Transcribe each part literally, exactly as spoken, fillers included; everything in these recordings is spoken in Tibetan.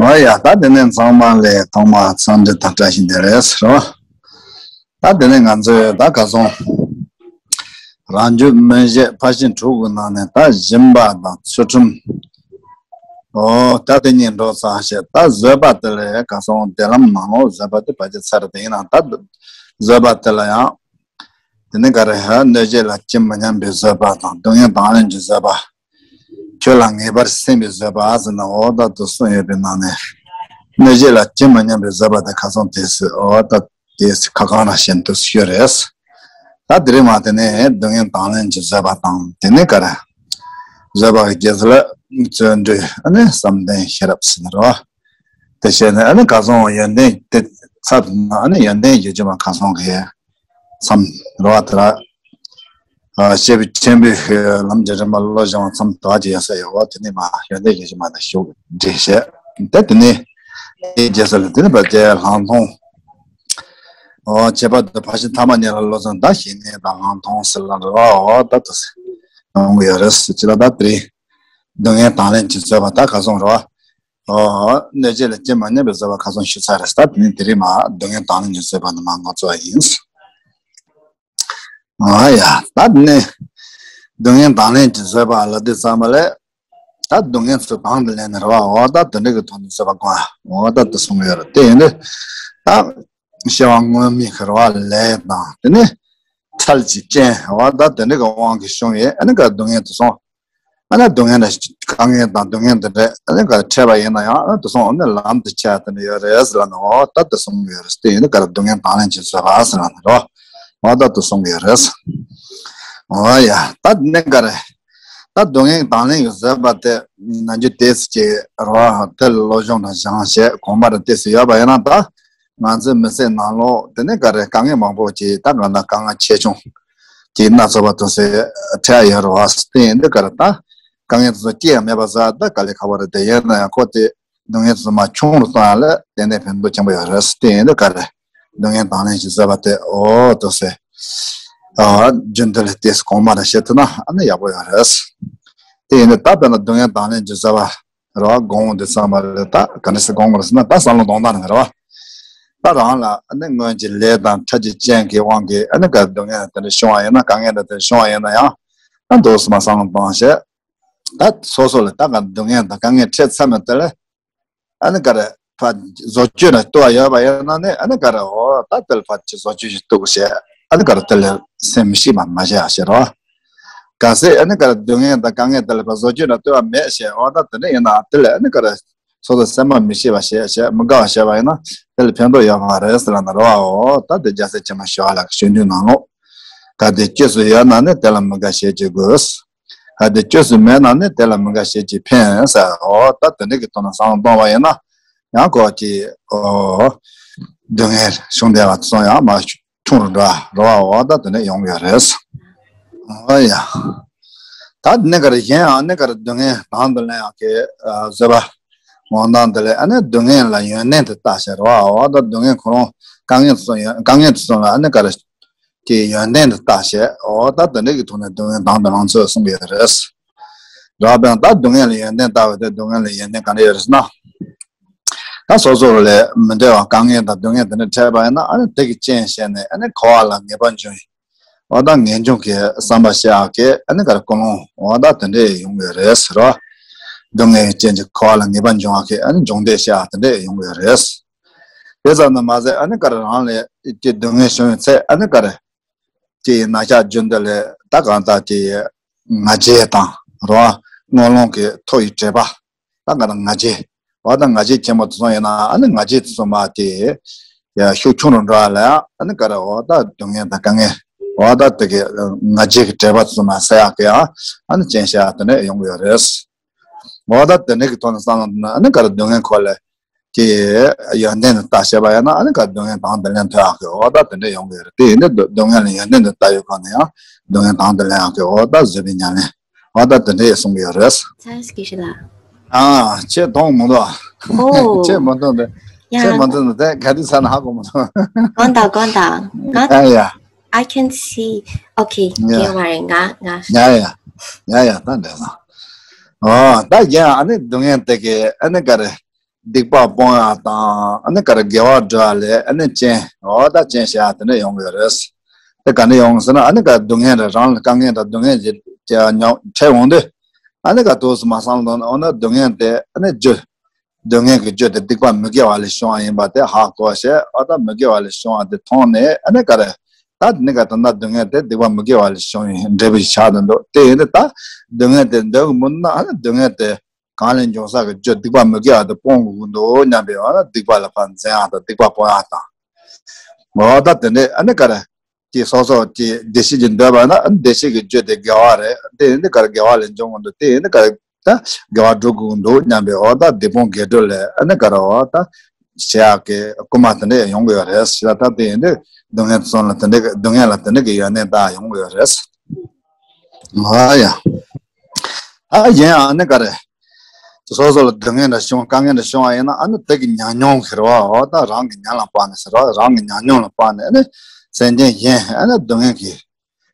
ཨོ་ཡ། ད་དེ་ནས་ཚང་མ་ལ་ཐོག་མར་འཚམས་འདྲི་དང་བཀྲ་ཤིས་བདེ་ལེགས་ཟེར་རོ། ད་དེ་ནས་ང་ཚོས་ད་ག་སོང་། རང་རྒྱུད་སྨོན་བྱེད་ཕར་ཕྱིན་དྲུག་གི་ནང་ནས་ད་སྦྱིན་པ་དང་ཚུལ་ཁྲིམས། ཨོ་ད་དེ་གཉིས་འགྲོ་ཚར་བྱས། ད་བཟོད་པ་དེ་ལས་ག་སོང་། བདེ་ལམ་ནང་ལོགས་བཟོད་པ་དེ་ཕལ་ཆེར་ཚར་དེ་ཡིན་ན། ད་བཟོད་པ་དེ་ལ་ཡང་། དེ་ནས་ག་རེ། གནོད་བྱེད་ལ་ཇི་མི་སྙམ་པའི་བཟོད་པ་དང་། སྡུག་བསྔལ་དང་ལེན་གྱི་བཟོད་པ། ཆོས་ལ་ངེས་པར་སེམས་པའི་བཟོད་པ་ཟེར་ན། འོ་ད་དེ་གསུངས་ཡོད་པའི་ནང་ནས། གནོད་བྱེད་ལ་ཇི་མི་སྙམ་པའི་བཟོད་པ་དེ་ག་སོང་། དེ་སུ། འོ་ད་དེ་སུ་ཁ་གང་རང་བཞིན་དུ་ཤོད་རེད། ད་དེ་རིང་མ་དེ་ནས་སྡུག་བསྔལ་དང་ལེན་གྱི་བཟོད་པ་དང་། དེ་ནས་ག་རེ། བཟོད་པ་གི་རྗེས་སུ་ལ་བརྩོན་འགྲུས། ཨ་ནི་བསམ་གཏན་ཤེས་རབ་ཟེར་ན་རོ། དེ་བྱས་ནས་ཨ་ནི་ག་སོང་། ཡོན་ཏན་དེ་ཚབ་ན་ཨ་ནི་ཡོན་ཏན་བརྒྱད་ཅུ་མ་ག་སོང་གི་མཚམས་རེད་བ། དེ་ལ་ཨ་སྐྱེས་བུ་ཆེན་པོའི་ལམ་གྱི་རིམ་པ་བློ་སྦྱོང་མཚམས་དག་ཅིག་ཡོད་ས་ཡོད་བ། དེ་ནས་མ་ཡོན་ཏན་བརྒྱད་ཅུ་མ་དང་ཤུགས་འགྲིག་བྱས། དེ་དེ་ནས་དེའི་རྗེས་སུ་ལ་དེ་ནས་བར་ཆད་ལྷག་མཐོང་། འོ་ཁྱད་པར་དུ་ཕར་ཕྱིན་ཐ་མ་གཉིས་ལ་བློ་སྦྱོང་དང་ཞི་གནས་དང་ལྷག་མཐོང་ཟེར་ལ་རེད་བ། འོ་ད་དེ་ཡོང་གི་ཡོད་རེད། ཅི་ལ་ད་དེ་རིང་སྡུག་བསྔལ་དང་ལེན་གྱི་བཟོད་པ་ད་ག་སོང་རེད་བ། ཨོ། གནོད་བྱེད་ལ་ཇི་མི་སྙམ་པའི་བཟོད་པ་ག་སོང་ཞུས་ཚར་རེད། ད་དེ་ནས་དེ་རིང་མ་སྡུག་བསྔལ་དང་ལེན་གྱི་བཟོད་པ་ནི་མ་ང་ཚོ་ཡིན། ཨ་ཡ། ད་དེ་ནས་སྡུག་བསྔལ་དང་ལེན་གྱི་བཟོད་པ་ལ་དེ་ཙམ་པ་ལས། ད་སྡུག་བསྔལ་ཚོ་དང་དུ་ལེན་ནི་རེད་བ། འོ་ད་དེ་འདྲ་གི་ཐོག་ནས་བཟོད་པ་སྒོམ། འོ་ད་དེ་གསུང་གི་ཡོད་རེད། དེ་ཡིན་དུས་ད་སྐྱེ་བ་སྔོན་མའི་གི་རེད་བ་ལས་དང་། དེ་ནས་ཚུལ་གྱི་རྐྱེན། འོ་ད་དེ་འདྲ་གི་དབང་གིས་བྱུང་བའི་ཨ་ནི་ག་སྡུག་བསྔལ་དེ་སོང་། ཨ་ནི་སྡུག་བསྔལ་དང་དཀའ་ངལ་དང་སྡུག་བསྔལ་འདི་འདྲ་ཨ་ནི་ག་འཕྲད་པ་ཡིན་ན་ཡང་། ཨ་ནི་དེ་སོང་ཨ་ནི་ལམ་དུ་ཆ་དེ་འདྲ་ཡོད་རེད་ཟེར་ལ་ནི། འོ་ད་དེ་གསུང་གི་ཡོད་རེད། དེ་ཡིན་དུས་ག་རེ། སྡུག་བསྔལ་དང་ལེན་གྱི་བཟོད་པ་ཟེར་ལ་ནི་རོ། འོ་ད་དེ་གསུང་གི་ཡོད་རེད། འོ་ཡ། ད་དེ་ནས་ག་རེ། ད་སྡུག་བསྔལ་དང་ལེན་གྱི་བཟོད་པ་དེ་ནམ་རྒྱུན་དེ་ཅིག་རོ། དེ་ལ་བློ་སྦྱོང་དང་སྦྱང་བྱས་གོམས་པ་རེ་ཏོག་ཙམ་ཡོད་པ་ཡིན་ན། ད་ང་ཚོའི་མི་ཚེ་ནང་ལོགས་དེ་ནས་ག་རེ། དཀའ་ངལ་མང་པོ་ཅིག་ད་གང་ལྟར་དཀའ་ངལ་ཆེ་ཆུང་ཅིག་སྣ་ཚོགས་པ་དེ་ཚོ་འཕྲད་ཡོད་རེད་བ། དེ་ཡིན་དུས་ག་རེ། ད་དཀའ་ངལ་དེ་ཚོ་སྐྱེ་ཡ་མེད་པ་ཟེར་ད་དཀའ་ལས་ཁག་པོ་རེད། དེ་ཡིན་ན་ཡང་ཁོ་དེ་སྡུག་བསྔལ་དེ་ཚོ་མར་ཆུང་རུ་གཏོང་ཡ་ལ་ཏན་ཏན་ཕན་ཐོགས་ཆེན་པོ་ཡོད་རེད། དེ་ཡིན་དུས་ག་རེ། སྡུག་བསྔལ་དང་ལེན་གྱི་བཟོད་པ་དེ། འོ་དེ་ཚོ་ཨ་རྒྱུན་དུ་ལ་ཏོག་ཙམ་གོམས་པ་རེ་བྱེད་ཐུབ་ན་ཨ་ནི་ཡག་པོ་ཡོད་རེད། དེ་ཡིན་དུས་ད་དཔེར་ན་སྡུག་བསྔལ་དང་ལེན་གྱི་བཟོད་པ་རེད་བ། སྒོམ་འོང་དུས་ཙམ་པ་ལ་ད་ག་འདྲ་སེ་སྒོམ་དགོས་རེད་ཟེར་ན། ད་བསམ་བློ་གཏོང་སྟངས་ནི་རེད་བ། ད་རང་ལ་ཨ་ནི་སྔོན་གྱི་ལས་དང་འཕྲལ་གྱི་རྐྱེན་གྱི་དབང་གིས་ཨ་ནི་ག་སྡུག་བསྔལ་དེ་འདྲ་བྱུང་བ་ཡིན་ན། དཀའ་ངལ་དེ་འདྲ་བྱུང་བ་ཡིན་ན་ཡང་། ཨ་འདུག་སེ་མར་བསམ་བློ་གཏོང་བྱས། ད་སོ་སོ་ལ་ད་ག་སྡུག་བསྔལ་དང་དཀའ་ངལ་འཕྲད་ཚར་མི་དེ་ལ་ཨ་ནི་ག་རེ། ཕར་བཟོ་བཅོས་ལ་ལྟོས་པ་ཡོད་པ་ཡིན་ན་ནི། ཨ་ནི་ག་རེ། འོ་ད་དེ་ལ་ཕར་ཅིག་བཟོ་བཅོས་ཤིག་གཏུག་བྱས། ཨ་ནི་ག་རེ། དེ་ལ་སེམས་མི་སྐྱིད་པ་མ་བྱེད་ཡ་བྱེད་རོགས། གལ་སྲིད་ཨ་ནི་ག་རེ། སྡུག་བསྔལ་དང་དཀའ་ངལ་དེ་ལ་ཕར་བཟོ་བཅོས་ལ་ལྟོས་པ་མེད་བྱས། འོ་ད་དེ་འདྲ་ཡིན་ན་དེ་ལ་ཨ་ནི་ག་རེ། སོ་སོ་སེམས་པ་མི་སྐྱིད་པ་བྱས་བྱས། མི་དགའ་བ་བྱས་པ་ཡིན་ན་དེ་ལ་ཕན་ཐོགས་ཡོད་མ་རེད་ཟེར་ལབ་ན་རེད་བ། འོ་ད་དེ་རྒྱལ་སྲས་ཆེན་པོ་ཞི་བ་ལྷ་གི་གཞུང་དུས་ནང་ལོགས། གལ་ཏེ་བཅོས་སུ་ཡོད་ན་ནི། དེ་ལ་མི་དགའ་བྱེད་ཀྱི་དགོས། གལ་ཏེ་བཅོས་སུ་མེད་ན་ནི། དེ་ལ་མི་དགའ་བྱེད་ཀྱིས་ཕན་ཟེར། འོ་ད་དེ་འདྲ་གི་ཐོག་ནས་བསམ་བློ་གཏོང་བ་ཡིན་ན་ཡང་ཁོ་གི་འོ་སྡུག་བསྔལ་བྱུང་བསྡད་པ་དེ་ཚོ་ཡང་མར་ཆུང་རུ་འགྲོ་བ་རེད་བ། འོ་ད་དེ་འདྲ་ཡོང་གི་ཡོད་རེད། འོ་ཡ། ད་དེ་ནས་ག་རེ། གཞན་ཡང་ཨ་ནི་ག་རེ། སྡུག་བསྔལ་དང་དུ་ལེན་ཡག་གི་ཨ་བཟོད་པ་སྒོམ་སྟངས་དེ་ལ་ཨ་ནི་སྡུག་བསྔལ་ལ་ཡོན་ཏན་དུ་བལྟ་བྱས་རེད་བ། འོ་ད་སྡུག་བསྔལ་ཁོ་རང་དཀའ་ངལ་དེ་ཚོ་ཡོན། དཀའ་ངལ་དེ་ཚོ་ལ་ཨ་ནི་ག་རེ། གི་ཡོན་ཏན་དུ་བལྟ་བྱས། འོ་ད་དེ་འདྲ་གི་ཐོག་ནས་སྡུག་བསྔལ་དང་དུ་ལེན་ཚུལ་གསུངས་པ་ཡོད་རེད། རེད་བ། དཔེར་ན་ད་སྡུག་བསྔལ་ལ་ཡོན་ཏན་བལྟ་བ་དེ། སྡུག་བསྔལ་ལ་ཡོན་ཏན་ག་འདྲ་ཡོད་རེད་ཟེར་ན། ད་སོ་སོ་ལ་མི་འདོད་པ་དཀའ་ངལ་དང་སྡུག་བསྔལ་དེ་འདྲ་འཕྲད་པ་ཡིན་ན། ཨ་ནི་དེ་གི་རྐྱེན་བྱས་ནས་ཨ་ནི་འཁོར་བ་ལ་ངེས་པར་འབྱུང་བའི། འོ་ད་ངེས་འབྱུང་གི་བསམ་པ་བྱེད་ཡག་གི་ཨ་ནི་ག་རེ། ཀུན་སློང་། འོ་ད་དེ་འདྲ་ཡོང་གི་རེད་ཟེར་བ། སྡུག་བསྔལ་གྱི་རྐྱེན་གྱིས་འཁོར་བ་ལ་ངེས་པར་འབྱུང་བ་གི་ཨ་ནི་སྦྱོང་བརྡར་བྱེད་ཡག་དེ་འདྲ་ཡོང་གི་རེད། དེ་ཙམ་དུ་མ་ཟད་ཨ་ནི་ག་རེ། རང་ལ་ཀྱི་སྡུག་བསྔལ་བྱུང་བའི་ཚེ་ཨ་ནི་ག་རེ། ཀྱི་ན་ཤ་རྒྱུན་དུ་ལས་ད་གང་ལྟར་ཀྱི་ང་རྒྱལ་དང་རོ། ངན་སློང་གི་མཐོ་ཡི་དྲེགས་པ། ད་ག་ན་ང་རྒྱལ། འོ་ད་ང་རྒྱལ་ཆེན་པོ་དེ་ཚོ་ཡིན་ན། ཨ་ནི་ང་རྒྱལ་དེ་ཚོ་མར་དེ་ཡ་ཤུགས་ཆུང་རུ་འགྲོ་བ་ལ། ཨ་ནི་ག་རེ། འོ་ད་སྡུག་བསྔལ་དང་དཀའ་ངལ། འོ་ད་དེ་གི་ང་རྒྱལ་གྱི་དྲེགས་པ་དེ་ཚོ་མར་སེལ་ཡག་གི་ཨ་ནི་རྐྱེན་བྱེད་ཡག་དེ་འདྲ་ཡོང་གི་ཡོད་རེད། འོ་ད་དེ་འདྲ་གི་ཐོག་ནས་བསམ་བློ་བཏང་ན། ཨ་ནི་ག་རེ། སྡུག་བསྔལ་ཁོ་ལ་ཀྱི་ཡོན་ཏན་དུ་བལྟ་བྱས་པ་ཡིན་ན། ཨ་ནི་ག་རེ། སྡུག་བསྔལ་དང་དུ་ལེན་ཐུབ་ཡག་གི་འོ་ད་དེ་འདྲ་ཡོང་གི་རེད། དེ་ཡིན་དུས་སྡུག་བསྔལ་ལ་ཡོན་ཏན་དུ་བལྟ་བའི་སྒོ་ནས་ཡང་སྡུག་བསྔལ་དང་དུ་ལེན་ཡག་གི་འོ་ད་བཟོད་པའི་ཉམས་ལེན། འོ་ད་དེ་འདྲ་ཡང་གསུང་གི་ཡོད་རེད། ཚ་ཡོད་ཀྱི་ཞིག་ལ། ཨ། ཁྱེད་མཐོང་མི་འདུག་ཨ། ཁྱེད་མི་མཐོང་འདུག་ཡ། ཁྱེད་མི་མཐོང་འདུག་དེ་ག་དུས་ཚར་ན་ཧ་གོ་མི་འདུག་དགོངས་དག། དགོངས་དག། ང་། ཡ་ཡ། I can see. Okay. ཡ། ཡ་ཡ། ཡ་ཡ། ད་འདྲ་སོང་། ཨོ། ད་ཡ། ཨ་ནི་སྡུག་བསྔལ་དེ་གི་ཨ་ནི་ག་རེ། སྡིག་པ་སྤོང་ཡག་དང་ཨ་ནི་ག་རེ་དགེ་བ་སྒྲུབ་ཡག་ལས་ཨ་ནི་རྐྱེན་འོ་ད་རྐྱེན་བྱེད་ཡག་དེ་འདྲ་ཡོང་གི་ཡོད་རེད། དེ་ག་ནས་ཡོང་ཟེར་ན་ཨ་ནི་ག་སྡུག་བསྔལ་རེད། རང་ལ་དཀའ་ངལ་དང་སྡུག་བསྔལ་ཅིག་མྱོང་འཕྲད་འོང་དུས་ཨ་ནི་ག་དུས་སུ་མ་བསམ་བློ་བཏང་ན་འོ་ན་སྡུག་བསྔལ་དེ་ཨ་ནི་རྒྱུ་སྡུག་བསྔལ་གྱི་རྒྱུ་དེ་སྡིག་པ་མི་དགེ་བ་ལས་བྱུང་བ་ཡིན་པ་དེ་ཧ་གོ་བྱས་འོ་ད་མི་དགེ་བ་ལས་བྱུང་བ་དེ་མཐོང་ནས་ཨ་ནི་ག་རེ་ད་དེ་ནི་ག་ད་ལྟ་སྡུག་བསྔལ་དེ་སྡིག་པ་མི་དགེ་བ་ལས་བྱུང་བའི་འབྲས་བུ་ཞིག་ཆགས་དང་འདུག་དེ་ཡིན་དུས་ད་སྡུག་བསྔལ་དེ་འདོད་ཀྱི་མིན་ན་ཨ་ནི་སྡུག་བསྔལ་དེ་གང་ལས་འབྱུང་ས་གི་རྒྱུ་སྡིག་པ་མི་དགེ་བ་དེ་སྤོང་དགོས་ཀྱི་འདུག་སྙམ་པའི་འོ་ན་སྡིག་པ་ལ་ཕར་འཛེམ་ཡག་དང་སྡིག་པ་སྤོང་ཡག་དང་། འོ་ད་དེ་འདྲས་ཨ་ནི་ག་རེ། ཀྱི་སོ་སོ་ཀྱི་བདེ་སྐྱིད་ཀྱི་འདོད་པ་ན་ཨ་ནི་བདེ་སྐྱིད་ཀྱི་རྒྱུ་དེ་དགེ་བ་རེད། དེ་ཡིན་དུས་ག་རེ་དགེ་བ་ལས་འབྱུང་གི་འདུག་དེ་ཡིན་དུས་ག་རེ་ད་དགེ་བ་སྒྲུབ་དགོས་ཀྱི་འདུག་སྙམ་པའི་འོ་ད་སྡིག་སྤོང་དགེ་སྒྲུབ་ལས་ཨ་ནི་ག་རེ་འོ་ད་བྱེད་ཡག་གི་སྐུལ་མ་དེ་འདྲས་ཡོང་གི་ཡོད་རེད་ཟེར། ད་དེ་ཡིན་དུས་སྡུག་བསྔལ་སོང་ལ་དེ་འདྲས་སྡུག་བསྔལ་ལ་དེ་འདྲས་ཀྱི་ཡོན་ཏན་ད་ཡོང་གི་ཡོད་རེད། ཨ་ཡ། ཨ་ཡིན་ཡང་ཨ་ནི་ག་རེ། སོ་སོ་ལ་སྡུག་བསྔལ་འདྲ་བྱུང་དཀའ་ངལ་འདྲ་བྱུང་བ་ཡིན་ན་ཨ་ནི་དེ་གི་ཉམས་མྱོང་གི་རེད་བ། འོ་ད་རང་གི་ཉམས་ལ་དཔག་ནས་ཟེར་བ་རང་གི་ཉམས་མྱོང་ལ་དཔག་ནས་ཨ་ནི་སེམས་ཅན་གཞན་ཨ་ནི་སྡུག་བསྔལ་གྱི་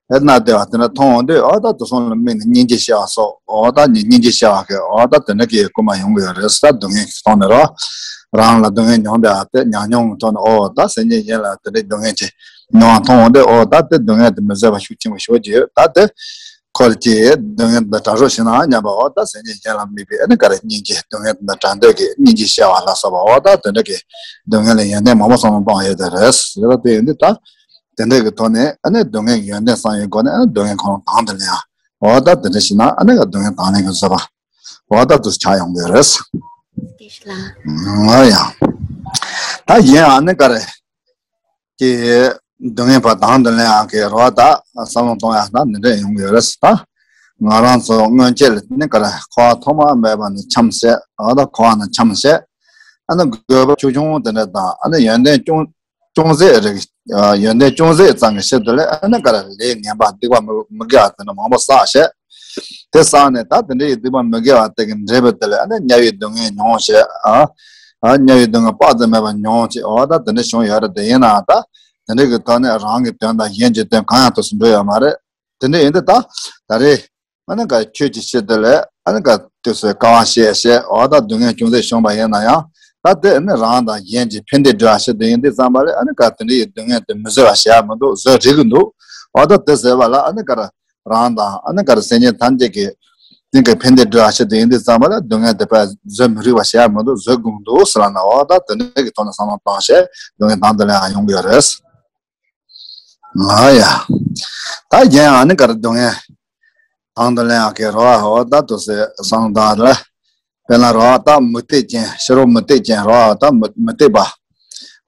ཨ་ན་བདེ་བ་དེ་འདྲ་མཐོང་འོང་དུས་འོ་ད་དེ་སོང་ལ་དམིགས་ནས་སྙིང་རྗེ་ཤར་བ་སོགས་འོ་ད་ནི་སྙིང་རྗེ་ཤར་བ་གི་འོ་ད་དེ་འདྲ་གི་སྐུལ་མ་ཡོང་གི་ཡོད་རེད་ཟེར། སྡུག་བསྔལ་གྱི་ཐོག་ནས་རེད་བ། རང་ལ་སྡུག་བསྔལ་མྱོང་བསྡད་པ་དེ་ཉམས་མྱོང་གི་ཐོག་ནས་འོ་ད་སེམས་ཅན་གཞན་ལ་དེ་འདྲའི་སྡུག་བསྔལ་ཅིག་མྱོང་བ་མཐོང་འོང་དུས་འོ་ད་དེ་སྡུག་བསྔལ་དེ་མི་བཟོད་པ་ཤུགས་ཆེན་པོ་ཞེ་པོ་ཅིག་ཡོད། ད་དེ་ཁོ་ལ་ཅིག་སྡུག་བསྔལ་འདི་དྲག་ཤོས་ཤིག་ན་སྙམ་པ་འོ་ད་སེམས་ཅན་གཞན་ལ་དམིགས་པའི་ཨ་ནི་ག་རེ་སྙིང་རྗེ་སྡུག་བསྔལ་འདི་དྲག་འདོད་ཀྱི་སྙིང་རྗེ་ཤར་བ་ལ་སོགས་པ་འོ་ད་དེ་འདྲ་གི་སྡུག་བསྔལ་ལ་ཡོན་ཏན་མང་པོ་བསམ་བློ་གཏོང་ཡོད་དེ་རེད་ཟེར་བ་དེ་ཡིན་དུས་ད་དེ་འདྲ་གི་ཐོག་ནས་ཨ་ནི་སྡུག་བསྔལ་གྱི་ཡོན་ཏན་བསམ་ཡོད་སྒོ་ནས་ཨ་ནི་སྡུག་བསྔལ་ཁོ་རང་དང་དུ་ལེན་ཡ་འོ་ད་དེ་འདྲ་ཞིག་ན་ཨ་ནི་ག་སྡུག་བསྔལ་དང་ལེན་གྱི་བཟོད་པ་འོ་ད་དུ་ཆགས་ཡོང་གི་རེད། ལགས་ཡ། ད་གཞན་ཨ་ནི་ག་རེ། ཀྱི་སྡུག་བསྔལ་བ་དང་དུ་ལེན་ཡག་གི་རོ་ད་བསམ་བློ་གཏོང་ཡག་ད་འདི་འདྲ་ཡོང་གི་ཡོད་རེད་ད། ང་རང་ཚོ་སྔོན་ཆད་ལ་ནི་ག་རེ་འཁོར་བ་ཐོག་མ་མེད་པ་ནས་འཁྱམས་བྱས་འོ་ད་འཁོར་བ་ནང་འཁྱམས་བྱས། ཨ་ནི་དགོས་པ་ཆུང་ཆུང་དེ་འདྲ་དང་ཨ་ནི་ཡོན་ཏན་ཅུང་ཅུང་ཟད་རིགས་ཡོན་ཏན་ཅུང་ཟད་ཙམ་གྱི་ཕྱིར་དུ་ལས་ཨ་ནི་ག་རེ་ལས་ངན་པ་སྡིག་པ་མི་མི་དགེ་བ་དེ་འདྲ་མང་པོ་བསགས་བྱས། དེ་བསགས་ནས་ད་དེ་འདྲ་ཡི་སྡིག་པ་མི་དགེ་བ་དེ་གི་འབྲས་བུ་དེ་ལ་ཨ་ནི་དམྱལ་བའི་སྡུག་བསྔལ་མྱོང་བྱས་ཨ། ཨ་དམྱལ་བའི་སྡུག་བསྔལ་དཔག་ཏུ་མེད་པ་མྱོང་བྱས་འོ་ད་དེ་འདྲ་བྱུང་ཡོད་རེད། དེ་ཡིན་ནའང་ད་དེ་འདྲ་གི་ཐོག་ནས་རང་གི་དོན་དང་གཞན་གྱི་དོན་གང་ཡང་ཐུགས་སུ་འགྲོ་ཡོད་མ་རེད། དེ་འདྲ་ཡིན་དུས་ད་ད་རེས་ཨ་ནི་ག་ཆོས་ཀྱི་ཕྱིར་དུ་ལས་ཨ་ནི་ག་དུས་སུ་དཀའ་བ་སྤྱད་བྱས་འོ་ད་སྡུག་བསྔལ་ཅུང་ཟད་བྱུང་བ་ཡིན་ན་ཡང་ད་དེ་ཨ་ནི་རང་དང་གཞན་གྱི་ཕན་བདེ་སྒྲུབ་པ་ཕྱིར་དུ་ཡིན་དུས་ཙམ་པ་ལས་ཨ་ནི་ག་དེ་འདྲ་ཡི་སྡུག་བསྔལ་དེ་མི་བཟོད་པ་བྱེད་ཡ་མི་འདུག་བཟོད་རིགས་ཀྱི་འདུག་འོ་ད་དེ་ཟེར་བ་ལ་ཨ་ནི་ག་རེ། རང་དང་ཨ་ནི་ག་རེ་སེམས་ཅན་ཐམས་ཅད་ཀྱི་དེང་གི་ཕན་བདེ་སྒྲུབ་པ་ཞིག་ཏུ་ཡིན་དུས་ཙམ་པ་ལ་སྡུག་བསྔལ་དེ་དཔེ་བཟོད་མི་རིགས་པ་བྱེད་ཡ་མི་འདུག་བཟོད་དགོས་འདུག་ཟེར་ལ་ན་འོ་ད་དེ་འདྲ་གི་ཐོག་ནས་བསམ་བློ་བཏང་བྱས་སྡུག་བསྔལ་དང་དུ་ལེན་ཡང་ཡོང་གི་ཡོད་རེད། ང་ཡ། ད་གཞན་ཨ་ནི་ག་རེ་སྡུག་བསྔལ་དང་དུ་ལེན་ཡག་གི་རོ་འོ་ད་དུ་སེ་བསམ་བློ་བཏང་རེད། དཔེར་ན་རོ་ད་མུ་སྟེགས་ཅན་ཕྱི་རོལ་མུ་སྟེགས་ཅན་རོ་ད་མུ་མུ་སྟེགས་པ།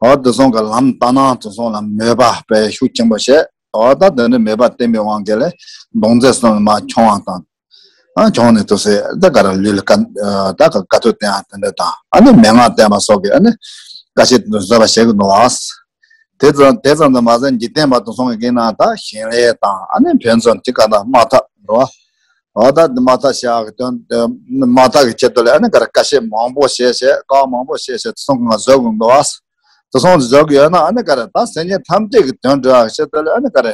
འོ་དུ་སོང་གི་ལམ་ལྟ་སྣང་དུ་སོང་ལ་མོས་པ་དཔེ་ཤུགས་ཆེན་པོ་བྱས། འོ་ད་དེ་ནི་མོས་པ་བརྟན་པའི་དབང་གིས་ལས་མདོ་མཛད་གསུམ་ལ་མ་མཆོང་བ་དང་། ཨ་མཆོང་ནས་དུ་སེ་ད་ག་ར་ལུས་ལ་དཀའ་ད་ག་དཀའ་ཐུབ་བསྟན་ཡ་དེ་འདྲ་དང་ཨ་ནི་མན་ངག་བསྟན་པ་སོགས་ཀྱི་ཨ་ནི་དཀའ་སྤྱད་དུ་བཟོད་པ་བྱེད་ཀྱི་འདུག་བ། དེ་ཙམ་དེ་ཙམ་དུ་མ་ཟད་འཇིག་རྟེན་པ་དུ་སོང་གི་ན་ད་ཞིང་ལས་དང་ཨ་ནི་ཕན་ཚུན་དེ་ག་ད་མ་ཐག་རོ། འོ་ད་འདི་མ་ཐག་བྱ་གི་དོན་དེ་མ་ཐག་གི་ཆེད་དུ་ལ་ཨ་ནི་ག་རེ་དཀའ་སྤྱད་མང་པོ་བྱས་བྱས་དཀའ་བ་མང་པོ་བྱས་བྱས་དེ་སོང་གི་ང་བཟོད་དགོས་འདུག་བ། དེ་སོང་དུ་བཟོད་གི་ཡོད་ན་ཨ་ནི་ག་རེ་ད་སེམས་ཅན་ཐམས་ཅད་ཀྱི་དོན་སྒྲུབ་ཡག་ཆེད་དུ་ལ་ཨ་ནི་ག་རེ་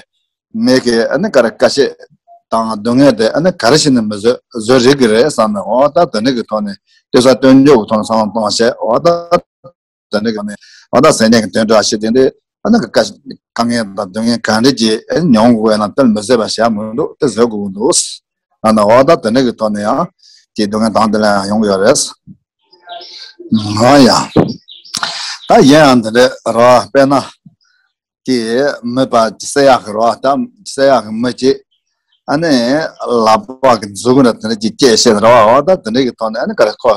མེད་གི་ཨ་ནི་ག་རེ་དཀའ་སྤྱད་དང་སྡུག་བསྔལ་དེ་ཨ་ནི་ག་རེ་བྱས་ནས་མི་བཟོད་བཟོད་རིགས་ཀྱི་རེད་བསམ་ནས་འོ་ད་དེ་འདྲ་གི་ཐོག་ནས་ལྟོས་ས་སྟོན་འཇོག་གི་ཐོག་ནས་བསམ་བློ་གཏོང་བྱས་འོ་ད། དེ་འདྲ་གི་ནས་ཨ་ད་སེམས་ཅན་གྱི་དོན་སྒྲུབ་ཞེས་དེ་འདྲའི་ཨ་ནི་དཀའ་དཀའ་ངལ་དང་སྡུག་བསྔལ་ག་འདྲ་ཅིག་མྱོང་དགོས་ན་དེ་མི་བཟོད་པ་བྱ་མི་འདུག་དེ་བཟོད་དགོས་ཀྱི་འདུག་ཨ་ནི་འོ་ད་དེ་འདྲ་གི་ཐོག་ནས་ཡང་ཅིག་སྡུག་བསྔལ་དང་དེ་ལ་ཡང་ཡོང་གི་ཡོད་རེད། ང་ཡང་ད་གཞན་ཡང་དེ་འདྲ་རོ་དཔེར་ན་ཀྱི་མི་པ་ཅི་ཟེར་ཡག་གི་རོ་ད་ཟེར་ཡག་གི་མི་ཅིག་ཨ་ནི་ལག་པ་གི་མཛུ་གུ་འདྲ་དེ་འདྲ་ཅིག་སྐྱེས་ཤེས་རོ་འོ་ད་དེ་འདྲ་གི་ཐོག་ནས་ཨ་ནི་ག་རེ་ཁོ།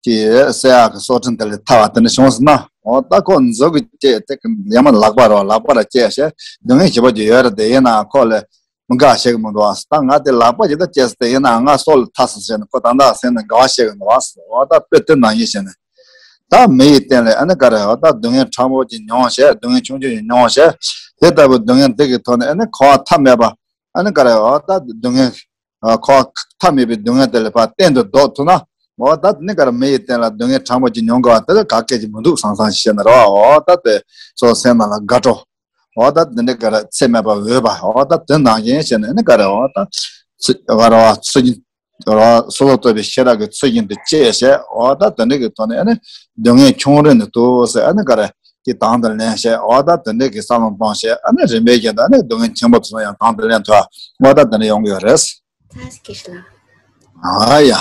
ཀྱི་བསད་ཡག་གི་སྲོག་ཁྲིམས་དེ་ལས་ཐར་བ་དེ་འདྲ་བྱུང་སོང་ན། འོ་ད་ཁོ་མཛུ་གུ་བཅད་དེ་ཡ་མ་ལག་པ་རོ་ལག་པ་ར་བཅད་ཤེ་སྡུག་བསྔལ་ཞེ་པོ་ཅིག་ཡོད་རེད་དེ་ཡིན་ན་ཁོ་ལ་མི་དགའ་ཤེས་གི་མི་འདུག་ཨ། ད་ང་དེ་ལག་པ་ཅིག་ད་བཅད་སོང་དེ་ཡིན་ན་ང་སྲོག་ལ་ཐར་སོང་ཟེར་ནས་ཁོ་ད་ལྟ་སེམས་ནང་དགའ་བ་ཤེས་གི་འདུག་ཨ། འོ་ད་དཔེ་དེ་ནང་བཞིན་བྱས་ནས་ད་མི་ཡི་སྟེང་ལ་ཨ་ནི་ག་རེ་འོ་ད་སྡུག་བསྔལ་ཕྲ་མོ་ཅིག་མྱོང་ཤེ་སྡུག་བསྔལ་ཆུང་ཆུང་ཅིག་མྱོང་ཤེ་དེ་ལྟ་བུ་སྡུག་བསྔལ་འདི་གི་ཐོག་ནས་ཨ་ནི་འཁོར་བ་མཐའ་མེད་པ་ཨ་ནི་ག་རེ་འོ་ད་སྡུག་བསྔལ། ཁོ་མཐའ་མེད་པའི་སྡུག་བསྔལ་དེ་ལས་ཕར་གཏན་དུ་ལྡོག་ཐུབ་ན། འོ་ད་དེ་ནི་ག་རེ་མི་ཡི་སྟེང་ལ་སྡུག་བསྔལ་ཕྲ་མོ་ཅིག་མྱོང་དགོས་པ་དེ་ལ་ག་གེ་ཅིག་མི་འདུག་བསམ་བསམ་ཞིག་བྱས་ན་རེད་བ། འོ་ད་དེ་སོ་སེམས་ནང་ལ་དགའ་སྤྲོ། འོ་ད་དེ་འདྲ་ག་རེ་ཚད་མེད་པ་འོས་པ་འོ་ད་དེ་ནང་བཞིན་བྱས་ནས་ནི་ག་རེ་འོ་ད་ཚུ་ག་རེ་བ་ཚུ་གི་ རོ་སོ་སོར་རྟོག་པའི་ཤེས་རབ་ཀྱི་ཚུལ་བཞིན་དུ་དཔྱད་བྱས། འོ་ད་དེ་འདྲ་གི་ཐོག་ནས་ཨ་ནི་སྡུག་བསྔལ་ཆུང་རུ་ནས་འདུག་ཟེར། ཨ་ནི་ག་རེ་ཀྱི་དང་དུ་ལེན་བྱས། འོ་ད་དེ་འདྲ་གི་བསམ་བློ་གཏོང་བྱས། ཨ་ནི་རིམ་པས་ཀྱང་ད་ནི་སྡུག་བསྔལ་ཆེན་པོ་དེ་ཚོ་ཡང་དང་དུ་ལེན་ཐུབ། འོ་ད་དེ་འདྲ་ཡོང་གི་ཡོད་རེད། ཨ་ཡ།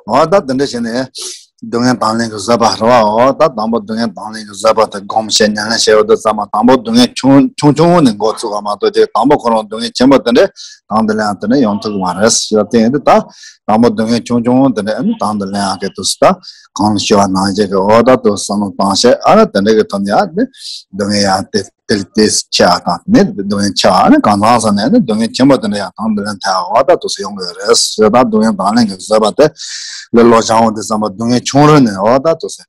འོ་ད་དེ་འདྲ་བྱས་ནས་སྡུག་བསྔལ་དང་ལེན་གྱི་བཟོད་པ་རེད་བ། འོ་ད་དང་པོ་སྡུག་བསྔལ་དང་ལེན་གྱི་བཟོད་པ་དེ་སྒོམ་བྱས་ཉམས་ལེན་བྱས་ཡོད་དུས་ཙམ་པ། དང་པོ་སྡུག་བསྔལ་ཆུང་ཆུང་ཆུང་ནས་འགོ་ཚུགས་པ་མ་གཏོགས། དེ་དང་པོ་ཁོ་རང་སྡུག་བསྔལ་ཆེན་པོ་དེ་འདྲ་དང་དུ་ལེན་དེ་འདྲ་ཡོང་ཐུབ་ཀྱི་མ་རེད་ཟེར། དེ་ཡིན་དུས་ད་དང་པོ་སྡུག་བསྔལ་ཆུང་ཆུང་དེ་འདྲ་ཨ་ནི་དང་དུ་ལེན་ཡག་གི་དུས་སུ། ད་གོང་ཞུས་པ་ནང་བཞིན་གྱི་འོ་ད་དུ་བསམ་བློ་བཏང་བྱས། ཨ་ནི་དེ་འདྲ་གི་ཐོག་ནས་ཨ་ནི་སྡུག་བསྔལ་ཡང་དེ། དེ་ལ་དེ་ཆེ་བ་དང་། ནི་སྡུག་བསྔལ་ཆེ་བ་ནི་གང་ཚང་ས་ནས་ནི་སྡུག་བསྔལ་ཆེན་པོ་དེ་འདྲ་ཡང་དང་དུ་ལེན་ཐལ་བ་ད་དུ་སེ་ཡོང་གི་རེད་ཟེར། ད་སྡུག་བསྔལ་དང་ལེན་གྱི་བཟོད་པ་དེ་ལས་བློ་སྦྱང་བ་དེ་ཙམ་པ་སྡུག་བསྔལ་ཆུང་རུ་ནས་འོ་ད་དུ་སེ་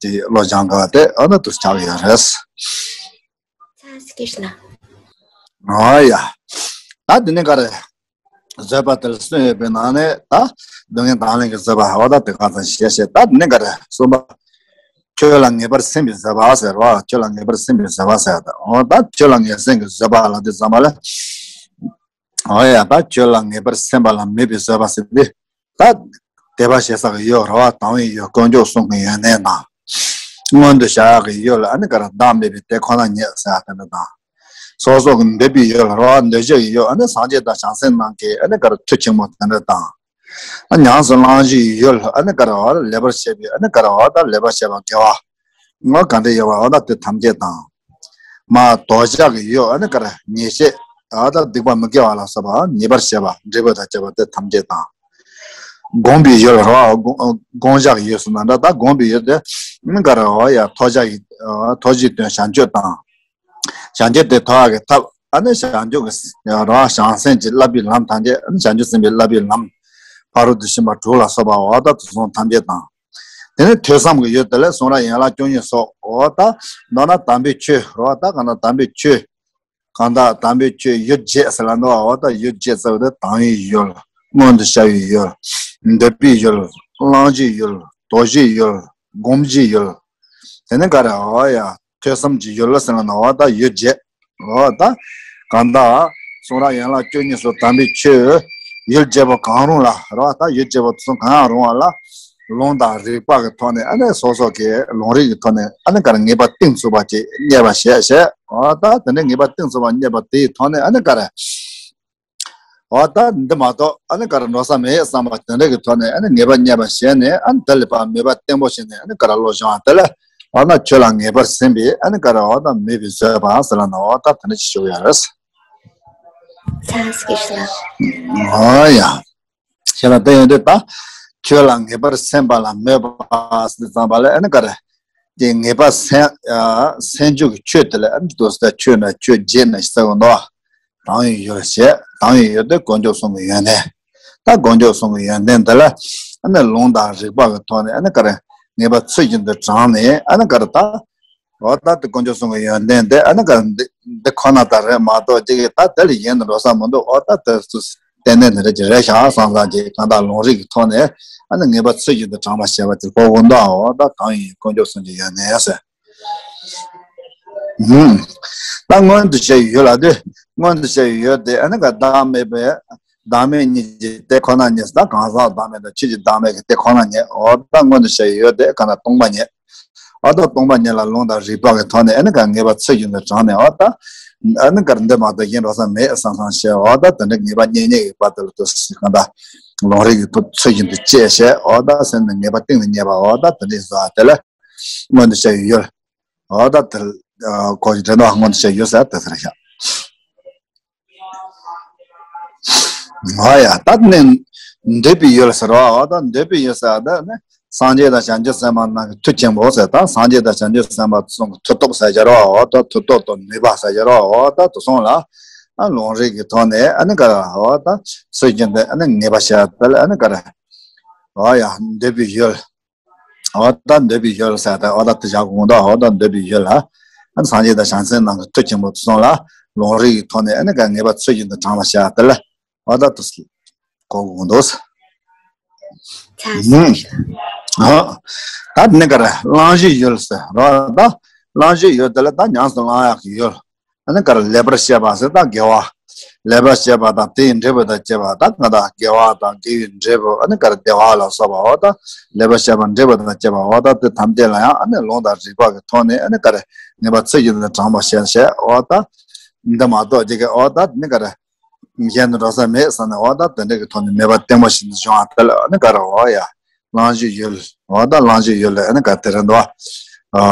དེ་བློ་སྦྱང་དགོས་པ་དེ་འོ་ད་དུ་ཆགས་ཡོད་རེད། ཨོ་ཡ། ད་དེ་ནས་ག་རེ། བཟོད་པ་དེ་ལ་གསུངས་ཡོད་པའི་ནང་ནས་ད་སྡུག་བསྔལ་དང་ལེན་གྱི་བཟོད་པ། འོ་ད་དེ་ག་ཙམ་ཞེས་བཤད། ད་དེ་ནས་ག་རེ་གསུམ་པ། ཆོས་ལ་ངེས་པར་སེམས་པའི་བཟོད་པ་ཟེར་བ། ཆོས་ལ་ངེས་པར་སེམས་པའི་བཟོད་པ་ཟེར། ད་འོ་ད་ཆོས་ལ་ངེས་སེམས་ཀྱི་བཟོད་པ་ལ་དེ་ཙམ་པ་ལ། འོ་ཡ། ད་ཆོས་ལ་ངེས་པར་སེམས་པ་ལ་མོས་པའི་བཟོད་པ་ཟེར་དུས། ད་དད་པ་བྱེད་ས་གི་ཡུལ་རེད་བ། དང་བའི་ཡུལ་དཀོན་མཆོག་གསུམ་གྱི་ཡོན་ཏན་དང་། མངོན་དུ་བྱ་ཡག་གི་ཡུལ་ཨ་ནི་ག་རེ་བདག་མེད་པའི་དེ་ཁོ་ན་ཉིད་ཟེར་ཡག་དེ་འདྲ་དང་། སོ་སོ་གི་འདོད་པའི་ཡུལ་རེད་བ། འདོད་བྱེད་ཀྱི་ཡུལ་ཨ་ནི་སངས་རྒྱས་དང་བྱང་སེམས་རྣམས་ཀྱི་ཨ་ནི་ག་རེ་མཐུ་ཆེན་མོ་དེ་འདྲ་དང་། ཨ་ཉམས་སུ་བླང་བྱའི་ཡུལ་ཨ་ནི་ག་རེ་བ། ལེགས་པར་བྱེད་པའི་ཨ་ནི་ག་རེ་བ། ད་ལེགས་པར་བྱེད་པ་དགེ་བ་ངོ་ག་འདྲ་ཡོད་པ་འོ་ད་དེ་ཐམས་ཅད་དང་། མ་དོར་བྱ་གི་ཡུལ་ཨ་ནི་ག་རེ། ཉེས་བྱས་ཨ་ད་སྡིག་པ་མི་དགེ་བ་ལ་སོགས་པ་ཉེས་པར་བྱེད་པ་འབྲས་བུ་དང་བཅས་པ་དེ་ཐམས་ཅད་དང་། བསྒོམ་པའི་ཡུལ་རེད་བ། བསྒོམ་བསྒོམ་བྱ་གི་ཡུལ་ཟེར་ན་འདྲ། ད་བསྒོམ་པའི་ཡུལ་དེ་ཨ་ནི་ག་རེ་བ། ཡ་ཐོབ་བྱ་གི་ཐོབ་བྱའི་དོན་བྱང་ཆུབ་དང་། བྱང་ཆུབ་དེ་ཐོབ་ཡག་གི་ཐབས་ཨ་ནི་བྱང་ཆུབ་ཀྱི་རང་བྱང་སེམས་ཀྱི་བསླབ་པའི་ལམ་ཐམས་ཅད། ཨ་ནི་བྱང་ཆུབ་སེམས་དཔའི་བསླབ་པའི་ལམ། ཕ་རོལ་ཏུ་ཕྱིན་པ་དྲུག་ལ་སོགས་པ་འོ་ད་དེ་ཚོ་ཐམས་ཅད་དང་། དེ་ནས་ཐོས་བསམ་གྱི་ཡུལ་དེ་ལ་གསུང་རབ་ཡན་ལག་བཅུ་གཉིས་སོགས་འོ་ད་མདོར་ན་དམ་པའི་ཆོས་རེད་བ། ད་གང་ལྟར་དམ་པའི་ཆོས། གང་ལྟར་དམ་པའི་ཆོས་ཡུལ་བརྒྱད་ཟེར་ལ་འདུག་བ། འོ་ད་ཡུལ་བརྒྱད་ཟེར་བ་དེ་དང་བའི་ཡུལ། མངོན་དུ་བྱ་བའི་ཡུལ། འདོད་པའི་ཡུལ། བླང་བྱའི་ཡུལ། དོར་བྱའི་ཡུལ། སྒོམ་བྱའི་ཡུལ། དེ་ནས་ག་རེ། འོ་ཡ། ཐོས་བསམ་གྱི་ཡུལ་ཟེར་ན་འོ་ད་ཡུལ་བརྒྱད། འོ་ད་གང་ལྟར་གསུང་རབ་ཡན་ལག་བཅུ་གཉིས་སོགས་དམ་པའི་ཆོས་ཡུལ་བརྒྱད་པོ་གང་རུང་ལ་རེད་བ། ད་ཡུལ་བརྒྱད་པོ་དེ་ཚོ་གང་ཡང་རུང་བ་ལ་ལུང་དང་རིགས་པ་གི་ཐོག་ནས་ཨ་ནི་སོ་སོ་གི་ལུང་རིགས་ཀྱི་ཐོག་ནས་ཨ་ནི་ག་རེ་ངེས་པ་གཏིང་ཚུགས་པ་ཅིག་རྙེད་པ་བྱས་བྱས། འོ་ད་དེ་འདྲའི་ངེས་པ་གཏིང་ཚུགས་པ་རྙེད་པ་དེའི་ཐོག་ནས་ཨ་ནི་ག་རེ། འོ་ད་འདི་མ་གཏོགས་ཨ་ནི་ག་རེ་འགྲོ་ས་མེད་བསམ་པ་དེ་འདྲ་གི་ཐོག་ནས་ཨ་ནི་ངེས་པ་རྙེད་པ་བྱས་ནས། ཨ་ནི་དེ་ལ་ཕར་མོས་པ་བརྟན་པོ་བྱས་ནས་ཨ་ནི་ག་རེ་བློ་སྦྱང་བ་དེ་ལ་འོ་ན་ཆོས་ལ་ངེས་པར་སེམས་པའི་ཨ་ནི་ག་རེ་འོ་ད་མོས་པའི་བཟོད་པ་ཟེར་ལ་ན་འོ་ད་དེ་འདྲ་ཅིག་ཞུ་གི་ཡོད་རེད། འོ་ཡ། ཁྱེད་ལ་དེ་ཡོང་དུས་ད་ཆོས་ལ་ངེས་པར་སེམས་པ་ལ་མོས་པ་ཟེར་དུས་ཙམ་པ་ལ་ཨ་ནི་ག་རེ། དེ་ངེས་པ་སེམས་ཨ་སེམས་འཇུག་གི་ཆོས་དེ་ལ་ཨ་ནི་དུ་ས་ཆོས་ན་ཆོས་བརྒྱད་ན་ཟེར་གོ་འདུག་དང་བའི་ཡུལ་བྱས། དང་བའི་ཡུལ་དེ་དཀོན་མཆོག་གསུམ་གྱི་ཡོན་ཏན། ད་དཀོན་མཆོག་གསུམ་གྱི་ཡོན་ཏན་དེ་ལ་ཨ་ནི་ལུང་དང་རིགས་པ་གི་ཐོག་ནས་ཨ་ནི་ག་རེ་ངེས་པ་ཚུལ་བཞིན་དུ་དྲངས་ནས་ཨ་ནི་ག་རེ་ད། འོ་ད་དེ་དཀོན་མཆོག་གསུམ་གྱི་ཡོན་ཏན་དེ་ཨ་ནི་ག་འདི་འདི་ཁོ་ན་ད་རེད་མ་གཏོགས་ཅིག་གིས་ད་དེ་ལས་གཞན་དུ་འགྲོ་ས་མི་འདུག་འོ་ད་དེ་སུ་ཏན་ཏན་དེ་རེད་ཀྱི་རེད་ཤག་བསམ་བསམ་ཅིག་གང་ལྟར་ལུང་རིགས་ཀྱི་ཐོག་ནས་ཨ་ནི་ངེས་པ་ཚུལ་བཞིན་དུ་དྲངས་པ་བྱས་པ་དེ་གོ་དགོས་འདུག་འོ་ད་གང་ཡིན་དཀོན་མཆོག་གསུམ་གྱི་ཡོན་ཏན་ཟེར། ཧུམ། ད་མངོན་དུ་བྱ་བའི་ཡུལ་ལ་དེ། མངོན་དུ་བྱ་བའི་ཡུལ་དེ་ཨ་ནི་ག་བདག་མེད་པའི་བདག་མེད་གཉིས་ཀྱི་དེ་ཁོ་ན་ཉིད། ད་གང་ཟག་བདག་མེད་དང་ཆོས་ཀྱི་བདག་མེད་ཀྱི་དེ་ཁོ་ན་ཉིད། འོ་ད་མངོན་དུ་བྱ་བའི་ཡུལ་དེ་གང་ལྟར་སྟོང་པ་ཉིད། འོ་ད་སྟོང་པ་ཉིད་ལ་ལུང་དང་རིགས་པ་གི་ཐོག་ནས་ཨ་ནི་ག་ངེས་པ་ཚུལ་བཞིན་དུ་དྲངས་ནས། འོ་ད་ཨ་ནི་ག་འདི་མ་གཏོགས་གཞན་འགྲོ་ས་མེད་བསམ་བསམ་བྱས། འོ་ད་དེ་འདྲ་ངེས་པ་རྙེད་རྙེད་ཀྱི་བར་དུ་ལ་དུ་གང་ལྟར་ལུང་རིགས་ཀྱི་ཚུལ་བཞིན་དུ་དཔྱད་བྱས། འོ་ད་སེམས་ནི་ངེས་པ་གཏིང་ནས་རྙེད་པ། འོ་ད་དེ་འདྲའི་བཟོ་བ་དེ་ལ་མངོན་དུ་བྱ་བའི་ཡུལ། འོ་ད་དེ་ཁོ་ཞིག་དྲན་ན་མངོན་དུ་བྱ་བའི་ཡུལ་ཟེར་དེ་ཟེར་ཤག་འོ་ཡ། ད་ནི་འདོད་པའི་ཡུལ་ཟེར་བ། འོ་ད་འདོད་པའི་ཡུལ་ཟེར་བ་ད་ནི་སངས་རྒྱས་དང་བྱང་ཆུབ་སེམས་དཔའ་རྣམས་ཀྱི་མཐུ་ཆེན་པོ་ཟེར། ད་སངས་རྒྱས་དང་བྱང་ཆུབ་སེམས་དཔའ་ཚོ་གི་མཐུ་སྟོབས་ཟེར་བྱ་རོགས། འོ་ད་མཐུ་སྟོབས་དང་ནུས་པ་ཟེར་བྱ་རོགས། འོ་ད་དེ་ཚོ་ལ་ཨ་ལུང་རིགས་ཀྱི་ཐོག་ནས་ཨ་ནི་ག་འོ་ད་ཚུལ་བཞིན་དུ་ཨ་ནི་ངེས་པ་བྱ་དེ་ལ་ཨ་ནི་ག་རེ། འོ་ཡ། འདོད་པའི་ཡུལ། འོ་ད་འདོད་པའི་ཡུལ་ཟེར་ད་འོ་ད་དེ་བཞག་དགོས་འདུག་འོ་ད་འདོད་པའི་ཡུལ་ལ་ཨ་ནི་སངས་རྒྱས་དང་བྱང་སེམས་རྣམས་ཀྱི་མཐུ་ཆེན་པོ་དེ་ཚོ་ལ་ལུང་རིགས་ཀྱི་ཐོག་ནས་ཨ་ནི་ག་ངེས་པ་ཚུལ་བཞིན་དུ་དྲངས་པ་བྱ་དེ་ལ། འོ་ད་དུ་གོ་དགོས་འདུག་ད་ནི་ག་རེ་བླང་བྱའི་ཡུལ་ཟེར་རོ། ད་བླང་བྱའི་ཡུལ་དེ་ལ་ད་ཉམས་སུ་བླང་ཡག་གི་ཡུལ། ཨ་ནི་ག་རེ་ལེགས་པར་བཤད་པ་ཟེར་ད་དགེ་བ། ལེགས་པར་བཤད་པ་དང་དེའི་འབྲས་བུ་དང་བཅས་པ་དང་གང་དག་དགེ་བ་དང་དགེ་བའི་འབྲས་བུ་ཨ་ནི་ག་རེ་བདེ་བ་ལ་སོགས་པ་འོ་ད་ལེགས་པར་བཤད་པ་འབྲས་བུ་དང་བཅས་པ་འོ་ད་དེ་ཐམས་ཅད་ལ་ཡང་ཨ་ནི་ལུང་དང་རིགས་པ་གི་ཐོག་ནས་ཨ་ནི་ག་རེ་ངེས་པ་ཚུལ་བཞིན་དུ་དྲངས་པ་བྱས་བྱས་འོ་ད་འདི་མ་གཏོགས་ཅིག་གི་འོ་ད་ནི་ག་རེ་གཞན་དུ་འགྲོ་ས་མེད་བསམ་ནས་འོ་ད་དེ་འདྲ་གི་ཐོག་ནས་མོས་པ་བརྟན་པོ་ཞིག་ཏུ་བྱུང་བ་དེ་ལ་ཨ་ནི་ག་རེ་འོ་ཡ་བླང་བྱའི་ཡུལ་འོ་ད་བླང་བྱའི་ཡུལ་ལ་ཨ་ནི་ག་དེ་རེད་འདུག་ཨ་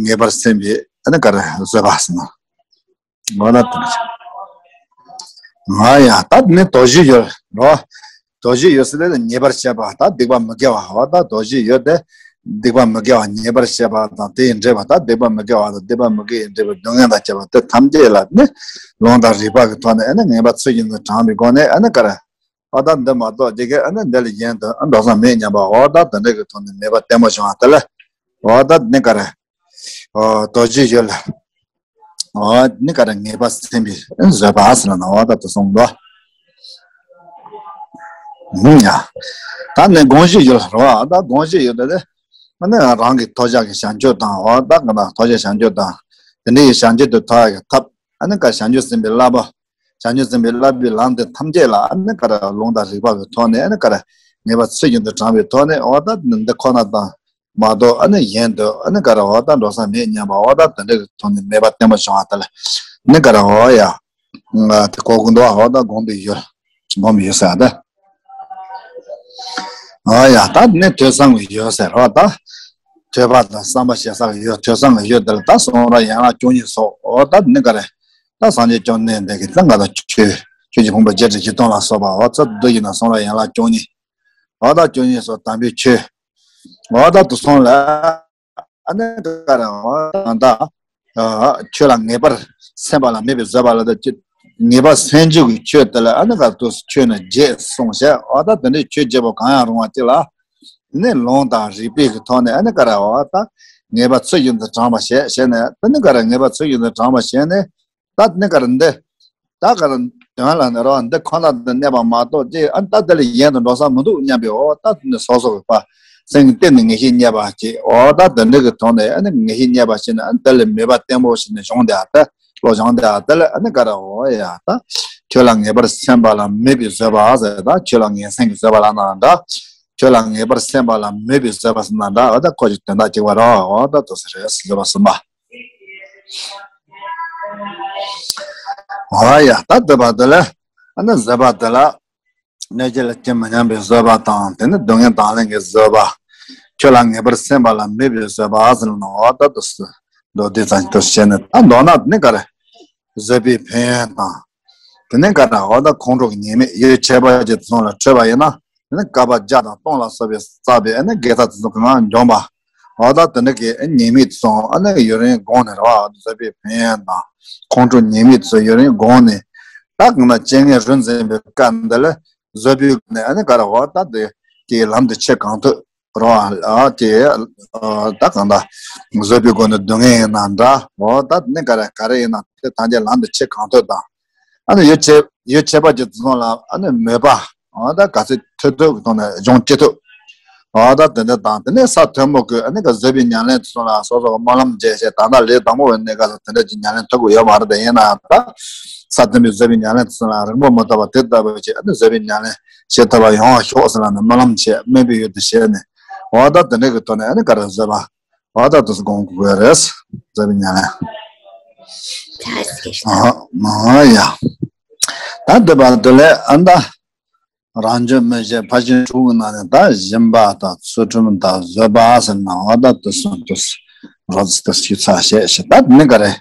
ངེས་པར་སེམས་པའི་ཨ་ནི་ག་རེ་བཟོད་པ་ཟེར་ན། འོ་ན་དེ་ང་ཡང་ད་ནི་དོ་བཞི་ཡོད་རོ། དོ་བཞི་ཡོད་ཟེར་ཏེ་ཉེས་པར་བཤད་པ་ད་སྡིག་པ་མི་དགེ་བ་འོ་ད་དོ་བཞི་ཡོད་དེ། སྡིག་པ་མི་དགེ་བ་ཉེས་པར་བཤད་པ་དང་དེ་ཡི་འབྲེལ་བ་ད་སྡིག་པ་མི་དགེ་བ་དང་སྡིག་པ་མི་དགེ་ཡི་འབྲེལ་བའི་སྡུག་བསྔལ་དང་བཅས་པ་དེ་ཐམས་ཅད་ལ་ནི་ལུང་དང་རིགས་པ་གི་ཐོག་ནས་ཨ་ནི་ངེས་པ་ཚུལ་བཞིན་དུ་དྲངས་པའི་སྒོ་ནས་ཨ་ནི་ག་རེ། འོ་ད་འདི་མ་གཏོགས་དེ་གས་ཨ་ནི་འདི་ལས་གཞན་དུ་ཨ་འགྲོ་ས་མེད་སྙམ་པ་འོ་ད་དེ་འདྲ་གི་ཐོག་ནས་མོས་པ་བརྟན་པོ་བྱུང་བ་དེ་ལ་འོ་ད་ནི་ག་རེ། འོ་དོ་བཞི་ཡོད་ལ། འོ་ནི་ག་རེ་ངེས་པ་སེམས་པའི་བཟོད་པ་ཟེར་ན་འོ་ད་དུ་གསུངས་འདུག་ཧུམ་ཡ། ད་ནི་དགོངས་གཞི་ཡོད་ལ་རོ་ད་དགོངས་གཞི་ཡོད་ད་དེ། ཨ་ནི་རང་གི་ཐོབ་བྱ་གི་བྱང་ཆུབ་དང་འོ་ད་ག་ན་ཐོབ་བྱ་བྱང་ཆུབ་དང་། དེ་འདྲ་ཡི་བྱང་ཆུབ་ཏུ་ཐོབ་ཡ་གི་ཐབས་ཨ་ནི་ག་བྱང་ཆུབ་སེམས་དཔའི་བསླབ་པ། བྱང་ཆུབ་སེམས་དཔའི་བསླབ་པའི་ལམ་དེ་ཐམས་ཅད་ལ་ཨ་ནི་ག་རེ་ལུང་དང་རིགས་པ་གི་ཐོག་ནས་ཨ་ནི་ག་རེ་ངེས་པ་ཚུལ་བཞིན་དུ་དྲངས་པའི་ཐོག་ནས་འོ་ད་འདི་ཁོ་ན་དང་། མ་གཏོགས་ཨ་ནི་གཞན་དུ་ཨ་ནི་ག་རེ་འོ་ད་འགྲོ་ས་མེད་སྙམ་པ་འོ་ད་དེ་འདྲ་གི་ཐོག་ནས་མོས་པ་བརྟན་པོ་བྱུང་བ་དེ་ལ་ནི་ག་རེ་འོ་ཡ། ང་དེ་གོ་གི་འདུག་འོ་ད་སྒོམ་པའི་ཡུལ། སྒོམ་ཡུལ་ཟེར་ད། འོ་ཡ་ད་ནི་ཐོས་བསམ་གྱི་ཡུལ་ཟེར་རོ་ད། ཐོས་པ་དང་བསམ་པ་བྱེད་ས་གི་ཡུལ་ཐོས་བསམ་གྱི་ཡུལ་དེ་ལ་ད་གསུང་རབ་ཡན་ལག་བཅུ་གཉིས་སོགས་འོ་ད་ནི་ག་རེ། ད་སངས་རྒྱས་བཅོམ་ལྡན་འདས་ཀྱི་ད་ང་ད་ཆོས་ཆོས་ཀྱི་ཕུང་པོ་བརྒྱད་ཁྲི་བཞི་སྟོང་ལ་སོགས་པ་འོ་ཚོ་བསྡུ་ཡིན་ན་གསུང་རབ་ཡན་ལག་བཅུ་གཉིས། འོ་ད་བཅུ་གཉིས་སོགས་དམ་པའི་ཆོས། འོ་ད་དུ་སོང་ལ། ཨ་ནི་ག་རེ་འོ་ད་ད། ཨ་ཆོས་ལ་ངེས་པར་སེམས་པ་ལ་མོས་པའི་བཟོད་པ་ལ་ད་ཅི། ངེས་པར་སེམས་བྱུང་གི་ཆོས་དེ་ལ་ཨ་ནི་ག་དུ་ཆོས་ནི་བརྒྱད་གསུངས་བྱས་འོ་ད་དེ་འདྲའི་ཆོས་བརྒྱད་པོ་གང་ཡང་རུང་བ་ཅིག་ལ། ནི་ལུང་དང་རིགས་པའི་གི་ཐོག་ནས་ཨ་ནི་ག་རེ་འོ་ད། ངེས་པ་ཚུལ་བཞིན་དུ་དྲངས་པ་བྱས་བྱས་ནས་དེ་ནི་ག་རེ་ངེས་པ་ཚུལ་བཞིན་དུ་དྲངས་པ་བྱས་ནས། ད་ནི་ག་རེ་འདི། ད་ག་རེ་དོན་ལ་ནི་རོ་འདི་ཁོ་ན་དུ་གནས་པ་མ་གཏོགས་ཅི་ཨ་ནི་ད་དེ་ལས་གཞན་དུ་འགྲོ་ས་མི་འདུག་སྙམ་པའི་འོ་ད་ནི་སོ་སོ་གི་པ། སེམས་ཀྱི་སྟེང་ནས་ངེས་ཤེས་རྙེད་པ་ཅི་འོ་ད་དེ་འདྲ་གི་ཐོག་ནས་ཨ་ནི་ངེས་ཤེས་རྙེད་པ་ཞིག་ནི་ཨ་ནི་དེ་ལས་མོས་པ་བརྟན་པོ་ཞིག་ནི་བྱུང་སྟེ་ཨ་ད་བློ་བྱུང་སྟེ་ཨ་དེ་ལས་ཨ་ནི་ག་རེ་འོ་ཡ་ད། ཆོས་ལ་ངེས་པར་སེམས་པ་ལ་མོས་པའི་བཟོད་པ་ཟེར་ད་ཆོས་ལ་ངེས་སེམས་ཀྱི་བཟོད་པ་ལ་ན་འདྲ། ཆོས་ལ་ངེས་པར་སེམས་པ་ལ་མོས་པའི་བཟོད་པ་ཟེར་ན་འདྲ་འོ་ད་ཁོ་ཅིག་དོན་དག་གཅིག་པ་རོ་འོ་ད་དུ་ཟེར་རེད་བཟོད་པ་གསུམ་པ། འོ་ཡ་ད་དེ་བ་དེ་ལ་ཨ་ནི་བཟོད་པ་དེ་ལ་གནོད་བྱེད་ལ་ཇི་མི་སྙམ་པའི་བཟོད་པ་དང་དེ་ནི་སྡུག་བསྔལ་དང་ལེན་གྱི་བཟོད་པ། ཆོས་ལ་ངེས་པར་སེམས་པ་ལ་མོས་པའི་བཟོད་པ་ཟེར་ན་འོ་ད་དུ་སུ་མདོ་སྡེ་ཙམ་དུ་བཤད་ནས་ད་མདོར་ན་ནི་ག་རེ། བཟོད་པའི་ཕན་ཡོན་དང་། དེ་ནས་ག་རེ་འོ་ད་ཁོང་ཁྲོ་གི་ཉེས་དམིགས་ཡོ་བྱད་པ་ཅན་ཚོ་ལ་འཕྲོད་པ་ཡིན་ན། དེ་ནི་བསྐལ་པ་བརྒྱ་དང་སྟོང་ལ་སོགས་པའི་བསགས་པའི་ཨ་ནི་དགེ་རྩ་དེ་ཚོ་གང་འཇོམས་པ། འོ་ད་དེ་འདྲ་གི་ཉེས་དམིགས་དེ་ཚོ་ཨ་ནི་ཡུན་རིང་བསྒོམས་ནས་རེད་བ། བཟོད་པའི་ཕན་ཡོན་དང་ཁོང་ཁྲོ་ཉེས་དམིགས་དེ་ཚོ་ཡུན་རིང་བསྒོམས་ནས། ད་གང་ལ་སྤྱན་སྔས་རོ་འཛིན་པའི་སྐབས་འདི་ལ་བཟོད་པའི་སྒོ་ནས་ཨ་ནི་ག་རེ་འོ་ད་དེ་གི་ལམ་དུ་ཆེས་གང་ཐུབ་རེད་བ། དེ་ད་གང་ལྟར་བཟོད་པའི་སྒོ་ནས་སྡུག་བསྔལ་ཡིན་ན་འདྲ་འོ་ད་ནི་ག་རེ་ག་རེ་ཡིན་ན་དེ་ཐམས་ཅད་ལམ་དུ་ཆེས་གང་ཐུབ་དང་། ཨ་ནི་ཡོ་བྱད་ཡོ་བྱད་པ་ཅན་དེ་ཚོ་ལ་ཨ་ནི་མོས་པ། འོ་ད་ག་ཚོད་ཐུབ་ཐུབ་ཀྱི་ཐོག་ནས་སྦྱོང་ཅི་ཐུབ། འོ་ད་དེ་འདྲ་དང་དེ་ནས་ས་ཐོན་མོ་གི་ཨ་ནི་ག་བཟོད་པའི་ཉམས་ལེན་དེ་ཚོ་ལ་སོ་སོ་གི་སྨོན་ལམ་བྱས་བྱས་ད་ལྟ་ལས་དང་པོ་བའི་གནས་སྐབས་སུ་དེ་འདྲ་ཅིག་ཉམས་ལེན་ཐུབ་ཀྱི་ཡོད་མ་རེད་དེ་ཡིན་ན་ད། ས་ཐོན་པའི་བཟོད་པའི་ཉམས་ལེན་དེ་ཚོ་ལ་རིང་པོ་མི་ཐོགས་པ་དེ་ལྟ་བུ་བྱས་ཨ་ནི་བཟོད་པའི་ཉམས་ལེན་བྱེད་ཐུབ་པ་ཡོང་བ་ཤོག་ཟེར་ལ་ནི་སྨོན་ལམ་བྱས་སྨོན་པའི་ཡུལ་དུ་བྱས་ནས་འོ་ད་དེ་འདྲ་གི་ཐོག་ནས་ཨ་ནི་ག་རེ་བཟོད་པ། འོ་ད་དུ་སྒོམ་དགོས་རེད། བཟོད་པའི་ཉམས་ལེན། ཨ་མ་ཡ། ད་འདི་བར་དུ་ལས་ཨ་ད། རང་བྱུང་མི་ཤེས་ཕར་ཕྱིན་དྲུག་གི་ནང་ནས་ད་སྦྱིན་པ་དང་ཚུལ་ཁྲིམས་དང་བཟོད་པ་ཟེར་ན་འོ་ད་དུ་སོང་དུ་རོ་ཙི་ཏུ་ཞིག་ཚར་བཤད་ཤིག་ད་ནི་ག་རེ།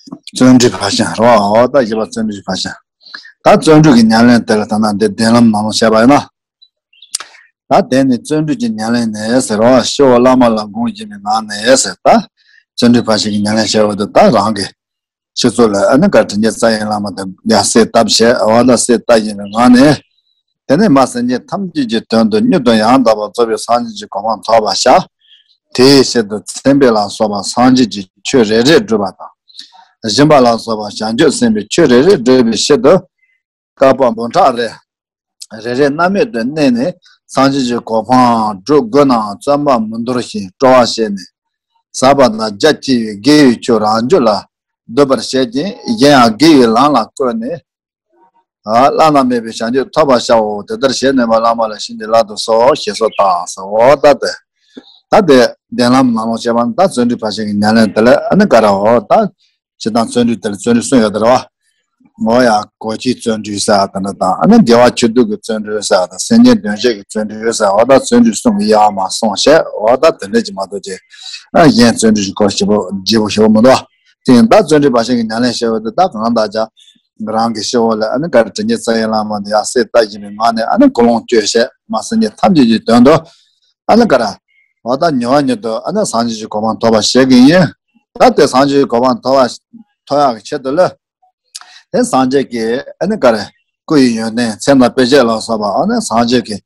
བརྩོན་འགྲུས་ཕར་ཕྱིན་རོ་འོ་ད་བཞི་པ་བརྩོན་འགྲུས་ཕར་ཕྱིན། ད་བརྩོན་འགྲུས་ཀྱི་ཉམས་ལེན་དེ་ལ་ད་ན་འདི་བདེན་ལམ་ནང་ལ་བཤད་པ་ཡིན་ན། ད་དེ་ནི་བརྩོན་འགྲུས་ཀྱི་ཉམས་ལེན་ནས་ཟེར་བ་ཞི་བ་བླ་མ་ལ་དགོངས་བཞིན་པའི་ངང་ནས་ཟེར་ད། བརྩོན་འགྲུས་ཕར་ཕྱིན་གྱི་ཉམས་ལེན་བྱ་བ་དེ་ད་རང་གི་སྤྱི་ཚོགས་ལ་ཨ་ནི་ག་དྲིན་ཅན་རྩ་ཡི་བླ་མ་དང་ཡང་སྲས་བཏབ་བྱས་འོ་ད་སྲས་བལྟ་བཞིན་པའི་ངང་ནས། དེ་ནས་མ་སེམས་ཅན་ཐམས་ཅད་ཀྱི་དོན་དུ་མྱུར་དུ་ཡང་དག་པར་རྫོགས་པའི་སངས་རྒྱས་ཀྱི་གོ་འཕང་ཐོབ་པར་བྱ། དེའི་ཕྱིར་དུ་མཚན་དཔེ་ལ་སོགས་པ་སངས་རྒྱས་ཀྱི་ཆོས་རེ་རེ་བསྒྲུབ་པ་དང་། སྦྱིན་པ་ལ་སོགས་པ་བྱང་ཆུབ་སེམས་དཔའི་ཆོས་རེ་རེ་བསྒྲུབ་པའི་ཕྱིར་དུ། བསྐལ་པ་འབུམ་ཕྲག་རེ་རེ་རེ་རྣམ་སྨིན་དུ་གནས་ནས་སངས་རྒྱས་ཀྱི་གོ་འཕང་སྒྲུབ་དགོས་ནའང་བརྩོན་པ་མི་འདོར་ཞིང་སྤྲོ་བ་བྱས་ནས་ཟབ་པ་དང་རྒྱ་ཆེ་བའི་དགེ་བའི་ཆོས་རང་རྒྱུད་ལ་སྡུད་པར་བྱེད་ཅིང་གཞན་ཡང་དགེ་བའི་ལམ་ལ་བཀོད་ནས་ བླ་ན་མེད་པའི་བྱང་ཆུབ་ཐོབ་པར་བྱའོ། དེ་ལྟར་ཞེས་ནུས་པ་བླ་མ་ལ་བྱིན་གྱིས་བརླབ་ཏུ་གསོལ་ཞེས་སོགས་བཏབ་ཟེར། འོ་ད་དེ། ད་དེ་གདན་ལམ་ནང་ལོགས་བྱས་པ་ན་ད་བརྩོན་འགྲུས་ཕར་ཕྱིན་གྱི་ཉམས་ལེན་དེ་ལ་ཨ་ནི་ག་རེ་འོ་ད། ཇི་ལྟར་བརྩོན་འགྲུས་དེ་ལ་བརྩོན་འགྲུས་གསུམ་ཡོད་དེ་རེད་བ། འོ་ཡ་གོ་ཆའི་བརྩོན་འགྲུས་ཟེར་བ་དེ་འདྲ་དང་ཨ་ནི་དགེ་བ་ཆོས་སྡུད་ཀྱི་བརྩོན་འགྲུས་ཟེར་བ་དང་སེམས་ཅན་དོན་བྱེད་ཀྱི་བརྩོན་འགྲུས་ཟེར་བ་དང་བརྩོན་འགྲུས་གསུམ་གྱི་དབྱེ་བ་མར་སོང་བྱས་འོ་ད་དེ་འདྲ་ཅིག་མ་གཏོགས་ཅིག་ཨ་གཞན་བརྩོན་འགྲུས་ཀྱི་སྐོར་ཞིབ་པོ་ཞིབ་པོ་ཞིབ་པོ་མི་འདུག་དེ་ཡིན་ད་བརྩོན་འགྲུས་ཕར་ཕྱིན་གྱི་ཉམས་ལེན་བྱེད་པ་དེ་ད་གང་ལྟར་ཀྱང་རང་གི་སྤྱི་བོ་ལ་ཨ་ནི་ག་རེ་དྲིན་ཅན་རྩ་བའི་བླ་མ་དེ་ཡར་གསལ་ལྟ་བཞིན་པའི་ངང་ནས་ཨ་ནི་ཀུན་སློང་བཅོས་བྱས་མ་སེམས་ཅན་ཐམས་ཅད་ཀྱི་དོན་དུ། ཨ་ནི་ག་ར། འོ་ད་མྱུར་བ་མྱུར་དུ་ཨ་ནི་སངས་རྒྱས་ཀྱི་གོ་འཕང་ཐོབ་པར་བྱེད་ཀྱི་ཡིན། ད་དེ་སངས་རྒྱས་ཀྱི་གོ་འཕང་ཐོབ་པ་ཐོབ་ཡག་གི་ཆེད་དུ་ལ། དེ་སངས་རྒྱས་ཀྱི་ཨ་ནི་ག་རེ། སྐུ་ཡི་ཡོན་ཏན་མཚན་དང་དཔེ་བྱད་ལ་སོགས་པ་ཨ་ནི་སངས་རྒྱས་ཀྱི་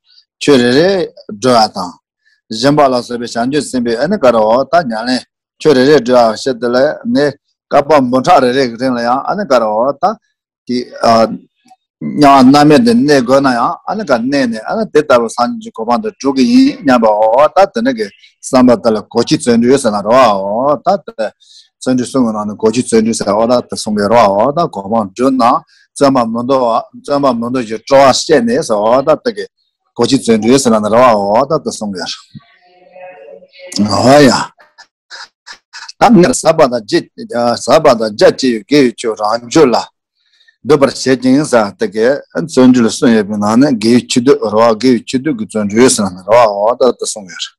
ཆོས་རེ་རེ་བགྲོ་བ་དང་། སྦྱིན་པ་ལ་སོགས་པའི་བྱང་ཆུབ་སེམས་དཔའི་ཨ་ནི་ག་རེ་འོ་ད་ཉམས་ལེན་ཆོས་རེ་རེ་བགྲོ་བ་ཆེད་དུ་ལ་ངས་བསྐལ་པ་འབུམ་ཕྲག་རེ་རེ་གི་རིང་ལ་ཡང་ཨ་ནི་ག་རེ་འོ་ད། དེ། ཨ། མྱ་ངན་མནར་མེད་དུ་གནས་དགོས་ན་ཡང་ཨ་ནི་ག་གནས་ནས་ཨ་ནི་དེ་ལྟ་བུ་སངས་རྒྱས་ཀྱི་གོ་འཕང་དུ་འགྲོ་གི་ཡིན་སྙམ་པའོ། ད་དེ་ནི་གི་བསམ་པ་དེ་ལ་གོ་ཆའི་བརྩོན་འགྲུས་ཟེར་ན་རེད་བའོ། ད་དེ་བརྩོན་འགྲུས་གསུམ་གྱི་ནང་ནས་གོ་ཆའི་བརྩོན་འགྲུས་ཟེར་བ་ད་དེ་གསུང་གི་རེད་བའོ། ད་གོ་འཕང་བསྒྲུབ་ན་བརྩོན་པ་མི་འདོར་བ་བརྩོན་པ་མི་འདོར་ཞིང་སྤྲོ་བ་བསྐྱེད་ནས་ཟེར་བ་ད་དེ་གི་གོ་ཆའི་བརྩོན་འགྲུས་ཟེར་ན་རེད་བའོ། ད་དེ་གསུང་གི་རེད། འོ་ཡ། ད་ངས་ཟབ་པ་དང་རྒྱ་ཟབ་པ་དང་རྒྱ་ཆེ་བའི་དགེ་བའི་ཆོས་རང་རྒྱུད་ལ་སྡུད་པར་བྱེད་ཅིང་ཟེར་དེ་གའི་བརྩོན་འགྲུས་ལ་གསུམ་ཡོད་པའི་ནང་ནས་དགེ་བའི་ཆོས་སྡུད་རེད་བ། དགེ་བའི་ཆོས་སྡུད་ཀྱི་བརྩོན་འགྲུས་ཟེར་ན་རེད་བ། འོ་ད་དེ་གསུངས་ཡོད་རེད།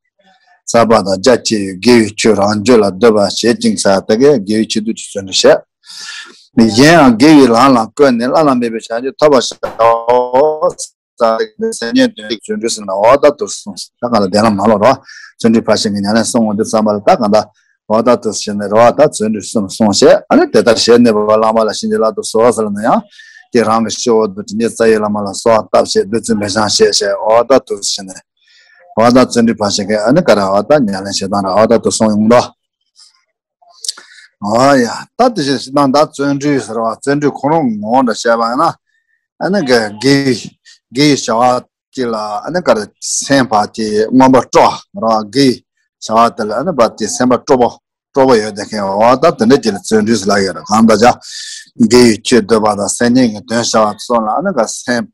ཟབ་པ་དང་རྒྱ་ཆེ་བའི་དགེ་བའི་ཆོས་རང་རྒྱུད་ལ་སྡུད་པར་བྱེད་ཅིང་ཟེར་དེ་གའི་དགེ་བའི་ཆོས་སྡུད་ཀྱི་བརྩོན་འགྲུས་བྱེད། གཞན་ཡང་དགེ་བའི་ལམ་ལ་བཀོད་ནས་བླ་ན་མེད་པའི་བྱང་ཆུབ་ཐོབ་པར་བྱའོ། ས་ལེགས་ནས་སེམས་ཅན་དོན་བྱེད་ཀྱི་བརྩོན་འགྲུས་ཟེར་ན་འོ་ད་དུ་གསུངས། ད་གང་ལ་བདེན་ལམ་མ་ལོག་རོ། བརྩོན་འགྲུས་ཕར་ཕྱིན་གྱི་ཉམས་ལེན་གསུང་འོང་དུས་ཙམ་པ་ལ་ད་གང་ལྟར་འོ་ད་དུ་བྱས་ནས་རོ་ད་བརྩོན་འགྲུས་གསུམ་གསུངས་བྱས་ཨ་ནི་དེ་ལྟར་ཞེས་ནུས་པ་བླ་མ་ལ་བྱིན་གྱིས་བརླབ་ཏུ་གསོལ་ཟེར་ན་ཡང་དེ་རང་གི་སྤྱི་བོ་དུ་དྲིན་ཅན་རྩ་བའི་བླ་མ་ལ་གསོལ་བ་བཏབ་བྱས་བདུད་རྩི་འབེན་བཤམས་བྱས་བྱས་འོ་ད་དུ་བྱས་ནས་འོ་ད་བརྩོན་འགྲུས་ཕར་ཕྱིན་གྱི་ཨ་ནི་ག་ར་འོ་ད་ཉམས་ལེན་བྱེད་སྟངས་ར་འོ་ད་དུ་གསུངས་ཡོང་དོ། ཨ་ཡ། ད་དེ་བཞིན་ཞིག་དང་ད་བརྩོན་འགྲུས་ཟེར་བ་བརྩོན་འགྲུས་ཁོ་རང་ངོ་འདྲ་བཤད་པ་ཡིན་ན། ཨ་ནི་གི་དགེ་བའི་དགེ་བའི་བྱ་བ་གཅིག་ལ་ཨ་ནི་ག་རེ་སེམས་པ་དེ་མངོན་པར་སྤྲོ་བ་ར་དགེ་བའི་བྱ་བ་དེ་ལ་ཨ་ནི་བ་དེ་སེམས་པ་སྤྲོ་པོ་སྤྲོ་པོ་ཡོད་དེ་མཁན་འོ་ད་དེ་འདྲ་ཅིག་ལ་བརྩོན་འགྲུས་ཟེར་ལབ་ཡོད་རེད། གང་ལྟར་ཀྱང་དགེ་བའི་ཆོས་འདོད་པ་དང་སེམས་ཅན་གྱི་དོན་བྱ་བ་སོགས་ལ་ཨ་ནི་ག་སེམས།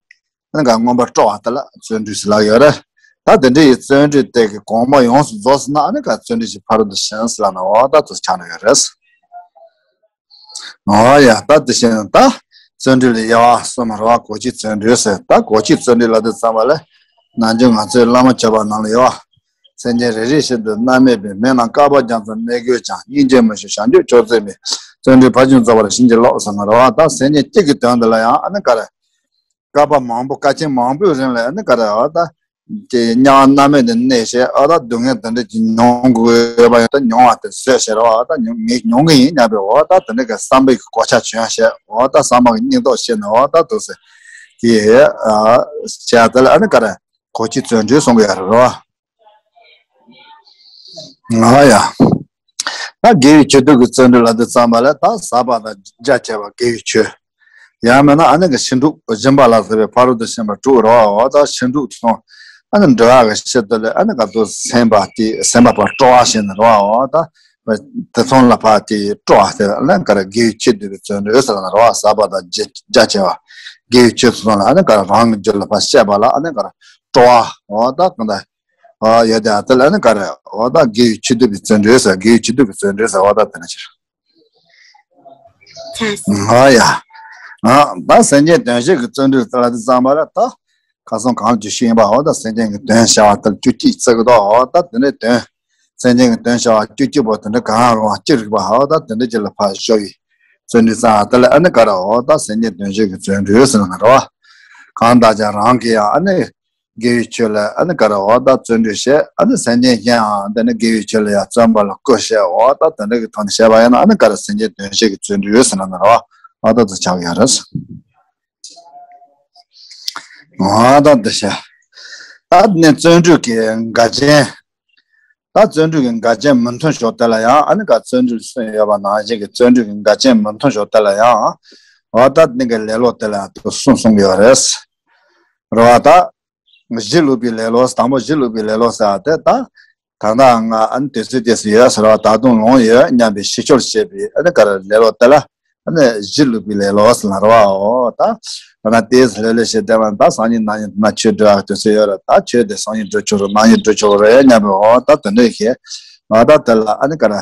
ཨ་ནི་ག་མངོན་པར་སྤྲོ་བ་དེ་ལ་བརྩོན་འགྲུས་ཟེར་ལབ་ཡོད་རེད། ད་དེ་འདྲ་ཡི་བརྩོན་འགྲུས་དེ་གི་གོང་མ་ཡོངས་སུ་རྫོགས་ཟེར་ན་ཨ་ནི་ག་བརྩོན་འགྲུས་ཀྱི་ཕ་རོལ་ཏུ་ཕྱིན་ཟེར་ལབ་ན་འོ་ད་ཚོ་ཆགས་ནས་ཡོད་རེད། འོ་ཡ་ད་དེ་བཞིན་ད་བརྩོན་འགྲུས་ལ་དབྱེ་བ་གསུམ་རེད་བ། གོ་ཆའི་བརྩོན་འགྲུས་ཟེར་ད་གོ་ཆའི་བརྩོན་འགྲུས་ལབ་དུས་ཙམ་པ་ལ་ནམ་རྒྱུན་ང་ཚོའི་བླ་མ་མཆོད་པ་ནང་ལ་ཡོད་བ། སེམས་ཅན་རེ་རེ་བཞིན་དུ་མནར་མེད་པའི་མི་རྣམས་བསྐལ་པ་རྒྱ་མཚོར་གནས་དགོས་ཀྱང་སྙིང་རྗེ་མི་ཞུམ་བྱང་ཆུབ་མཆོག་བརྩེགས་མའི་བརྩོན་འགྲུས་ཕར་ཕྱིན་རྫོགས་པར་བྱིན་གྱིས་རློབས་ཟེར་ན་རེད་བ། ད་སེམས་ཅན་གཅིག་གི་དོན་དུ་ལ་ཡང་ཨ་ནི་ག་རེ། བསྐལ་པ་མང་པོ་བསྐལ་ཆེན་མང་པོའི་རིང་ལ་ཨ་ནི་ག་རེ་ཨ་ད། དེ་དམྱལ་བ་མནར་མེད་དུ་གནས་བྱས་ཨ་ད་སྡུག་བསྔལ་དེ་འདྲ་ཅིག་མྱོང་དགོས་པ་ཡང་ད་མྱོང་བ་དེ་བཟོད་བྱས་རེད་བ། ཨ་ད་མྱོང་ངས་མྱོང་གི་ཡིན་སྙམ་པའི་འོ་ད་དེ་འདྲ་གི་བསམ་པའི་གོ་ཆ་བྱོན་བྱས་འོ་ད་བསམ་པ་གི་སྙིང་སྟོབས་བྱས་ནས་འོ་ད་དུ་ཟེར། དེ་ཨ་བྱས་དེ་ལ་ཨ་ནི་ག་རེ་གོ་ཆའི་བརྩོན་འགྲུས་གསུང་གི་ཡོད་རེད་བ། ང་ཡ། ད་དགེ་བའི་ཆོས་སྡུད་ཀྱི་བརྩོན་འགྲུས་ལབ་དུས་ཙམ་པ་ལ་ད་ཟབ་པ་དང་རྒྱ་ཆེ་བ་དགེ་བའི་ཆོས། ཡང་མིན་ན་ཨ་ནི་གི་ཕྱིན་དྲུག་སྦྱིན་པ་ལ་སོགས་པའི་ཕ་རོལ་ཏུ་ཕྱིན་པ་དྲུག་རེད་བ། འོ་ད་ཕྱིན་དྲུག་ཚོང་ཨ་ནི་འགྲོ་བ་གི་ཕྱིར་དུ་ལས་ཨ་ནི་ག་དུ་སེམས་པ་དེ་སེམས་པ་ཕར་སྤྲོ་བ་བྱས་ནས་རེད་བ། འོ་ད་དེ་ཚོང་ལ་ཕར་དེ་སྤྲོ་བ་དེ་ཨ་ནི་ག་རེ་དགེ་བའི་ཆོས་སྡུད་པའི་བརྩོན་འགྲུས་ཟེར་ན་རེད་བ། ཟབ་པ་དང་རྒྱ་རྒྱ་ཆེ་བ་དགེ་བའི་ཆོས་ཚོང་ལ་ཨ་ནི་ག་རེ་རང་གི་རྒྱུད་ལ་ཕར་བཤད་པ་ལ་ཨ་ནི་ག་རེ་སྤྲོ་བ་འོ་ད་གང་ལྟར། ཨ་ཡོད་དེ་ཨ་ད་ལ་ནི་ག་རེ་འོ་ད་དགེ་བའི་ཆོས་སྡུད་པའི་བརྩོན་འགྲུས་ཟེར། དགེ་བའི་ཆོས་སྡུད་པའི་བརྩོན་འགྲུས་ཟེར་འོ་ད་དེ་ནི་ཕྱིར། ཨ་ཡ། ཨ་ད་སེམས་ཅན་དོན་བྱེད་ཀྱི་བརྩོན་འགྲུས་ཟེར་ལ་དེ་ཙམ་པ་ལ་ད་ཁ་སང་གང་ལ་ཇི་ཞིག་ཡིན་པ་འོ་ད་སེམས་ཅན་གྱི་དོན་བྱ་བ་ལྟར་བཅུ་གཅིག་བརྩི་གི་འདུག་འོ་ད་དེ་འདྲའི་དོན། སེམས་ཅན་གྱི་དོན་བྱ་བ་བཅུ་གཅིག་པོ་དེ་འདྲ་གང་རུང་བ་ཅི་རིགས་པ་འོ་ད་དེ་འདྲ་ཅིག་ལ་ཕར་ཞོག་ཡི། བརྩོན་འགྲུས་བསམ་ཨ་ད་ལ་ཨ་ནི་ག་རེ་འོ་ད་སེམས་ཅན་དོན་བྱེད་ཀྱི་བརྩོན་འགྲུས་ཟེར་ན་རེད་བ། གང་ལྟར་ཀྱང་རང་གིས་ཡང་ཨ་ནི། དགེ་བའི་ཆོས་ལ་ཨ་ནི་ག་རེ་འོ་ད་བརྩོན་འགྲུས་བྱས་ཨ་ནི་སེམས་ཅན་གཞན་ཡང་དེ་ནི་དགེ་བའི་ཆོས་ལ་ཡང་བརྩོན་པ་ལ་བསྐུལ་བྱས་འོ་ད་དེ་འདྲ་གི་ཐོག་ནས་བྱས་པ་ཡིན་ན་ཨ་ནི་ག་རེ་སེམས་ཅན་དོན་བྱེད་ཀྱི་བརྩོན་འགྲུས་ཟེར་ན་ནི་རེད་བ། འོ་ད་དུ་ཆགས་ཡོད་རེད། འོ་ད་འདི་བྱས། ད་ནི་བརྩོན་འགྲུས་ཀྱི་འགལ་རྐྱེན། ད་བརྩོན་འགྲུས་ཀྱི་འགལ་རྐྱེན་མི་མཐུན་ཕྱོགས་དེ་ལ་ཡང་ཨ་ནི་ག་བརྩོན་འགྲུས་གསུམ་ཡོད་པ་ནང་བཞིན་གྱི་བརྩོན་འགྲུས་ཀྱི་འགལ་རྐྱེན་མི་མཐུན་ཕྱོགས་དེ་ལ་ཡང་། འོ་ད་ནི་གི་ལེ་ལོ་དེ་ལ་དུ་གསུམ་གསུངས་ཡོད་རེད། རེད་བ་ད། གཞི་བླུགས་པའི་ལེ་ལོ། དང་པོ་གཞི་བླུགས་པའི་ལེ་ལོ་ཟེར་བ་དེ་ད། ད་ལྟ་ང་ཨ་ནི་དུས་ཚོད་དེ་སུ་ཡོད་ཟེར་བ་ད་དུང་ལོང་ཡོད་སྙམ་པའི་ཕྱི་བཤོལ་བྱེད་པའི་ཨ་ནི་ག་རེ་ལེ་ལོ་དེ་ལ་ཨ་ནི་གཞི་བླུགས་པའི་ལེ་ལོ་ཟེར་ན་རེད་བའོ། ད་ ཁོ་ན་དེས་ལྷོད་ལྷོད་བྱས་བསྡད་པ་ད་སང་ཉིན་གནངས་ཉིན་ན་ཆོས་སྒྲུབ་ཡག་དུས་ཚོད་ཡོད་རེད། ད་ཆོས་དེ་སང་ཉིན་སྒྲུབ་ཆོག་རེད། གནངས་ཉིན་སྒྲུབ་ཆོག་རེད་སྙམ་པའི་འོ་ད་དེ་འདྲ་ཞིག་འོ་ད་དེ་ལ་ཨ་ནི་ག་རེ།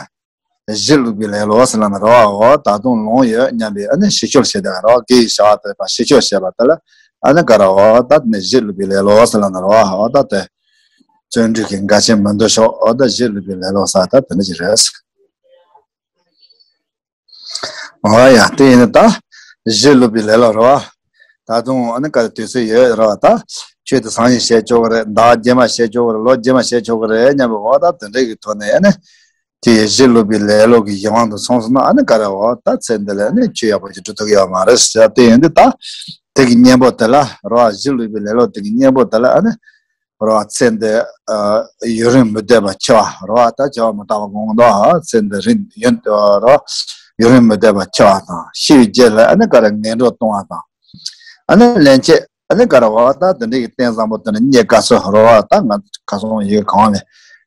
གཞི་བླུགས་པའི་ལེ་ལོ་ཟེར་ལབ་ན་རོ། འོ་ད་དུང་ལོང་ཡོད་སྙམ་པའི་ཨ་ནི་གཞི་བཅོལ་བྱེད་དེ་རོ། གི་བྱ་བ་དེ་བ་གཞི་བཅོལ་བྱེད་པ་དེ་ལ་ཨ་ནི་ག་རེ་འོ་ད་ནི་གཞི་བླུགས་པའི་ལེ་ལོ་ཟེར་ལབ་ན་རོ། འོ་ད་དེ་བརྩོན་འགྲུས་ཀྱི་འགལ་རྐྱེན་མི་འདུ་ཤོག་འོ་ད་གཞི་བླུགས་པའི་ལེ་ལོ་ཟེར་ད་དེ་འདྲ་ཞིག་རེད། འོ་ཡ་དེ་ཡིན་ན་ད་གཞི་བླུགས་པའི་ལེ་ལོ་རོ། ད་དུང་ཨ་ནི་ག་རེ་དུས་ཚོད་ཡོད་རོ། ད་ཆོས་དེ་སང་ཉིན་བྱེད་ཆོག་གི་རེད། ཟླ་རྗེས་མ་བྱེད་ཆོག་གི་རེད། ལོ་རྗེས་མ་བྱེད་ཆོག་གི་རེད་སྙམ་པའི་འོ་ད་དེ་འདྲ་གི་ཐོག་ནས་ཨ་ནི། དེ་ཡི་གཞི་བླུགས་པའི་ལེ་ལོ་གི་གཞན་དབང་དུ་སོང་སོང་ན་ཨ་ནི་ག་རེ་འོ་ད་ཚེ་འདི་ལ་ཨ་ནི་ཆོས་ཡག་པོ་ཅིག་སྒྲུབ་ཐུབ་ཀྱི་ཡོད་མ་རེད་ཟེར། དེ་ཡིན་དུས་ད་དེ་གི་གཉེན་པོ་དེ་ལ་རོ། གཞི་བླུགས་པའི་ལེ་ལོ་དེ་གི་གཉེན་པོ་དེ་ལ་ཨ་ནི་རོ་ཚེ་འདི་ཡུན་རིང་མི་སྡོད་པ་འཆི་བ་རོ། ད་འཆི་བ་མི་རྟག་པ་དགོངས་འདུག་ཚེ་འདི་རིང་ཡུན་རོ་ཡུན་རིང་མི་སྡོད་པ་འཆི་བ་དང་ཤི་བའི་རྗེས་ལ་ཨ་ནི་ག་རེ་ངན་འགྲོར་ལྟུང་བ་དང་། ཨ་ནི་སླན་ཆད་ཨ་ནི་ག་རེ་བ་ད་དེ་འདྲའི་གི་རྟེན་བཟང་པོ་དེ་ནི་རྙེད་དཀའ་སོགས་རོ། ད་ང་ཁ་སང་ཡི་གེ་གང་ལས་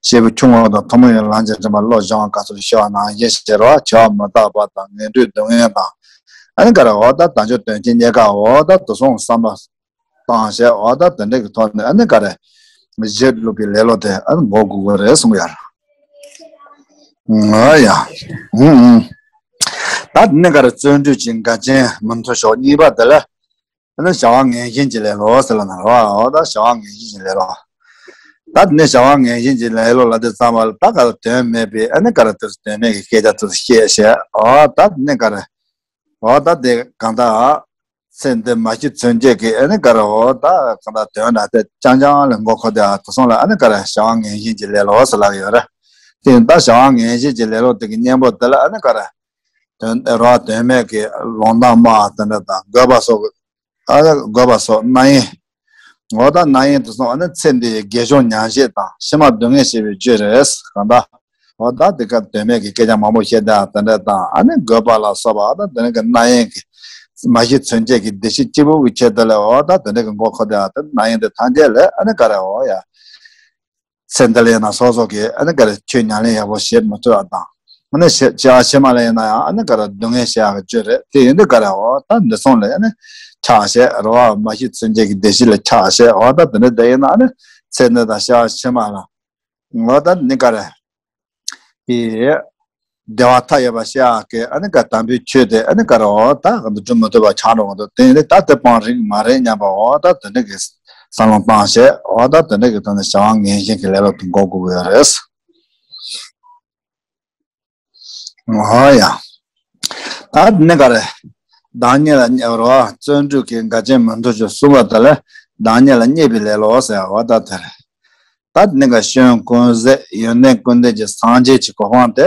སྐྱེས་བུ་ཆུང་ངུ་དང་ཐུན་མོང་བའི་ལམ་གྱི་རིམ་པ་བློ་སྦྱོང་བ་སྐབས་སུ་ཞུ་བ་ནང་བཞིན་ཞེས་རོ། འཆི་བ་མི་རྟག་པ་དང་ངན་འགྲོའི་སྡུག་བསྔལ་དང་ཨ་ནི་ག་རེ་བ་ད་དལ་འབྱོར་དོན་ཆེན་རྙེད་དཀའ་འོ་ད་དུ་སོང་བསམ་པ་བཏང་བྱས་འོ་ད་དེ་འདྲའི་གི་ཐོག་ནས་ཨ་ནི་ག་རེ་གཞི་བླུགས་པའི་ལེ་ལོ་དེ་ཨ་ནི་འགོག་དགོས་ཀྱི་རེད་གསུངས་ཡ། ང་ཡ། ཧུམ་ཧུམ། ད་དེ་ནས་ག་རེ་བརྩོན་འགྲུས་ཀྱི་འགལ་རྐྱེན་མི་མཐོ་ཤོས་གཉིས་པ་དེ་ལ། ཨ་ནི་བྱ་བ་ངན་ཞེན་གྱི་ལེ་ལོ་ཟེར་ལབ་ན་རོ། འོ་ད་བྱ་བ་ངན་ཞེན་གྱི་ལེ་ལོ། ད་དེ་ནས་བྱ་བ་ངན་ཞེན་གྱི་ལེ་ལོ་ལ་དེ་ཙམ་པ་ལ་ད་ག་རེ་དོན་མེད་པའི་ཨ་ནི་ག་རེ་དེ་དོན་མེད་ཀྱི་སྐད་ཆ་དེ་བཤད་བྱས། འོ་ད་དེ་ནས་ག་རེ། འོ་ད་དེ་གང་ལྟར་ཚེ་འདི་མ་ཤི་ཚུན་ཆད་ཀྱི་ཨ་ནི་ག་རེ་འོ་ད་གང་ལྟར་དོན་དག་དེ་རྐྱང་རྐྱང་ལ་མགོ་འཁོར་དེ་ཨ་དེ་སོང་ལ་ཨ་ནི་ག་རེ་བྱ་བ་ངན་ཞེན་གྱི་ལེ་ལོ་ཟེར་ལབ་ཀྱི་ཡོད་རེད། དེ་ད་བྱ་བ་ངན་ཞེན་གྱི་ལེ་ལོ་དེ་གི་གཉེན་པོ་དེ་ལ་ཨ་ནི་ག་རེ། དོན་རོ་དོན་མེད་ཀྱི་ལོང་གཏམ་སྨྲ་བ་དེ་འདྲ་དང་རྒོད་པ་སོགས་ཨ་རྒོད་པ་སོགས་རྣམ་གཡེང་། འོ་ད་རྣམ་གཡེང་དུ་སོང་ཨ་ནི་ཚེ་འདི་ཡི་དགེ་སྦྱོར་ཉམས་བཞེས་དང་ཕྱི་མ་སྡུག་བསྔལ་ཞེས་པའི་རྒྱུ་རེད་གང་ལྟར། འོ་ད་དེ་ག་དོན་མེད་ཀྱི་སྐད་ཆ་མང་པོ་བཤད་དེ་དེ་འདྲ་དང་ཨ་ནི་རྒོད་པ་ལ་སོགས་པ་ཨ་ད་དེ་འདྲ་གི་རྣམ་གཡེང་གི་མ་ཤི་ཚུན་ཆད་ཀྱི་བདེ་སྐྱིད་སྐྱིད་པོ་གི་ཆེད་དུ་ལས་འོ་ད་དེ་འདྲ་གི་མགོ་འཁོར་དེ་ཨ་ད་རྣམ་གཡེང་དེ་ཐམས་ཅད་ལས་ཨ་ནི་ག་རེ་འོ་ཡ། ཚེ་འདི་ལ་ཡིན་ན་སོ་སོ་གིས་ཨ་ནི་ག་རེ་ཆོས་ཉམས་ལེན་ཡག་པོ་བྱེད་མི་ཐུབ་པ་དང་། ཨ་ནི་ཕྱི་ཕྱི་ཕྱི་མ་ལ་ཡིན་ན་ཡང་ཨ་ནི་ག་རེ་སྡུག་བསྔལ་བྱེད་ཡག་གི་རྒྱུ་རེད། དེ་ཡིན་དུས་ག་རེ་འོ་ད་འདི་སོང་ལ་ཨ་ནི་ཆགས་བྱས་རོ་བ་མ་ཤི་ཚུན་ཆད་ཀྱི་བདེ་སྐྱིད་ལ་ཆགས་བྱས་འོ་ད་དེ་འདྲ་དེ་ཡིན་ན་ཨ་ནི་ཚེ་འདི་དང་ཕྱི་ཕྱི་མ་ལ་འོ་ད་ནི་ག་རེ། དེ་བདེ་བ་མཐའ་ཡས་པ་ཤེས་ཡག་གི་ཨ་ནི་ག་དམ་པའི་ཆོས་དེ་ཨ་ནི་ག་རེ་འོ་ད་ག་འདུ་སྒྲུབ་མི་ཐུབ་པ་ཆགས་འགྲོ་གི་འདུག་དེ་ཡིན་དུས་ད་དེ་སྤང་རིགས་མ་རེད་སྙམ་པ་འོ་ད་དེ་འདྲ་གི་བསམ་བློ་བཏང་བྱས་འོ་ད་དེ་འདྲ་གི་ཐོག་ནས་བྱ་བ་ངན་ཞེན་གྱི་ལེ་ལོ་དེ་འགོག་དགོས་ཀྱི་ཡོད་རེད། འོ་ཡ། ད་དེ་ནས་ག་རེ། བདག་ཉིད་ལ་བརྩོན་འགྲུས་ཀྱི་འགལ་རྐྱེན་མི་མཐོ་ཤོས་གསུམ་པ་དེ་ལ་བདག་ཉིད་ལ་བརྙས་པའི་ལེ་ལོ་ཟེར་བ་ད་དེ་རེད། ད་དེ་ནས་ག་སྐྱོན་ཀུན་ཟད་ཡོན་ཏན་ཀུན་ལྡན་གྱི་སངས་རྒྱས་ཀྱི་གོ་འཕང་དེ་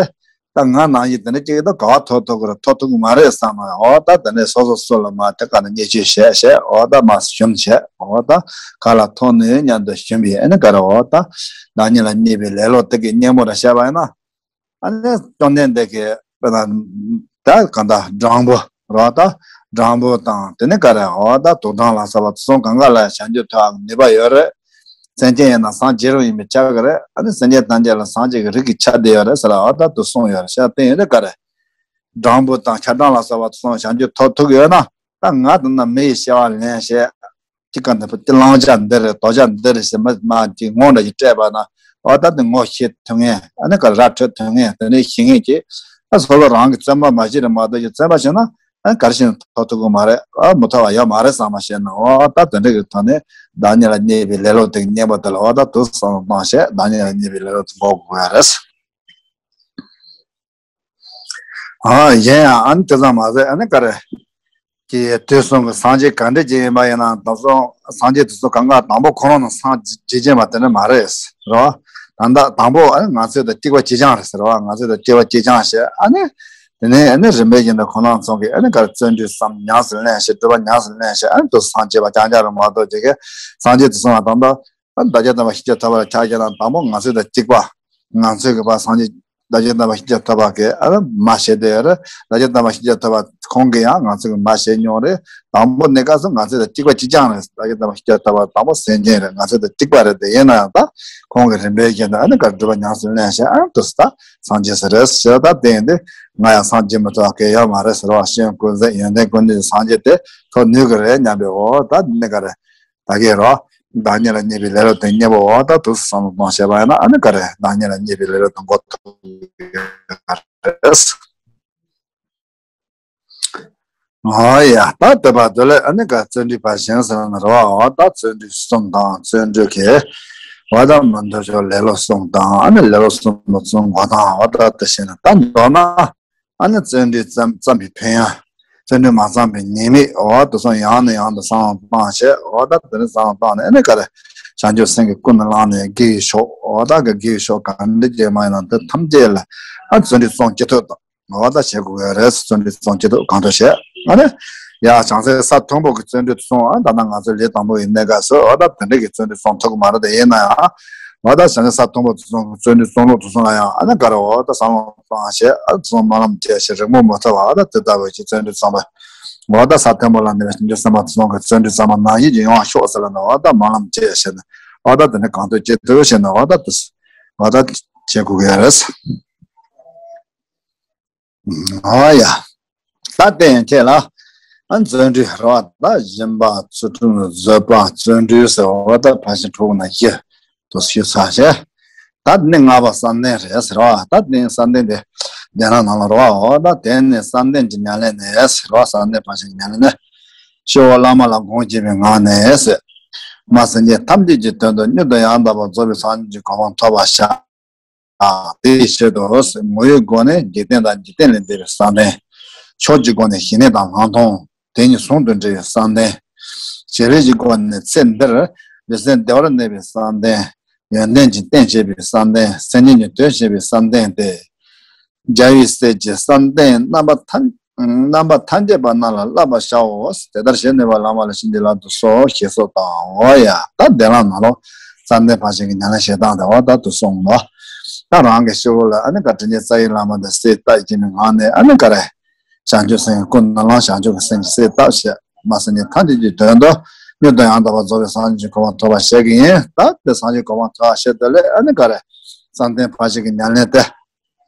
ད་ང་ནང་བཞིན་དེ་འདྲ་ཅིག་ད་ག་བ་ཐོབ་ཐུབ་ཀྱི་རེད། ཐོབ་ཐུབ་ཀྱི་མ་རེད་བསམ་པ་འོ་ད་དེ་ནས་སོ་སོ་སོ་ལ་མ་དེ་ག་ནས་བརྙས་བཅོས་བྱས་བྱས་འོ་ད་མ་ཞུམ་བྱས་འོ་ད་ག་ལ་ཐོབ་ནས་མཉམ་དུ་ཞུམ་པའི་ཨ་ནི་ག་རེ་འོ་ད་བདག་ཉིད་ལ་བརྙས་པའི་ལེ་ལོ་དེ་གི་གཉེན་པོ་ར་བཤད་པ་ཡིན་ན། ཨ་ནི་བཅོམ་ལྡན་འདས་ཀྱིས་དཔེར་ན་ད་གང་ལྟར་སྦྲང་བུ་རོ་ད་སྦྲང་བུ་དང་དེ་ནི་ག་རེ་འོ་ད་དུག་སྦྲང་ལ་སོགས་པ་དེ་ཚོ་གང་ག་ལ་བྱང་ཆུབ་ཐོབ་པའི་ནུས་པ་ཡོད་རེད། སེམས་ཅན་ཡིན་ན་སངས་རྒྱས་རང་ཡིན་པའི་ཆ་གི་རེད། ཨ་ནི་སེམས་ཅན་ཐམས་ཅད་ལ་སངས་རྒྱས་ཀྱི་རིགས་ཀྱི་ཆ་དེ་ཡོད་རེད་ཟེར་ལ་འོ་ད་དུ་གསུངས་ཡོད་རེད་ཤག་དེ་ཡིན་དུས་ག་རེ། སྦྲང་བུ་དང་ཆ་སྦྲང་ལ་སོགས་པ་དེ་ཚོ་བྱང་ཆུབ་ཐོབ་ཐུབ་ཀྱི་ཡོད་ན་ད་ང་དང་ན་མི་ཡི་བྱ་བ་ལེན་བྱས། ཅི་ག་འདི་བུ་དེ་བླང་བྱ་འདི་རེད་དོར་བྱ་འདི་རེད་ཟེར་མ་མ་ཅིག་ངོ་འདྲ་ཞིག་སྤྲད་པ་ན་འོ་ད་དེ་ངོ་ཤེས་ཐུབ་ངེས་ཨ་ནི་ག་ར་འཕྲོད་ཐུབ་ངེས་དེ་ནས་ཤེས་ངེས་ཀྱི་ཨ་སོ་སོ་རང་གི་བཙན་པ་མ་བྱེད་རེད་མ་གཏོགས་ཀྱི་བཙན་པ་བྱས་ན་ཨ་ག་རེ་བྱས་ན་ཐོབ་ཐུབ་ཀྱི་མ་རེད། ཨ་མི་ཐོབ་པ་ཡོད་མ་རེད་བསམ་པ་བྱས་ན་འོ་ད་དེ་འདྲ་གི་ཐོག་ནས་བདག་ཉིད་ལ་བརྙས་པའི་ལེ་ལོ་དེ་གི་གཉེན་པོ་དེ་ལ་འོ་ད་དུ་བསམ་བློ་བཏང་བྱས་བདག་ཉིད་ལ་བརྙས་པའི་ལེ་ལོ་དེ་འགོག་དགོས་ཡ་རེད། ཨ་གཞན་ཡང་ཨ་ནི་དེ་ཙམ་མ་ཟད་ཨ་ནི་ག་རེ། ཀྱི་དུས་གསུམ་གྱི་སངས་རྒྱས་ག་འདྲ་ཅིག་ཡིན་པ་ཡིན་ན་དེ་ཚོ་སངས་རྒྱས་དེ་ཚོ་གང་ག་དང་པོ་ཁོ་རང་ནང་སངས་རྒྱས་ཅན་པ་དེ་འདྲ་མ་རེད་ཟེར་བ། ད་ལྟ་དང་པོ་ཨ་ནི་ང་ཚོ་དང་གཅིག་པ་གཅིག་རྐྱང་རེད་ཟེར་བ། ང་ཚོ་དང་གཅིག་པ་གཅིག་རྐྱང་བྱས་ཨ་ནི། དེ་ནས་ཨ་ནི་རིམ་པས་ཀྱིས་ནི་ཁོ་རང་ཚོ་གིས་ཨ་ནི་ག་རེ་བརྩོན་འགྲུས་སམ་ཉམས་སུ་ལེན་བྱས་སྒྲུབ་པ་ཉམས་སུ་ལེན་བྱས་ཨ་ནི་དུ་སངས་རྒྱས་པ་རྐྱང་རྐྱང་རེད་མ་གཏོགས་ཅིག་གི་སངས་རྒྱས་དེ་ཚོ་ལ་ད་ལྟ། ཨ་བདག་ཅག་དམ་པ་ཤཱཀྱ་ཐུབ་པ་ལ་ཆ་བཞག་ན་དང་པོ་ང་ཚོ་དང་གཅིག་པ། ང་ཚོའི་གི་བ་སངས་རྒྱས་བདག་ཅག་དམ་པ་ཤཱཀྱ་ཐུབ་པ་གི་ཨ་མ་བྱེད་དེ་ཡོད་རེད། བདག་ཅག་དམ་པ་ཤཱཀྱ་ཐུབ་པ་ ཁོང་གིས་ཡང་ང་ཚོ་གི་མ་བཤད་མྱོང་རེད། དང་པོ་གནས་སྐབས་སུ་ང་ཚོ་དང་གཅིག་པ་གཅིག་རྐྱང་རེད། ད་གི་ད་བ་སྐྱ་ད་བ་དང་པོ་སེམས་ཅན་རེད། ང་ཚོ་དང་གཅིག་པ་རེད། དེ་ཡིན་ན་ཡང་ད་ཁོང་གི་རིམ་པས་བཞིན་དུ་ཨ་ནི་ག་སྒྲུབ་པ་ཉམས་སུ་ལེན་བྱས་ཨ་ནི་དུས་སུ་ད་སངས་རྒྱས་སུ་རེད་ཟེར། ད་དེ་ཡིན་དུས་ང་ཡང་སངས་རྒྱས་མི་ཐུབ་པ་གལ་ཡོད་མ་རེད་ཟེར་བ། སྤྱན་ཀུན་གཟིགས་ཡོན་ཏན་ཀུན་ལྡན་སངས་རྒྱས་དེ་ཐོབ་ནུས་ཀྱི་རེད་སྙམ་པའི་འོ་ད་ནི་ག་རེད། ད་གི་རོ། བདག་ཉིད་ལ་བརྙས་པའི་ལེ་ལོ་དོན་གཉེར་པོ་འོ་ད་དུས་སུ་བསམ་བློ་གཏོང་བྱས་པ་ཡིན་ན་ཨ་ནི་ག་རེ་བདག་ཉིད་ལ་བརྙས་པའི་ལེ་ལོ་དོན་འགོ་ཐུག་ཡོད་རེད། ཨོ་ཡ་ད་དེ་བར་དུ་ལས་ཨ་ནི་ག་བརྩོན་འགྲུས་ཕར་ཕྱིན་ཟེར་ན་རོ། འོ་ད་བརྩོན་འགྲུས་གསུམ་དང་བརྩོན་འགྲུས་ཀྱི་འོ་ད་མི་འདོར་ཕྱོགས་ལེ་ལོ་གསུམ་དང་ཨ་ནི་ལེ་ལོ་གསུམ་པོ་གསུམ་འགོ་དང་འོ་ད་དེ་བྱས་ན་ད་མདོར་ན། ཨ་ནི་བརྩོན་འགྲུས་བརྩམས་བརྩམས་པའི་ཕན་ཡོན། བརྩོན་འགྲུས་མ་བརྩམས་པའི་ཉེས་དམིགས། འོ་དེ་ཚོ་ཡང་ནས་ཡང་དུ་བསམ་བློ་བཏང་བྱས། འོ་ད་དེ་ནས་བསམ་བློ་བཏང་ནས་ཨ་ནི་ག་རེ། བྱང་ཆུབ་སེམས་ཀྱི་ཀུན་ནས་བསླངས་ནས་དགེ་བའི་ཕྱོགས། འོ་ད་གི་དགེ་བའི་ཕྱོགས་ག་འདྲ་ཅིག་མ་ཡིན་ན་དེ་ཐམས་ཅད་ལ་ཨ་བརྩོན་འགྲུས་བརྩམས་ཅི་ཐུབ་དང་། འོ་ད་བྱེད་དགོས་ཀྱི་རེད། བརྩོན་འགྲུས་བརྩམས་ཅི་ཐུབ་གང་ཐུབ་བྱས། ཨ་ནི་ཡ་བྱང་སེམས་ས་མཐོན་པོ་གི་བརྩོན་འགྲུས་བརྩམས། ཨ་ད་ནང་ང་ཚོ་ལས་དང་པོ་ཡི་གནས་སྐབས་སུ་འོ་ད་དེ་འདྲ་གི་བརྩོན་འགྲུས་བརྩམས་ཐུབ་ཀྱི་མ་རེད། དེ་ཡིན་ན་ཡང་འོ་ད་བྱང་སེམས་ས་མཐོན་པོ་དེ་ཚོ་བརྩོན་འགྲུས་བརྩམས་ལུགས་དེ་ཚོ་ལ་ཡང་ཨ་ནི་ག་རེ་འོ་ད་བསམ་བློ་བཏང་བྱས། ཨ་ཚོ་སྨོན་ལམ་བྱས་བྱས་རིང་མོ་མ་ཐོགས་པ་ཨ་ད་དེ་ལྟ་བུ་ཅིག་བརྩོན་འགྲུས་བརྩམས་པ། འོ་ད་ས་མཐོན་པོ་ལ་གནས་པའི་བྱང་ཆུབ་སེམས་དཔའ་ཚོ་གི་བརྩོན་འགྲུས་བརྩམས་པ་ནང་བཞིན་གྱི་ཡོང་བ་ཤོག་ཟེར་ལ་ནི་འོ་ད་སྨོན་ལམ་བྱས་བྱས་ནས་འོ་ད་དེ་ནི་གང་ཐུབ་ཅི་ཐུབ་བྱས་ནས་འོ་ད་དེ་འོ་ད་བྱེད་དགོས་ཀྱི་རེད། འོ་ཡ། ད་དེ་ཡང་ཁྱེད་ལ་ཨ་བརྩོན་འགྲུས་རོ། ད་སྦྱིན་པ་ཚུལ་ཁྲིམས་བཟོད་པ་བརྩོན་འགྲུས་ཟེར་འོ་ད་ཕར་ཕྱིན་དྲུག་ན་བཞི། དུ་ཞུ་ཚར་བྱས། ད་ནི་ལྔ་པ་བསམ་གཏན་རེད་ཟེར་བ། ད་ནི་བསམ་གཏན་དེ་གདན་ལ་ནང་ལ་རོ། འོ་ད་དེ་ནི་བསམ་གཏན་གྱི་ཉམས་ལེན་ནས་ཟེར་བ། བསམ་གཏན་ཕར་ཕྱིན་གྱི་ཉམས་ལེན་ནས། སྤྱི་བོ་བླ་མ་ལ་དགོངས་བགྱིས་པའི་ངང་ནས་ཟེར། མ་སེམས་ཅན་ཐམས་ཅད་ཀྱི་དོན་དུ་མྱུར་དུ་ཡང་དག་པར་རྫོགས་པའི་སངས་རྒྱས་ཀྱི་གོ་འཕང་ཐོབ་པར་བྱ། དེའི་ཕྱིར་དུ་ངོ་བོའི་སྒོ་ནས་འཇིག་རྟེན་དང་འཇིག་རྟེན་ལས་འདས་པའི་བསམ་གཏན། ཕྱོགས་ཀྱི་སྒོ་ནས་ཞི་གནས་དང་སྣང་སྟོང་དེ་གཉིས་ཟུང་དུ་འབྲེལ་བའི་བསམ་གཏན། བྱེད་ལས་ཀྱི་སྒོ་ནས་ཚེ་འདིར་ལུས་སེམས་བདེ་བར་གནས་པའི་བསམ་གཏན། ཡོན་ཏན་གྱི་རྟེན་བྱེད་པའི་བསམ་གཏན། སེམས་ཅན་གྱི་དོན་བྱེད་པའི་བསམ་གཏན་ཏེ། རྒྱལ་བའི་སྲས་ཀྱི་བསམ་གཏན་རྣམ་པ་ཐམས་རྣམ་པ་ཐམས་ཅད་པ་རྣམས་ལ་བསླབ་པར་བྱའོ། དེ་ལྟར་ཞལ་ནས་པ་བླ་མ་ལ་བྱིན་གྱིས་བརླབ་ཏུ་གསོལ་ཞེས་སོགས་དང་། འོ་ཡ་ད་གདན་ལ་ནང་ལོགས་བསམ་གཏན་ཕར་ཕྱིན་གྱི་ཉམས་ལེན་བྱེད་སྟངས་དེ་འོ་ད་དུ་གསུངས་ལོ། ད་རང་གི་སྤྱི་བོ་ལ་ཨ་ནི་ག་དྲིན་ཅན་རྩ་བའི་བླ་མ་དང་སྲས་བཏགས་བགྱིས་པའི་ངང་ནས་ཨ་ནི་ག་རེ། བྱང་ཆུབ་སེམས་ཀྱི་ཀུན་ནས་བསླངས། བྱང་ཆུབ་ཀྱི་སེམས་ཀྱི་སྲས་བཏགས་བྱས། མ་སེམས་ཅན་ཐམས་ཅད་ཀྱི་དོན་དུ་མྱུར་དུ་ཡང་དག་པར་རྫོགས་པའི་སངས་རྒྱས་ཀྱི་གོ་འཕང་ཐོབ་པར་བྱེད་ཀྱི་ཡིན། ད་དེ་སངས་རྒྱས་གོ་འཕང་ཐོབ་པར་བྱེད་དོན་ལས་ཨ་ནི་ག་རེ། བསམ་གཏན་ཕར་ཕྱིན་གྱི་ཉམས་ལེན་དེ།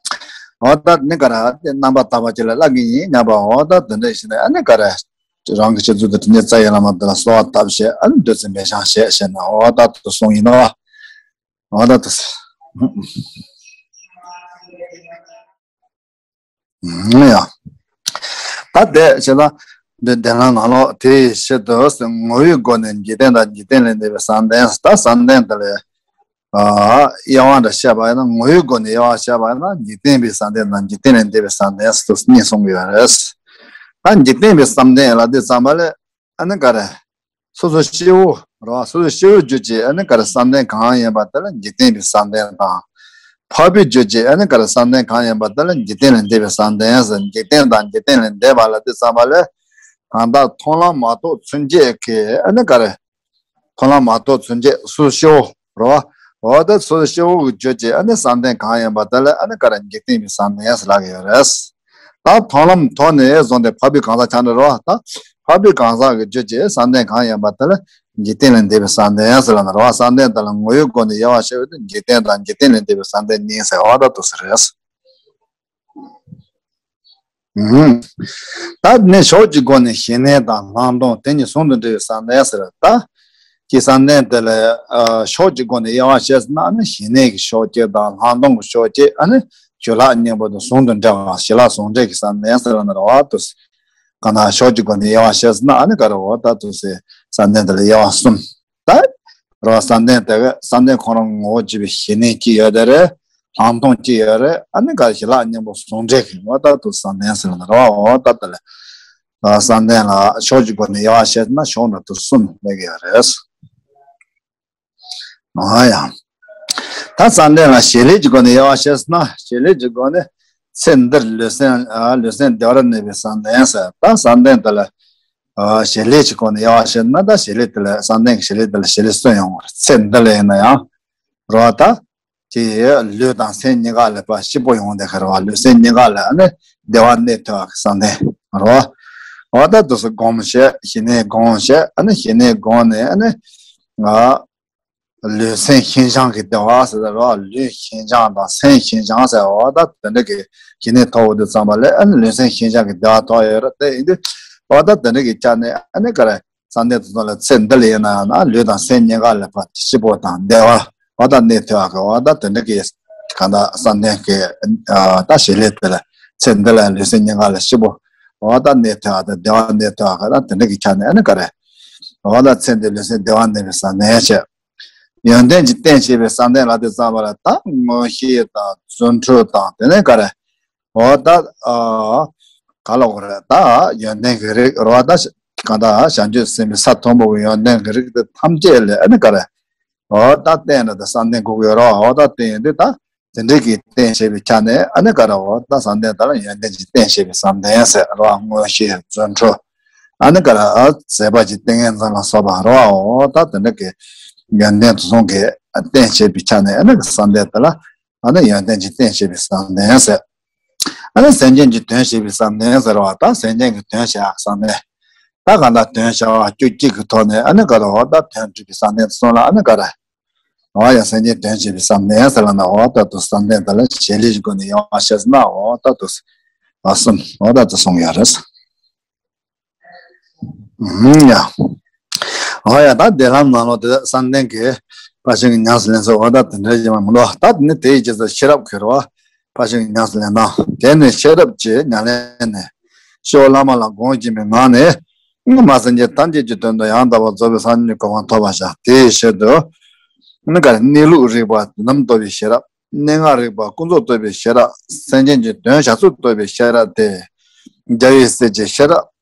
འོ་ད་ནི་ག་རེ་དེ་རྣམ་པར་དག་པ་ཅིག་ལ་བསླབ་ཀྱི་ཡིན་སྙམ་པ། འོ་ད་དེ་འདྲ་ཞིག་ནས་ཨ་ནི་ག་རེ། རང་གི་སྤྱི་གཙུག་ཏུ་དྲིན་ཅན་རྩ་བའི་བླ་མ་དེ་ལ་གསོལ་བ་བཏབ་བྱས་ཨ་ནི་བདུད་རྩི་འབེབས་བྱས་བྱས་ནས་འོ་ད་དུ་གསུངས་ཡིན་ནོ། འོ་ད་དུ། ཡ། ད་དེ་བྱས་ན་འདི་གདན་ལ་ནང་ལོགས་དེའི་ཕྱིར་དུ་ངོ་བོའི་སྒོ་ནས་འཇིག་རྟེན་དང་འཇིག་རྟེན་ལས་འདས་པའི་བསམ་གཏན། ད་བསམ་གཏན་དེ་ལས་དབྱེ་བ་འདྲ་བཤད་པ་ཡིན་ན་ངོ་བོའི་སྒོ་ནས་དབྱེ་བ་བཤད་པ་ཡིན་ན་འཇིག་རྟེན་པའི་བསམ་གཏན་དང་འཇིག་རྟེན་ལས་འདས་པའི་བསམ་གཏན་ཟེར་དུ་གཉིས་གསུང་གི་ཡོད་རེད། ད་འཇིག་རྟེན་པའི་བསམ་གཏན་ལ་དེ་ཙམ་པ་ལས། ཨ་ནི་ག་རེ། སོ་སོ་སྤྱི་བོ་རེད་བ། སོ་སོ་སྤྱི་བོའི་རྒྱུད་ཀྱི་ཨ་ནི་ག་རེ་བསམ་གཏན་གང་ཡིན་པ་དེ་ལ་འཇིག་རྟེན་པའི་བསམ་གཏན་དང་། འཕགས་པའི་རྒྱུད་ཀྱི་ཨ་ནི་ག་རེ་བསམ་གཏན་གང་ཡིན་པ་དེ་ལ་འཇིག་རྟེན་ལས་འདས་པའི་བསམ་གཏན་ཟེར། འཇིག་རྟེན་དང་འཇིག་རྟེན་ལས་འདས་པ་ལ་དེ་ཙམ་པ་ལས། གང་དག་མཐོང་ལམ་མ་གཏོགས་ཚུན་ཆད་ཀྱི་ཨ་ནི་ག་རེ། མཐོང་ལམ་མ་གཏོགས་ཚུན་ཆད་སོ་སོ་སྤྱི་བོ་རེད་བ། འོ་ད་སོ་སོ་སྤྱི་བོ་གི་རྒྱུད་ཀྱི་ཨ་ནི་བསམ་གཏན་གང་ཡིན་པ་དེ་ལ་ཨ་ནི་ག་རེ་འཇིག་རྟེན་པའི་བསམ་གཏན་ཟེར་ལབ་ཀྱི་ཡོད་རེད། ད་མཐོང་ལམ་ཐོག་ནས་བཟུང་སྟེ་འཕགས་པའི་གང་ཟག་ཆགས་འགྲོ་རོགས། ད་འཕགས་པའི་གང་ཟག་གི་རྒྱུད་ཀྱི་བསམ་གཏན་གང་ཡིན་པ་དེ་ལ་འཇིག་རྟེན་ལས་འདས་པའི་བསམ་གཏན་ཟེར་ལབ་ན་རོགས། བསམ་གཏན་དེ་ལ་ངོ་བོའི་སྒོ་ནས་དབྱེ་བ་ཕྱེ་བའི་དུས་འཇིག་རྟེན་དང་འཇིག་རྟེན་ལས་འདས་པའི་བསམ་གཏན་གཉིས་ཟེར་བ་ད་དུ་ཟེར་རེད། ཨུམ། ད་ནི་ཕྱོགས་ཀྱི་སྒོ་ནས་ཞི་གནས་དང་སྣང་སྟོང་དེ་གཉིས་ཟུང་དུ་འབྲེལ་བའི་བསམ་གཏན་ཟེར། ད་ཀྱི་བསམ་གཏན་དེ་ལ་ཕྱོགས་ཀྱི་སྒོ་ནས་དབྱེ་བ་ཕྱེ་ཟེར་ན་ནི་ཞི་གནས་ཀྱི་ཕྱོགས་གཅིག་དང་སྣང་སྟོང་གི་ཕྱོགས་གཅིག་ཨ་ནི། ཞི་ལྷག་གཉེན་པོ་དང་ཟུང་དུ་འབྲེལ་བ་ཞི་ལྷག་ཟུང་འབྲེལ་གྱི་བསམ་གཏན་ཟེར་ལབ་ན་རེད་བ། དུ་ག་ན་ཕྱོགས་ཀྱི་སྒོ་ནས་དབྱེ་བ་ཕྱེ་ཟེར་ན་ཨ་ནི་ག་རེ་འོ་ད་དུ་སེ་བསམ་གཏན་དེ་ལ་དབྱེ་བ་གསུམ། ད་རེད་བ། བསམ་གཏན་དེ་ག་བསམ་གཏན་ཁོ་རང་ངོ་བོ་གཅིག་པའི་ཞི་གནས་གཅིག་ཡོད་དེ་རེད། སྣང་སྟོང་གཅིག་ཡོད་རེད། ཨ་ནི་ག་ཞི་ལྷག་གཉེན་པོ་ཟུང་འབྲེལ་གྱི་འོ་ད་དུ་བསམ་གཏན་ཟེར་ལབ་ན་རེད་བ། འོ་ད་དེ་ལ་བསམ་གཏན་ལ་ཕྱོགས་ཀྱི་སྒོ་ནས་དབྱེ་བ་ཕྱེ་ཟེར་ན་ཕྱོགས་འདྲ་དུ་གསུམ་སླེབས་ཀྱི་ཡོད་རེད། ཨོ་ཡ། ད་བསམ་གཏན་ལ་བྱེད་ལས་ཀྱི་སྒོ་ནས་དབྱེ་བ་ཕྱེ་ཟེར་ན་བྱེད་ལས་ཀྱི་སྒོ་ནས་ཚེ་འདིར་ལུས་སེམས་ཨ་ལུས་སེམས་བདེ་བར་གནས་པའི་བསམ་གཏན་ཟེར། ད་བསམ་གཏན་དེ་ལ་ཨ་བྱེད་ལས་ཀྱི་སྒོ་ནས་དབྱེ་བ་ཕྱེ་ན་ད་བྱེད་ལས་དེ་ལ་བསམ་གཏན་གྱི་བྱེད་ལས་དེ་ལ་བྱེད་ལས་གསུམ་ཡོང་བ་རེད། ཚེ་འདི་ལ་ཡིན་ན་ཡང་རོ། ད་ཀྱི་ལུས་དང་སེམས་གཉིས་ཀ་ལ་ཕར་སྐྱིད་པོ་ཡོང་བསྡད་ཁ་རེད་བ། ལུས་སེམས་གཉིས་ཀ་ལ་ཨ་ནི་བདེ་བ་གནས་ཐུབ་པ་གི་བསམ་གཏན་རོ། འོ་ད་དུ་སུ་སྒོམ་བྱས། ཞི་གནས་སྒོམ་བྱས། ཨ་ནི་ཞི་གནས་སྒོམ་ནས་ཨ་ནི་ང་ལུས་སེམས་ཤིན་སྦྱངས་ཀྱི་བདེ་བ་ཟེར་ད་རོ། ལུས་ཤིན་སྦྱངས་དང་སེམས་ཤིན་སྦྱངས་ཟེར། འོ་ད་དེ་འདྲ་གི་ཞི་གནས་ཐོབ་འོ་དུ་ཙམ་པ་ལས་ཨ་ནི་ལུས་སེམས་ཤིན་སྦྱངས་ཀྱི་བདེ་བ་ཐོབ་ཡོད་ར། དེ་ཡིན་དུས་འོ་ད་དེ་འདྲ་གི་ཆ་ནས་ཨ་ནི་ག་རེ། བསམ་གཏན་དུ་སོང་ལ་ཚེ་འདི་ལ་ཡིན་ན་ཡང་ན་ལུས་དང་སེམས་གཉིས་ཀ་ལ་ཕར་སྐྱིད་པོ་དང་བདེ་བ་འོ་ད་གནས་ཐུབ་པ་གི་འོ་ད་དེ་འདྲ་གི་གང་ལྟར་བསམ་གཏན་གི་ཨ་ད་བྱེད་ལས་དེ་ལ་ཚེ་འདི་ལ་ལུས་སེམས་གཉིས་ཀ་ལ་སྐྱིད་པོ་འོ་ད་གནས་ཐུབ་པ་དང་བདེ་བ་གནས་ཐུབ་པ་གི་ད་དེ་འདྲ་གི་ཆ་ནས་ཨ་ནི་ག་རེ། འོ་ད་ཚེ་འདི་ལུས་སེམས་བདེ་བ་གནས་པའི་བསམ་གཏན་བྱས། ཡོན་ཏན་གྱི་རྟེན་བྱེད་པའི་བསམ་གཏན་ལ་དེ་བསམ་པ་ལ་ད་མངོན་ཤེས་དང་རྫུ་འཕྲུལ་དང་དེ་ནས་ག་རེ། འོ་ད་ཨ་ག་ལ་གོ་རེ། ད་ཡོན་ཏན་གྱི་རིགས་རོ། ད་གང་ལྟར་བྱང་ཆུབ་སེམས་དཔའི་ས་མཐོན་པོ་གི་ཡོན་ཏན་གྱི་རིགས་དེ་ཐམས་ཅད་ལས་ཨ་ནི་ག་རེ། འོ་ད་རྟེན་ལ་དེ་བསམ་གཏན་དགོས་ཀྱི་རོ། འོ་ད་རྟེན་ཡོན་ཏན་ད་དེ་འདྲའི་གི་རྟེན་བྱེད་པའི་ཆ་ནས་ཨ་ནི་ག་རེ། འོ་ད་བསམ་གཏན་ད་ལ་ཡོན་ཏན་གྱི་རྟེན་བྱེད་པའི་བསམ་གཏན་ཟེར་རོ། མངོན་ཤེས་རྫུ་འཕྲུལ་ཨ་ནི་ག་རེ། ཨ་མཛད་པ་གྱི་ཏིང་ངེ་འཛིན་ལ་སོགས་པ་རོ། འོ་ད་དེ་འདྲ་གི་ཡོན་ཏན་དུ་སོང་གི་རྟེན་བྱེད་པའི་ཆ་ནས་ཨ་ནི་བསམ་གཏན་ད་ལ། ཨ་ནི་ཡོན་ཏན་གྱི་རྟེན་བྱེད་པའི་བསམ་གཏན་ཟེར། ཨ་ནི་སེམས་ཅན་གྱི་དོན་བྱེད་པའི་བསམ་གཏན་ཟེར་བ་ད་སེམས་ཅན་གྱི་དོན་བྱེད་ཡག་བསམ་གཏན། ད་གང་ལྟར་དོན་བྱ་བ་བཅུ་གཅིག་གི་ཐོག་ནས་ཨ་ནི་ག་རེ་འོ་ད་དོན་སྒྲུབ་པའི་བསམ་གཏན་སོང་ལ་ཨ་ནི་ག་རེ། འོ་ཡ་སེམས་ཅན་དོན་བྱེད་པའི་བསམ་གཏན་ཟེར་ལ་ན་འོ་ད་དུ་བསམ་གཏན་དེ་ལ་བྱེད་ལས་ཀྱི་སྒོ་ནས་ཡོང་བ་བཤད་ཟེར་ན་འོ་ད་དུ་ཨ་གསུམ་འོ་ད་དུ་གསུངས་ཡོད་རེད། ཡ། འོ་ཡ་ད་བདེ་ལམ་ནང་ལོགས་དེ་བསམ་གཏན་གྱི་ཕར་ཕྱིན་གྱི་ཉམས་སུ་ལེན་ཚུལ་འོ་ད་དེ་འདྲ་ཡིན་པ་མི་འདུག་ད་དེ་ནི་དེའི་རྗེས་སུ་ཤེས་རབ་ཁྱེར་བ། ཕར་ཕྱིན་གྱི་ཉམས་སུ་ལེན་སྟངས། དེ་ནི་ཤེས་རབ་ཀྱི་ཉམས་ལེན་ནི། སྤྱི་བོ་བླ་མ་ལ་དགོངས་བཞིན་པའི་ངང་ནས། སྔོན་མ་སེམས་ཅན་ཐམས་ཅད་ཀྱི་དོན་དུ་ཡང་དག་པར་རྫོགས་པའི་སངས་རྒྱས་གོ་འཕང་ཐོབ་པར་བྱ། དེའི་ཕྱིར་དུ། ནི་ག་རེ་གནས་ལུགས་རིག་པ་དོན་དམ་རྟོགས་པའི་ཤེས་རབ། གནས་ལྔ་རིག་པ་ཀུན་རྫོབ་རྟོགས་པའི་ཤེས་རབ། སེམས་ཅན་གྱི་དོན་བྱ་ཚུལ་རྟོགས་པའི་ཤེས་རབ་སྟེ། རྒྱལ་བའི་སྲས་ཀྱི་ཤེས་རབ།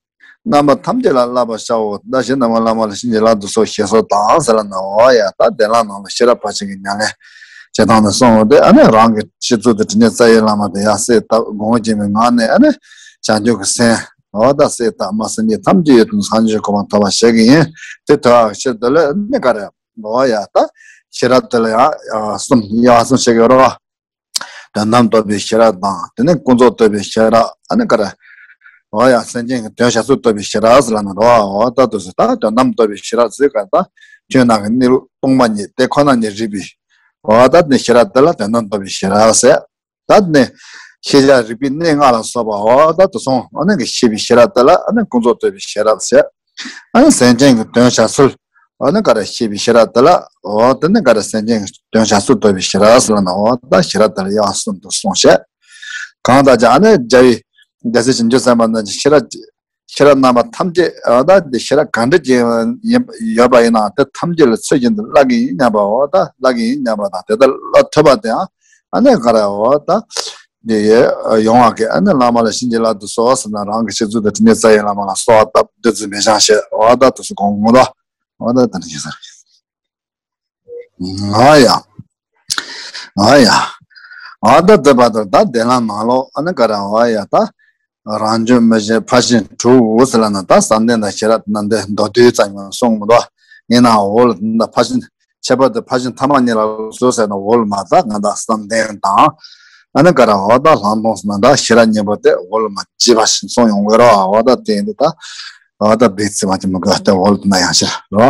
རྣམ་པ་ཐམས་ཅད་ལ་བསླབ་པར་བྱའོ། བདག་གཞན་རྣམས་ཀྱི་བླ་མ་ལ་བྱིན་གྱིས་བརླབ་ཏུ་གསོལ། ཞེས་སོགས་དང་ཟེར་ལ་ན་འོ་ཡ་ད་བདེ་བླག་ནང་ལ་ཤེས་རབ་ཕར་ཕྱིན་གྱི་ཉམས་ལེན་བྱེད་སྟངས་ནི་གསུངས་ཡོད་དེ་ཨ་ནི་རང་གི་སྤྱི་གཙུག་ཏུ་དྲི་མེད་རྩ་བའི་བླ་མ་དེ་ཡང་གསལ་བཏབ་དགོངས་བཞིན་པའི་ངང་ནས་ཨ་ནི་བྱང་ཆུབ་ཀྱི་སེམས་འོ་ད་གསལ་བཏབ་མ་སེམས་ཅན་ཐམས་ཅད་ཡོད་དོ་སངས་རྒྱས་གོ་འཕང་ཐོབ་པར་བྱེད་ཀྱི་ཡིན། དེ་ཐོབ་པའི་ཕྱིར་དུ་ལ་ནི་ག་རེ་འོ་ཡ་ད་ཤེས་རབ་དེ་ལ་ཡང་གསུམ་དབྱེ་བ་གསུམ་བྱེད་ཀྱི་ཡོད་རེད་བ། དོན་དམ་རྟོགས་པའི་ཤེས་རབ་དང་དེ་ནས་ཀུན་རྫོབ་རྟོགས་པའི་ཤེས་རབ་ཨ་ནི་ག་རེ། འོ་ཡ་སེམས་ཅན་གྱི་དོན་བྱ་ཚུལ་རྟོགས་པའི་ཤེས་རབ་ཟེར་ལ་ན་རོ། འོ་ད་དུ་ཟེར་ད་དོན་དམ་རྟོགས་པའི་ཤེས་རབ་ཟེར་ག་ད་ཆོས་རྣམས་ཀྱི་གནས་ལུགས་སྟོང་པ་ཉིད་དེ་ཁོ་ན་ཉིད་རིག་པའི་འོ་ད་དེ་ཤེས་རབ་དེ་ལ་དོན་དམ་རྟོགས་པའི་ཤེས་རབ་ཟེར། ད་དེ་ནས་ཤེས་བྱ་རིག་པའི་གནས་ལྔ་ལ་སོགས་པ་འོ་ད་དུ་སོང་ཨ་ནི་གི་ཤེས་པའི་ཤེས་རབ་དེ་ལ་ཨ་ནི་ཀུན་རྫོབ་རྟོགས་པའི་ཤེས་རབ་ཟེར། ཨ་ནི་སེམས་ཅན་གྱི་དོན་བྱ་ཚུལ། ཨ་ནི་ག་རེ་ཤེས་པའི་ཤེས་རབ་དེ་ལ། འོ་དེ་ནི་ག་རེ་སེམས་ཅན་གྱི་དོན་བྱ་ཚུལ་རྟོགས་པའི་ཤེས་རབ་ཟེར་ལ་ན་འོ་ད་ཤེས་རབ་དེ་ལ་དབྱེ་བ་གསུམ་དུ་གསུངས་བཤད། གང་ལྟར་ཀྱང་ཨ་ནི་རྒྱལ་བའི་རྒྱལ་སྲས་བྱང་ཆུབ་སེམས་དཔའ་རྣམས་ཀྱི་ཤེས་རབ་ཤེས་རབ་རྣམ་པ་ཐམས་ཅད་འོ་ད་འདི་ཤེས་རབ་ག་འདྲ་ཅིག་ཡིན་ཡོད་པ་ཡིན་ནའང་དེ་ཐམས་ཅད་ལ་ཚུལ་བཞིན་དུ་བསླབ་ཀྱི་ཡིན་སྙམ་པ་འོ་ད་བསླབ་ཀྱི་ཡིན་སྙམ་པ་དང་དེ་ལྟར་བསླབ་ཐུབ་པ་དེའང་ཨ་ནི་ག་རེ་འོ་ད། འདི་ཡི་ཡོང་བ་གི་ཨ་ནི་བླ་མ་ལ་བྱིན་གྱིས་བརླབ་ཏུ་གསོལ་ཟེར་ན་རང་གི་སྤྱི་གཙུག་ཏུ་དྲི་མེད་རྩ་བའི་བླ་མ་ལ་གསོལ་བ་བཏབ་བདུད་རྩི་མེ་ཤང་བཤད་འོ་ད་དུ་སུ་གོང་ངོ་ལ་འོ་ད་ད་ནི་ཡིན་ས་ང་ཡ་ང་ཡ་འོ་ད་དེ་བར་དུ་ད་བདེ་ལམ་ནང་ལོགས་ཨ་ནི་ག་ར་འོ་ཡ་ད་རང་བྱུང་མི་ཤེས་ཕར་ཕྱིན་དྲུག་ཟེར་ལ་ན་ད་བསམ་གཏན་དང་ཤེས་རབ་ན་འདི་མདོ་བསྡུས་ཙམ་ཡང་གསུངས་མི་འདུག་ཡིན་ནའང་འོ་ལ་ད་ཕར་ཕྱིན་ཁྱད་པར་དུ་ཕར་ཕྱིན་ཐ་མ་གཉིས་ལ་སློབ་གསོ་ཟེར་ན་འོ་ལ་མ་ད་ང་ད་བསམ་གཏན་དང་ཨ་ནི་ག་ར་འོ་ད་ལྷག་མཐོང་ཟེར་ན་ད་ཤེས་རབ་གཉིས་པོ་དེ་འོ་ལ་མ་བརྗེས་པ་ཞིག་གསུངས་ཡོང་གི་རོ། འོ་ད་དེ་འདི་ད་འོ་ད་བེད་ཚིག་མ་གྱི་མི་དགོས་ཏེ་འོ་ལ་ད་ན་ཡང་ཕྱིར་རོ།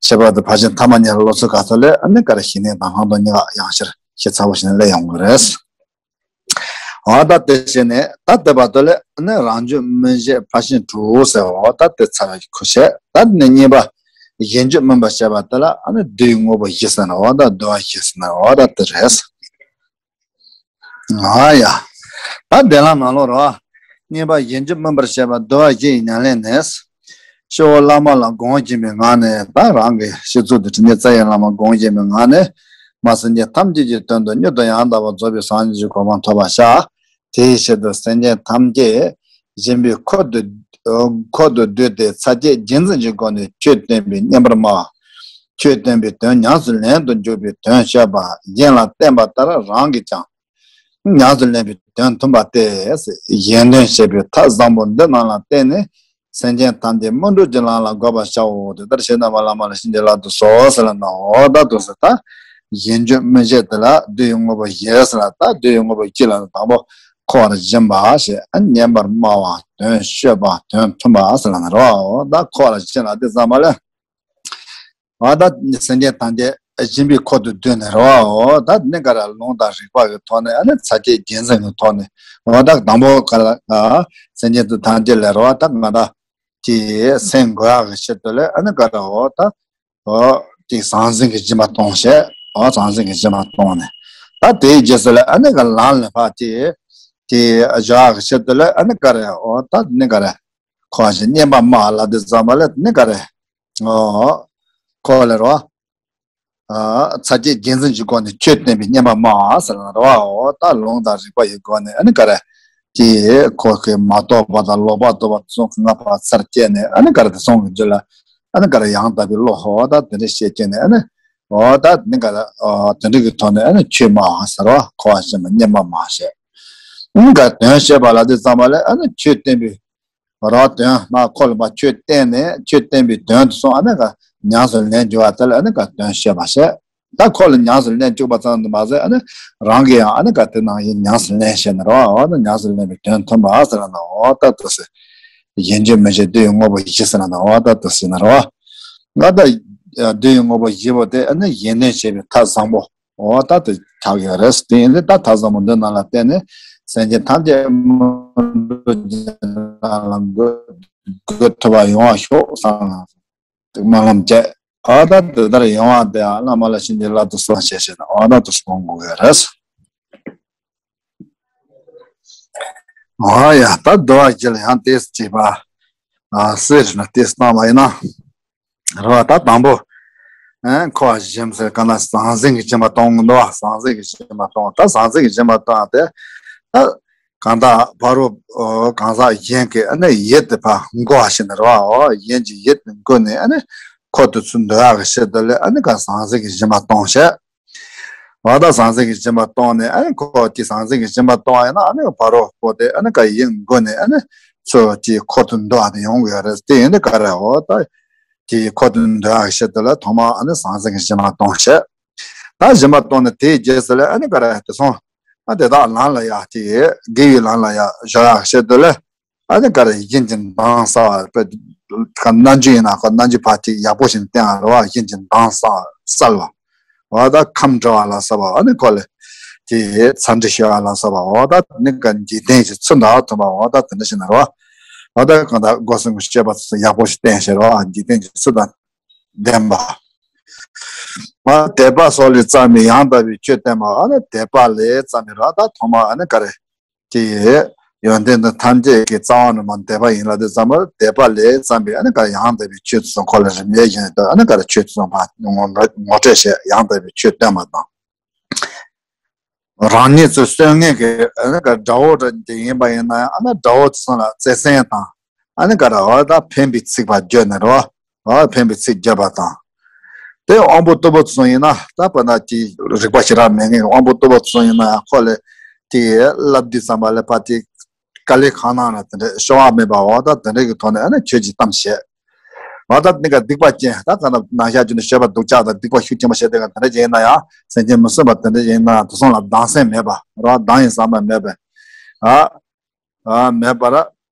ཁྱད་པར་དུ་ཕར་ཕྱིན་ཐ་མ་གཉིས་ལ་སློབ་གསོ་ག་ཚོད་ལས་ཨ་ནི་ག་ར་ཞི་གནས་དང་ལྷག་མཐོང་གཉིས་ཀ་ཡང་ཕྱིར་ཤེས་ཚ་བོ་ཞིག་ནས་སླེབས་ཡོང་གི་རེད། འོ་ད་དེ་བྱས་ནས་ད་དེ་བར་དུ་ལས་ནི་རང་བྱུང་མི་ཤེས་ཕར་ཕྱིན་དྲུག་ཟེར་འོ་ད་དེ་ཚར་བའི་ཁུ་བྱས་ད་ནི་གཉིས་པ་གཞན་བརྗོད་མིན་པར་བཤད་པ་དེ་ལ་ཨ་ནི་བསྡུ་བའི་དངོས་པོ་བཞི་ཟེར་ན་འོ་ད་བསྡུ་བ་བཞི་ཟེར་ན་འོ་ད་དེ་རེད། ཨ་ཡ། ད་བདེ་ལམ་ནང་ལོགས་རོ། གཉིས་པ་གཞན་བརྗོད་མིན་པར་བཤད་པ་བསྡུ་བ་བཞི་ཡི་ཉམས་ལེན་ནི། སྤྱི་བོ་བླ་མ་ལ་དགོངས་བཞིན་པའི་ངང་ནས་ད་རང་གི་སྤྱི་གཙུག་ཏུ་དྲི་མེད་རྩ་བའི་བླ་མ་དགོངས་བཞིན་པའི་ངང་ནས། མ་སེམས་ཅན་ཐམས་ཅད་ཀྱི་དོན་དུ་མྱུར་དུ་ཡང་དག་པར་རྫོགས་པའི་སངས་རྒྱས་ཀྱི་གོ་འཕང་ཐོབ་པར་བྱ། དེའི་ཕྱིར་དུ་སེམས་ཅན་ཐམས་ཅད་གཞན་པའི་འཁོར་དུ་འཁོར་དུ་བསྡུས་ཏེ་ཚར་བཅད་རྗེས་འཛིན་གྱི་སྒོ་ནས་ཆོས་བསྟན་པའི་བསྙེན་པར་སྨྲ། ཆོས་བསྟན་པའི་དོན་ཉམས་སུ་ལེན་དུ་འཇུག་པའི་དོན་བཤད་པ་གཞན་ལ་བསྟན་པ་ལྟར་རང་གིས་ཀྱང་ཉམས་སུ་ལེན་པའི་དོན་མཐུན་པ་སྟེ། གཞན་དོན་བྱེད་པའི་ཐབས་བཟང་པོ་འདི་རྣམས་ལ་བརྟེན་ནས་སེམས་ཅན་ཐམས་ཅད་སྨིན་གྲོལ་གྱི་ལམ་ལ་འགོད་པར་བྱའོ། དེ་ལྟར་ཞེ་ན་བ་བླ་མ་ལ་བྱིན་གྱིས་བརླབ་ཏུ་གསོལ་ཟེར་ལ་ན་འོ་ད་དུ་ཟེར་ད། གཞན་བརྗོད་མིན་བཤད་དེ་ལ་བསྡུ་བའི་དངོས་པོ་བཞི་ཟེར་ལ་ད་བསྡུ་བའི་དངོས་པོ་བཞི་ལ་དང་པོ། འཁོར་བར་སྦྱིན་པ་ཞེས་ཨ་ནི་བསྙེན་པར་སྨྲ་བ་དོན་སྤྱོད་པ་དོན་མཐུན་པ་ཟེར་ལབ་ན་རེད་བ། འོ་ད་འཁོར་བར་སྦྱིན་ལབ་དུས་ཙམ་པ་ལ། འོ་ད་སེམས་ཅན་ཐམས་ཅད་སྦྱིན་པའི་འཁོར་དུ་བསྡུས་ནས་རེད་བ། འོ་ད་ནི་ག་རེ་ལུང་དང་རིགས་པ་གི་ཐོག་ནས་ཨ་ནི་ཚ་གྱང་རྒྱལ་མཚན་གྱི་ཐོག་ནས་འོ་ད་དང་པོ་ག་རེ་སེམས་ཅན་དུ་ཐམས་ཅད་ལ་རེད་བ། ད་ང་ད་ཀྱི་སེམས་དགོས་ཡག་གི་ཆེད་དུ་ལ་ཨ་ནི་ག་རེ་འོ་ད། འོ། དེ་ཟང་ཟིང་གི་སྦྱིན་པ་གཏོང་བྱས། འོ་ཟང་ཟིང་གི་སྦྱིན་པ་གཏོང་ནས། ད་དེའི་རྗེས་སུ་ལ་ཨ་ནི་ག་ལམ་ལ་ཕར་དེ། དེ་བཞག་གི་ཆེད་དུ་ལ་ཨ་ནི་ག་རེ་འོ་ད་ནི་ག་རེ། འཁོར་བར་སྦྱིན་བསྙེན་པར་སྨྲ་ལབ་དུས་ཙམ་པ་ལ་ནི་ག་རེ། འོ། འཁོར་ལ་རོ། ཚ་གྱང་རྒྱལ་མཚན་གྱི་སྒོ་ནས་ཆོས་བསྟན་པའི་བསྙེན་པར་སྨྲ་ཟེར་ན་རོ། འོ་ད་ལུང་དང་རིགས་པ་ཡི་སྒོ་ནས་ཨ་ནི་ག་རེ། དེ་འཁོར་གྱི་མ་རྟོགས་པ་དང་ལོག་པར་རྟོག་པ་ཚོ་ང་ཕར་ཚར་བཅད་ནས་ཨ་ནི་ག་རེ་དེ་སོང་གི་རྒྱུ་ལ། ཨ་ནི་ག་རེ་ཡང་དག་པའི་བློ་འོ་ད་དེ་འདྲ་བཤད་ཀྱི་ནས་ཨ་ནི། འོ་ད་ནི་ག་རེ། འོ་དེ་འདྲ་གི་ཐོག་ནས་ཨ་ནི་ཆོས་སྨྲ་བ་ཟེར་བ་འཁོར་བར་སྦྱིན་པ་བསྙེན་པར་སྨྲ་བྱས། ཨ་ནི་ག་དོན་བཤད་པ་ལ་དེ་ཙམ་པ་ལ་ཨ་ནི་ཆོས་བསྟན་པའི་རོ། དོན་མ་འཁོར་ལ་མ་ཆོས་བསྟན་ནས་ཆོས་བསྟན་པའི་དོན་དུ་སོང་ཨ་ནི་ག་ཉམས་སུ་ལེན་རྒྱུ་བ་དེ་ལ་ཨ་ནི་ག་དོན་བཤད་པ་བཤད། ད་འཁོར་ལ་ཉམས་སུ་ལེན་བཅུག་པ་ཙམ་དུ་མ་ཟད་ཨ་ནི་རང་གིས་ཡང་ཨ་ནི་ག་དེ་ནང་བཞིན་ཉམས་སུ་ལེན་ཤེས་ན་རོ། འོ་ན་ཉམས་སུ་ལེན་པའི་དོན་མཐུན་པ་ཟེར་ན་འོ་ད་དུ་ཟེར། ཡིན་རྒྱུ་མིན་རྒྱུ་བསྡུ་བའི་དངོས་པོ་བཞི་ཟེར་ན་འོ་ད་དུ་ཟེར་ན་རོ། ང་ད་བསྡུ་བའི་དངོས་པོ་བཞི་པོ་དེ་ཨ་ནི་ཡིན་དོན་བྱེད་པའི་ཐབས་བཟང་པོ་འོ་ད་དུ་ཆགས་ཡོད་རེད། དེ་ཡིན་དུས་ད་ཐབས་བཟང་པོ་འདི་རྣམས་ལ་བརྟེན་ནས་སེམས་ཅན་ཐམས་ཅད་སྨོན་འདུན་གྱི་ནང་ལ་འགོད་འགོད་ཐུབ་པ་ཡོང་བ་ཤོག་བསམ་ལ། སྨོན་ལམ་བཅས། ཨ་ད་དེ་ལྟར་ཡོང་བ་དེ་ཨ་བླ་མ་ལ་བྱིན་གྱིས་བརླབ་ཏུ་གསོལ་ཞེས་བཤད་ན་ཨ་ད་དུ་གསུང་དགོས་ཀྱི་རེད། ཨ་ཡ་ད་འདུལ་བ་བཞི་ལ་ཡང་དེས་བྱས་པ། ཨ་གསེར་ན་དེས་བཏང་བ་ཡིན་ན། རེད་བ། ད་དང་པོ། ཨ་འཁོར་བར་སྦྱིན་ཟེར་ག་ན་ཟང་ཟིང་གི་སྦྱིན་པ་གཏོང་གི་འདུག་བ། ཟང་ཟིང་གི་སྦྱིན་པ་གཏོང་། ད་ཟང་ཟིང་གི་སྦྱིན་པ་གཏོང་དེ། ད། གང་དག་ཕ་རོལ་གང་ཟག་གཞན་གྱི་ཨ་ནི་ཡིད་དེ་ཕར་འགུག་པ་ཞིག་ནི་རེད་བ། འོ་གཞན་གྱི་ཡིད་འགུག་ནས་ཨ་ནི་འཁོར་དུ་ཚུར་འདུ་ཡག་གི་ཆེད་དུ་ལས་ཨ་ནི་ག་ཟང་ཟིང་གི་སྦྱིན་པ་གཏོང་བྱས། འོ་ད་ཟང་ཟིང་གི་སྦྱིན་པ་གཏོང་ནས་ཨ་ནི་འཁོར་གྱི་ཟང་ཟིང་གི་སྦྱིན་པ་གཏོང་ཡིན་ན་ཨ་ནི་ཕ་རོལ་པོ་དེ་ཨ་ནི་ག་ཡིད་འགུག་ནས་ཨ་ནི་ཚུར་གྱི་འཁོར་དུ་འདུ་བ་དེ་ཡོང་གི་ཡོད་རེད། དེ་ཡིན་དུས་ག་རེ་འོ་ད་གྱི་འཁོར་དུ་འདུ་ཡག་གི་ཆེད་དུ་ལས་ཐོག་མར་ཨ་ནི་ཟང་ཟིང་གི་སྦྱིན་པ་གཏོང་བྱས། ད་སྦྱིན་པ་གཏོང་ནས་དེའི་རྗེས་སུ་ལ་ཨ་ནི་ག་རེ་དེ་སོང་། ཨ་དེ་དག་ལམ་ལ་ཡ་དེ་དགེ་བའི་ལམ་ལ་ཡ་གཞོལ་ཡག་ཆེད་དུ་ལ་ཨ་ནི་ག་རེ་ཡིད་ཀྱི་མདངས་གསལ་བ་པ། རྣམ་འགྱུར་ཡིན་ན་ཁོ་རྣམ་འགྱུར་ཕར་ཅིག་ཡག་པོ་ཞིག་བསྟན་པ་རེད་བ། ཡིད་ཀྱི་མདངས་གསལ་གསལ་བ། འོ་ད་ཁམས་འདྲི་བ་ལ་སོགས་པ་ཨ་ནི་ཁོ་ལ་དེ་འཚམས་འདྲི་ཞུ་བ་ལ་སོགས་པ་འོ་ད་ནི་ག་འཇིག་རྟེན་གྱི་ཚུལ་འདྲ་ཐོན་པ་འོ་ད་དེ་འདྲ་ཞིག་ན་རེད་བ། འོ་ད་གང་ལྟར་སྒོ་གསུམ་གྱི་སྤྱོད་པ་ཚུལ་ཡག་པོ་ཞིག་བསྟན་ཞེས་རེད་བ། འཇིག་རྟེན་གྱི་ཚུལ་དང་ལྡན་པ། མ་དད་པ་སོགས་ལས་བརྩམས་པའི་ཡང་དག་པའི་ཆོས་བསྟན་པ། ཨ་ནི་དད་པ་ལས་བརྩམས་པའི་ར་ད་ཐོག་མ་ཨ་ནི་ག་རེ། དེ་ཡོན་ཏན་དང་ཐམས་ཅད་ཀྱི་རྩ་བ་ནས་མ་དད་པ་ཡིན་ལ་དེ་ཙམ་པར་དད་པ་ལས་བརྩམས་པའི་ཨ་ནི་ག་ཡང་དག་པའི་ཆོས་ཚོ་འཁོར་ལ་རིམ་པས་བཞིན་དུ་ཨ་ནི་ག་རེ་ཆོས་ཚོ་ཕར་ངོ་ངོ་སྤྲོད་བྱས་ཡང་དག་པའི་ཆོས་བསྟན་པ་དང་། རང་ཉིད་ཚོ་གསོད་མཁན་གྱི་ཨ་ནི་ག་དགྲ་བོ་འདྲ་དེ་ཡིན་པ་ཡིན་ན་ཡང་ཨ་ནི་དགྲ་བོ་ཚོ་ལ་བརྩེ་སེམས་དང་ཨ་ནི་ག་རེ་འོ་ད་ཕན་པའི་ཚིག་པར་བརྗོད་ནས་རོ། ཨ་ཕན་པའི་ཚིག་བརྗོད་པ་དང་། དེ་དབང་པོ་རྟུལ་པོ་ཚོ་ཡིན་ན་ད་པ་ན་དེ་རིག་པ་ཞེ་དྲག་མེད་མཁན་གྱི་དབང་པོ་རྟུལ་པོ་ཚོ་ཡིན་ན་ཡང་ཁོ་ལ་དེ་བསླབ་དུས་ཙམ་པ་ལ་ཕ་དེ་དཀའ་ལས་ཁག་གནང་ན་དེ་འདྲ་ཤོར་བ་མེད་པ་འོ་ད་དེ་འདྲ་གི་ཐོག་ནས་ཨ་ནི་ཆོས་ཀྱི་གཏམ་བཤད། འོ་ད་ནི་ག་སྡིག་པ་ཅན་ད་ག་ན་ནང་ཤ་རྒྱུ་ནི་ཤོད་པ་སྡུག་ཅག་དང་སྡིག་པ་ཤུགས་ཆེན་པོ་བྱས་ཏེ་ག་དེ་འདྲ་ཅིག་ཡིན་ན་ཡང་སེམས་ཅན་མི་སྲུན་པ་དེ་འདྲ་ཅིག་ཡིན་ན་ཡང་དེ་ཚོ་ལ་སྡང་སེམས་མེད་པ་རོ། སྡང་ཡིན་བསམ་པ་མེད་པ། ཨ། ཨ་མེད་པར།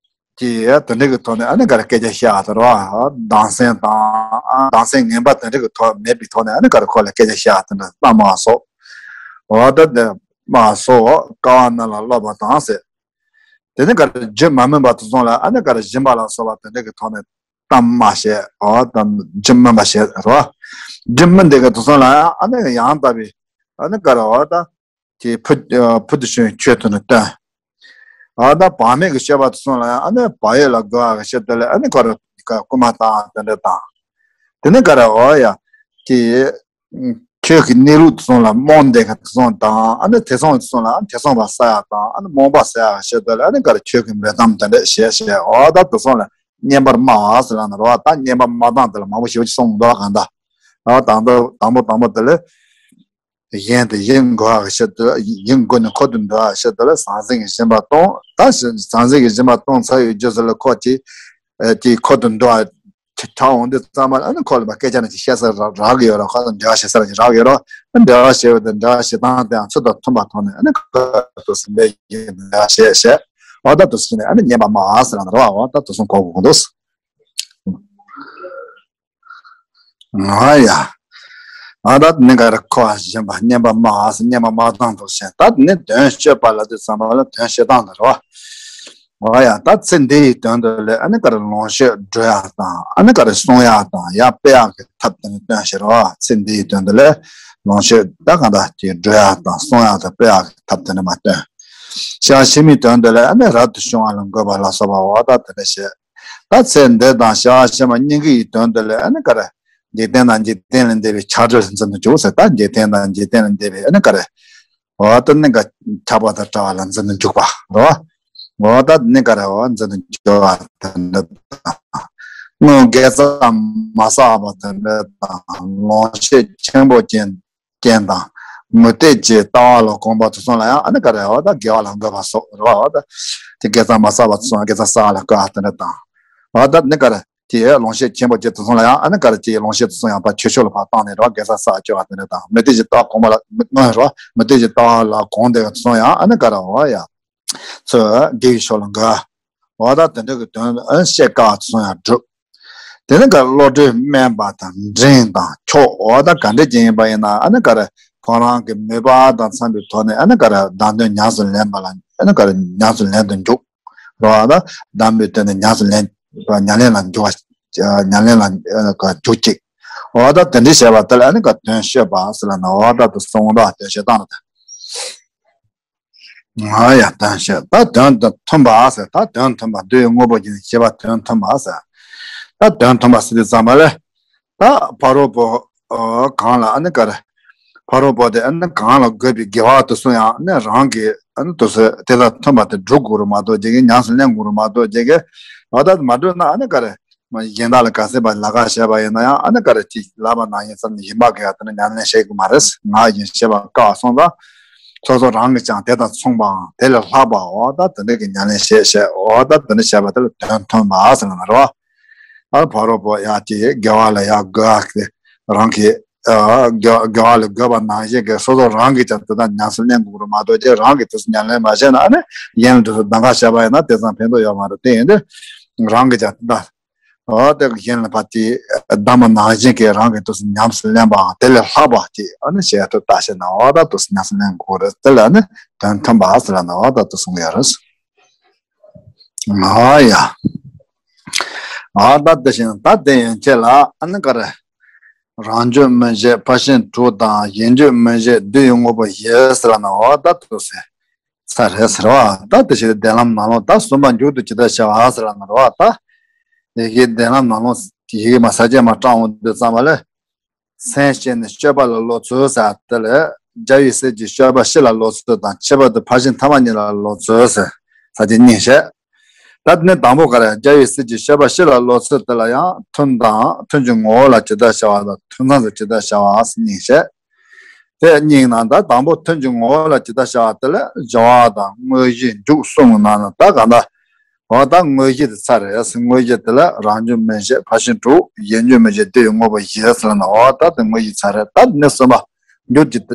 ཀྱི་དེ་འདྲ་གི་ཐོག་ནས་ཨ་ནི་ག་རེ་སྐད་ཆ་བཤད་དེ་རོ། སྡང་སེམས་དང་ཨ་སྡང་སེམས་ངན་པ་དེ་འདྲ་གི་ཐོག་མེད་པའི་ཐོག་ནས་ཨ་ནི་ག་རེ་ཁོ་ལ་སྐད་ཆ་བཤད་དེ་འདྲ་ལྟ་མ་སོགས། འོ་ད་དེ་མ་སོགས་དཀའ་བ་རྣམས་ལ་སློབ་པ་དང་ཟེར། དེ་ནི་ག་རེ་རྒྱུ་མ་སྨིན་པ་དེ་ཚོ་ལ་ཨ་ནི་ག་རེ་སྦྱིན་པ་ལ་སོགས་པ་དེ་འདྲ་གི་ཐོག་ནས་གཏམ་མ་བཤད། འོ་ད་རྒྱུ་སྨིན་པ་བཤད་རོ། རྒྱུ་སྨིན་དེ་གི་དེ་ཚོ་ལ་ཨ་ནི་ཡང་དག་པའི་ཨ་ནི་ག་རེ་འོ་ད། དེ་ཕུ་ཕུ་དུ་བྱུང་བའི་ཆོས་དེ་ནི་སྟོན། ཨ་ད་བག་མེད་ཀྱི་སྤྱོད་པ་དེ་ཚོ་ལ་ཡང་ཨ་ནི་བག་ཡོད་ལ་རྒོལ་བ་གི་ཆེད་དུ་ལ་ཨ་ནི་ཁོ་ར་རྐུན་མ་བཏང་དེ་འདྲ་དང་། དེ་ནི་ག་རེ་འོ་ཡ། དེ་ཆོས་ཀྱི་གནས་ལུགས་དེ་ཚོ་ལ་རྨོངས་དེ་ག་དེ་ཚོ་དང་ཨ་ནི་ཐེ་ཚོམ་དེ་ཚོ་ལ་ཨ་ནི་ཐེ་ཚོམ་པ་ཟ་ཡ་དང་ཨ་ནི་རྨོངས་པ་ཟ་ཡ་གི་ཆེད་དུ་ལ་ཨ་ནི་ག་རེ་ཆོས་ཀྱི་འབེལ་གཏམ་དེ་འདྲ་བཤད་བཤད་འོ་ད་དེ་ཚོ་ལ་བསྙེན་པར་སྨྲ་བ་ཟེར་ལ་ནི་རོ། ད་བསྙེན་པར་སྨྲ་སྟངས་དེ་ལ་མང་པོ་ཞེ་པོ་ཅིག་གསུངས་འདུག་ག་ད་དང་པོ་དང་པོ་དང་པོ་དེ་ལ། གཞན་དེ་ཡིད་འགུག་པ་གི་ཆེད་དུ་ཡིད་འགུག་ནས་འཁོར་དུ་འདུ་བ་གི་ཆེད་དུ་ལ་ཟང་ཟིང་གི་སྦྱིན་པ་གཏོང་། ད་ཟང་ཟིང་གི་སྦྱིན་པ་གཏོང་ཚར་བའི་རྗེས་སུ་ལ་ཁོ་གྱིས་དེའི་འཁོར་དུ་འདུ་བ་ ཆགས་འོང་དུས་ཙམ་པ་ལ་ཨ་ནི་ཁོ་ལ་མ་སྐད་ཆ་ནང་བཤད་ས་རག་གི་ཡོད་རེད། ཁོ་ལ་འབྲེལ་བ་བྱེད་ས་རག་གི་ཡོད་རེད། འབྲེལ་བ་བྱེད་པ་དང་འབྲེལ་བ་བྱེད་སྟངས་དེའང་ཚུལ་དང་མཐུན་པ་ཐོག་ནས་ཨ་ནི་ཁོ་ལ་སེམས་པའི་འབྲེལ་བ་བྱེད་བྱེད། འོ་ད་དུ་སོང་ནས་ཨ་ནི་སྙན་པ་སྨྲ་ཟེར་ལབ་ན་རེད་བ། འོ་ད་དུ་སོང་གོ་གོ་འདུག་ང་ཡ། ཨ་ད་ནི་ག་རེ་ཁོ་བ་གཞན་པ་སྙན་པ་སྨྲ་ཟེར། སྙན་པ་སྨྲ་སྟངས་དུ་ཞེས། ད་ནི་དོན་བཤད་པ་ལ་དུས་ཙམ་པ་ལ་དོན་བཤད་སྟངས་དུ་རེད་བ། ཨོ་ཡ། ད་ཚེ་འདི་ཡི་དོན་དུ་ལས་ཨ་ནི་ག་རེ་ལོངས་སྤྱོད་སྒྲུབ་ཡ་དང་ཨ་ནི་ག་རེ་སྲུང་ཡ་དང་ཡར་སྤེལ་ཡ་གི་ཐབས་དེ་ནི་སྟོན་ཤེས་རོགས། ཚེ་འདི་ཡི་དོན་དུ་ལས་ལོངས་སྤྱོད་ད་གང་ལྟར་གྱི་སྒྲུབ་ཡ་དང་སྲུང་ཡ་དང་སྤེལ་ཡ་གི་ཐབས་དེ་ནི་མ་སྟོན། ཤ་ཕྱི་མའི་དོན་དུ་ལས་ཨ་ནི་རབ་ཏུ་བྱུང་བ་ལ་འགོད་པ་ལ་སོགས་པ་འོ་ད་དེ་འདྲ་བཤད། ད་ཚེ་འདི་དང་ཤ་ཕྱི་མ་སྙིང་གི་ཡི་དོན་དུ་ལས་ཨ་ནི་ག་རེ་འཇིག་རྟེན་དང་འཇིག་རྟེན་ལས་འདས་པའི་ཆགས་བྲལ་འཛིན་དུ་འཇུག་ཟེར། ད་འཇིག་རྟེན་དང་འཇིག་རྟེན་ལས་འདས་པའི་ཨ་ནི་ག་རེ། འོ་ད་ནི་ག་ཆགས་པ་དང་བྲལ་བ་ལ་འཛིན་དུ་འཇུག་པ་རོ། འོ་ད་ནི་ག་རེ་འོ་འཛིན་དུ་འཇུག་པ་དེ་འདྲ་དང་། སྔོན་དགེ་རྩ་མ་བསགས་པ་དེ་འདྲ་དང་། ལོངས་སྤྱོད་ཆེན་པོ་ཅན་ཅན་དང་མུ་སྟེགས་ཀྱི་ལྟ་བ་ལ་གོམས་པ་དེ་ཚོ་ལ་ཡང་ཨ་ནི་ག་རེ་འོ་ད་དགེ་བ་ལ་འགོད་པ་སོགས་རོ། འོ་ད་དེ་དགེ་རྩ་མ་བསགས་པ་དེ་ཚོ་ཡང་དགེ་རྩ་བསགས་ལ་བསྐུལ་བ་དེ་འདྲ་དང་། འོ་ད་ནི་ག་རེ། དེའི་ལོངས་སྤྱོད་ཆེན་པོ་ཅན་དེ་ཚོ་ལ་ཡང་ཨ་ནི་ག་རེ་དེའི་ལོངས་སྤྱོད་དེ་ཚོ་ཡང་ད་ཆོས་ཕྱོགས་ལ་ཕར་བཏང་ནས་རོ། དགེ་རྩ་བསགས་བཅོས་པ་དེ་འདྲ་དང་། མུ་སྟེགས་ཀྱི་ལྟ་བ་གོམས་པ་ལ་སྔོན་རོ། མུ་སྟེགས་ཀྱི་ལྟ་བ་ལ་གོམས་བསྡད་པ་དེ་ཚོ་ཡང་ཨ་ནི་ག་རེ་འོ་ཡ། ཚོས་དགེ་བའི་ཕྱོགས་ལ་འགོད། འོ་ད་དེ་འདྲ་གི་དོན་ཨ་ནི་བཤད་དཀའ་བ་དེ་ཚོ་ཡང་སྒྲུབ། དེ་ནི་ག་རེ་བློ་གྲོས་དམན་པ་དང་འབྲིང་དང་འཁྱོག་འོ་ད་ག་འདྲ་ཅིག་ཡིན་པ་ཡིན་ན་ཨ་ནི་ག་རེ་ཁོ་རང་གི་མོས་པ་དང་འཚམས་པའི་ཐོག་ནས་ཨ་ནི་ག་རེ་བདག་དོན་ཉམས་སུ་ལེན་པ་ལ་ཨ་ནི་ག་རེ་ཉམས་སུ་ལེན་དུ་འཇུག་རོ། ད་གདམས་པའི་དོན་དུ་ཉམས་སུ་ལེན་ཉམས་ལེན་ལ་འཇུག་པ། ཉམས་ལེན་ལ་ཨ་ནི་ག་འཇུག་ཅིག་འོ་ད་དེ་འདྲའི་བྱས་པ་དེ་ལ་ཨ་ནི་ག་དོན་བཤད་པ་ཟེར་ལབ་ན་འོ་ད་དུ་གསུངས་པ་དོན་བཤད་སྟངས་ལ་དེ། ང་ཡ་དོན་བཤད་ད་དོན་དུ་མཐུན་པ་ཟེར། ད་དོན་མཐུན་པ་བསྡུ་བའི་དངོས་པོ་ཡིན་ཞེས་པ་དོན་མཐུན་པ་ཟེར། ད་དོན་མཐུན་པ་ཟེར་དུས་ཙམ་པ་ལ། ད་ཕ་རོལ་པོ་གང་ལ་ཨ་ནི་ག་རེ། ཕ་རོལ་པོ་དེ་ཨ་ནི་གང་ལ་འགོད་པའི་དགེ་བ་དེ་ཚོ་ཡང་ཨ་ནི་རང་གི་ཨ་ནི་དེ་ཚོ་དེ་དང་མཐུན་པ་དེ་སྒྲུབ་དགོས་རེད་མ་གཏོགས་ཅིག་གི་ཉམས་སུ་ལེན་དགོས་རེད་མ་གཏོགས་ཅིག་གི་འོ་ད་མ་སྒྲུབ་ན་ཨ་ནི་ག་རེ། གཞན་དག་ལ་ག་ཚད་པ་ལ་ཁ་བཤད་པ་ཡིན་ན་ཡང་ཨ་ནི་ག་རེ་ཅིག་ལབ་པ་ནང་བཞིན་ཙམ་ནས་ཡིན་པ་གི་ཨ་དེ་ནི་ཉམས་ལེན་བྱེད་དགོས་མ་རེད། ང་ཡིན་བཤད་པ་དཀའ་བ་སོང་ཙང་། སོ་སོ་རང་གིས་ཀྱང་དེ་དང་མཚུངས་པའང་དེ་ལས་ལྷག་པའོ་ད་དེ་འདྲ་གི་ཉམས་ལེན་བྱེད་བྱེད་འོ་ད་དེ་འདྲ་བྱས་པ་དེ་ལ་དོན་མཐུན་པ་ཟེར་ལབ་ན་རེད་བ། ཨ་ཕ་རོལ་པོ་ཡ་དེ་དགེ་བ་ལ་ཡ་འགོད་ཨ་དེ་རང་གི་ཨ་དགེ་དགེ་བ་ལ་འགོད་པ་ནང་བཞིན་གྱི་སོ་སོ་རང་གིས་ཀྱང་དེ་དག་ཉམས་སུ་ལེན་དགོས་རེད་མ་གཏོགས་ཅིག་རང་གིས་དེ་ཚོ་ཉམས་ལེན་མ་བྱས་ན་ཨ་ནི་གཞན་ལ་དེ་ཚོ་གདམས་ངག་བྱས་པ་ཡིན་ན་དེ་ཙམ་ཕན་ཐོགས་ཡོད་མ་རེད། དེ་ཡིན་དུས་རང་གིས་ཀྱང་དེ་དག་འོ་དེ་གཞན་ལ་ཕར་དེ་གདམས་པ་ནང་བཞིན་གྱི་རང་གིས་དེ་ཚོ་ཉམས་སུ་ལེན་པའང་དེ་ལས་ལྷག་པ་ཅིག་ཨ་ནི་བྱེད་ཐུབ་ལྟ་བྱས་ན་འོ་ད་དེ་ཚོ་ཉམས་སུ་ལེན་དགོས་རེད། དེ་ལ་ནི་དོན་མཐུན་པ་ཟེར་ལབ་ན་འོ་ད་དེ་གསུང་གི་ཡོད་རེད། ཨ་ཡ། ཨ་ད་དེ་བཞིན་ད་དེ་ཡན་ཆད་ལ་ཨ་ནི་ག་རེ། རང་རྒྱུད་སྨིན་བྱེད་ཕར་ཕྱིན་དྲུག་དང་གཞན་རྒྱུད་སྨིན་བྱེད་བསྡུ་བའི་དངོས་པོ་བཞི་ཟེར་ལབ་ན་འོ་ད་དེ་ཚོ་ཚར་རེད་ཟེར་བ། ད་དེ་བཞིན་བདེན་ལམ་ནང་ལོགས་ད་གསུམ་པ་མཇུག་ཏུ་ཇི་ལྟར་བྱ་བ་ཟེར་ལབ་ན་རེད་བ། ད་ཡི་གེ་བདེན་ལམ་ནང་ལོགས་ཡི་གེ་མ་ས་བཅད་མ་བགྲང་འོང་དུས་ཙམ་པ་ལ། སེམས་བསྐྱེད་ནས་སྤྱོད་པ་ལ་བློ་ཚོད་ཟེར་དེ་ལས་རྒྱལ་བའི་སྲས་ཀྱི་སྤྱོད་པ་སྤྱི་ལ་བློ་ཚོད་དང་ཁྱད་པར་དུ་ཕར་ཕྱིན་ཐ་མ་གཉིས་ལ་བློ་ཚོད་ཟེར་ས་བཅད་གཉིས་བཤད། ད་དེ་ནས་དང་པོ་ག་རེ་རྒྱལ་བའི་སྲས་ཀྱི་སྤྱོད་པ་སྤྱི་ལ་བློ་ཚོད་དེ་ལ་ཡང་ཐུན་དང་ཐུན་གྱི་ངོ་བོ་ལ་ཇི་ལྟར་བྱ་བ་དང་ཐུན་མཚམས་སུ་ཇི་ལྟར་བྱ་བ་ཟེར་གཉིས་བཤད། དེ་གཉིས་ནང་ད་དང་པོ་ཐུན་གྱི་ངོ་བོ་ལ་ཇི་ལྟར་བྱ་བ་དེ་ལ་སྦྱོར་བ་དང་དངོས་གཞི་མཇུག་གསུམ་གྱི་ནང་ན་ད་གང་ལྟར། འོ་ད་དངོས་གཞི་དེ་ཚར་རེད། དངོས་གཞི་དེ་ལ་རང་རྒྱུད་སྨིན་བྱེད་ཕར་ཕྱིན་དྲུག་གཞན་རྒྱུད་སྨིན་བྱེད་བསྡུ་བའི་དངོས་པོ་བཞི་ཟེར་ན་འོ་ད་དེ་དངོས་གཞི་ཚར་རེད། ད་དེ་ནས་གསུམ་པ་མཇུག་ཏུ་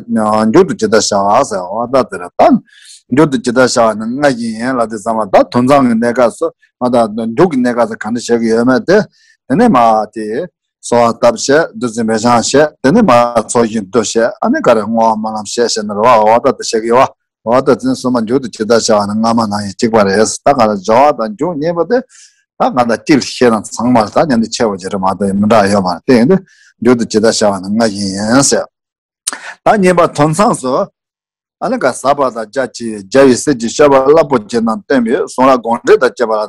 མཇུག་ཏུ་ཇི་ལྟར་བྱ་བ་ཟེར་འོ་ད་དེ་རེད། ད་མཇུག་ཏུ་ཇི་ལྟར་བྱ་བ་ནི་ལྔ་བཞི་ཡིན་ལབ་དུས་ཙམ་པ་ད་དུས་མཚམས་ཀྱི་གནས་སྐབས་སུ་འོ་ད་མཇུག་གི་གནས་སྐབས་སུ་ག་འདྲ་བྱེད་ཀྱི་ཡོད་མེད་དེ་དེ་ནས་མ་དེ། གསོལ་བ་བཏབ་བྱས་བདུད་རྩི་འབེབས་སྦྱང་བྱས་དེ་ནས་མར་ཚོགས་ཞིང་བསྡུ་བྱས་ཨ་ནི་ག་རེ་བསྔོ་བ་སྨོན་ལམ་བྱས་བྱས་ནས་རེད་བ། འོ་ད་དེ་བྱེད་ཀྱི་ཡོད་བ། འོ་ད་དེ་ནས་གསུམ་པ་མཇུག་ཏུ་ཇི་ལྟར་བྱ་བ་ནི་སྔ་མ་ནང་བཞིན་གཅིག་པ་རེད། ད་ག་ལ་སྦྱོར་བ་དང་མཇུག་གཉིས་པོ་དེ་ད་ག་ད་གཅིག་ལ་བཤད་ན་ཚང་མ་ལ་ད་མཉམ་དུ་ཕྱེ་བ་ཅིག་རེད་མ་གཏོགས་མི་འདྲ་ཡོད་མ་རེད། དེ་ཡིན་དུས་མཇུག་ཏུ་ཇི་ལྟར་བྱ་བ་ནི་ལྔ་བཞི་ཡིན་ཟེར། ད་གཉིས་པ་དོན་ཚང་སུ། ཨ་ནི་ག་ཟབ་པ་དང་རྒྱ་ཆེ་བའི་རྒྱལ་བའི་སྲས་ཀྱི་སྤྱོད་པ་རླབས་པོ་ཆེ་རྣམས་སྟོན་པའི་གསུང་རབ་དགོངས་འགྲེལ་དང་བཅས་པ་ལ་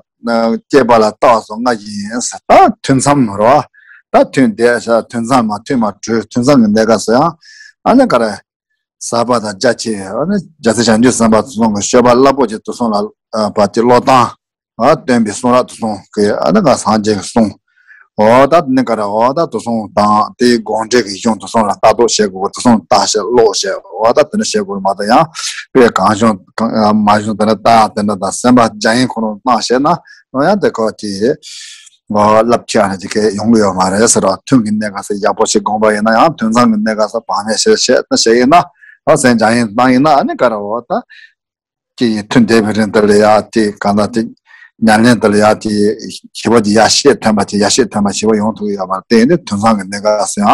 བཅས་པ་ལ་ལྟ་བ་སོགས་ལྔ་བཞི་ཡིན་ཟེར། ད་ཐུན་མཚམས་ནོར་བ། ད་ཐུན་དེ་ས་ཐུན་མཚམས་མ་ཐུན་མ་གྲོལ་ཐུན་མཚམས་ཀྱི་གནས་སྐབས་སུ་ཡང་ཨ་ནི་ག་རེ། ཟབ་པ་དང་རྒྱ་ཆེ་བའི་ཨ་ནི་རྒྱལ་སྲས་བྱང་ཆུབ་སེམས་དཔའ་དེ་ཚོ་གི་སྤྱོད་པ་རླབས་པོ་ཆེ་དེ་ཚོ་ལ་བ་དེ་བློ་བཏང་། སྟོན་པའི་གསུང་རབ་དེ་ཚོ་གི་ཨ་ནི་ག་སངས་རྒྱས་ཀྱི་གསུང་། འོ་ད་ནི་ག་རེ་འོ་ད་དེ་ཚོ་དང་དེའི་དགོངས་འགྲེལ་གྱི་གཞུང་དེ་ཚོ་ལ་ལྟ་རྟོག་བྱེད་དགོས། དེ་ཚོ་ལྟ་བྱེད་ཀློག་བྱེད་འོ་ད་དེ་འདྲ་བྱེད་དགོས་མ་གཏོགས་ཡང་དཔེ་གང་བྱུང་མ་བྱུང་དེ་འདྲ་ལྟ་དེ་འདྲ་དང་སེམས་པ་རྒྱ་ཡན་ཁོ་རང་བཏང་བྱས་ན་འོ་ཡང་དེ་ཁོ་དེ་ བ་ལབ་ཁྱེད་ཨ་ནི་ཅིག་གས་ཡོང་གི་ཡོད་མ་རེད་ཟེར་བ། ཐུན་གྱི་གནས་སྐབས་སུ་ཡག་པོ་ཞིག་དགོངས་པ་ཡིན་ན་ཡང་ཐུན་མཚམས་ཀྱི་གནས་སྐབས་སུ་བག་མེད་ཞེས་བཤད་ན་བཤད་ཡིན་ན། ཨ་ཟན་སྦྱང་ཡིན་བཏང་ཡིན་ན་ཨ་ནི་ག་རེ་འོ་ད། ཀྱི་ཐུན་འདས་པའི་རིང་དེ་ལ་ཡ་དེ་གང་ལྟར་དེ་ཉམས་ལེན་དེ་ལ་ཡ་དེ་ཞི་བ་དེ་ཡ་ཤས་ཐོན་པ་དེ་ཡ་ཤས་ཐོན་པ་ཞི་བ་ཡོང་ཐུབ་ཀྱི་ཡོད་མ་རེད། དེ་ཡིན་དུས་ཐུན་མཚམས་ཀྱི་གནས་སྐབས་སུ་ཡང་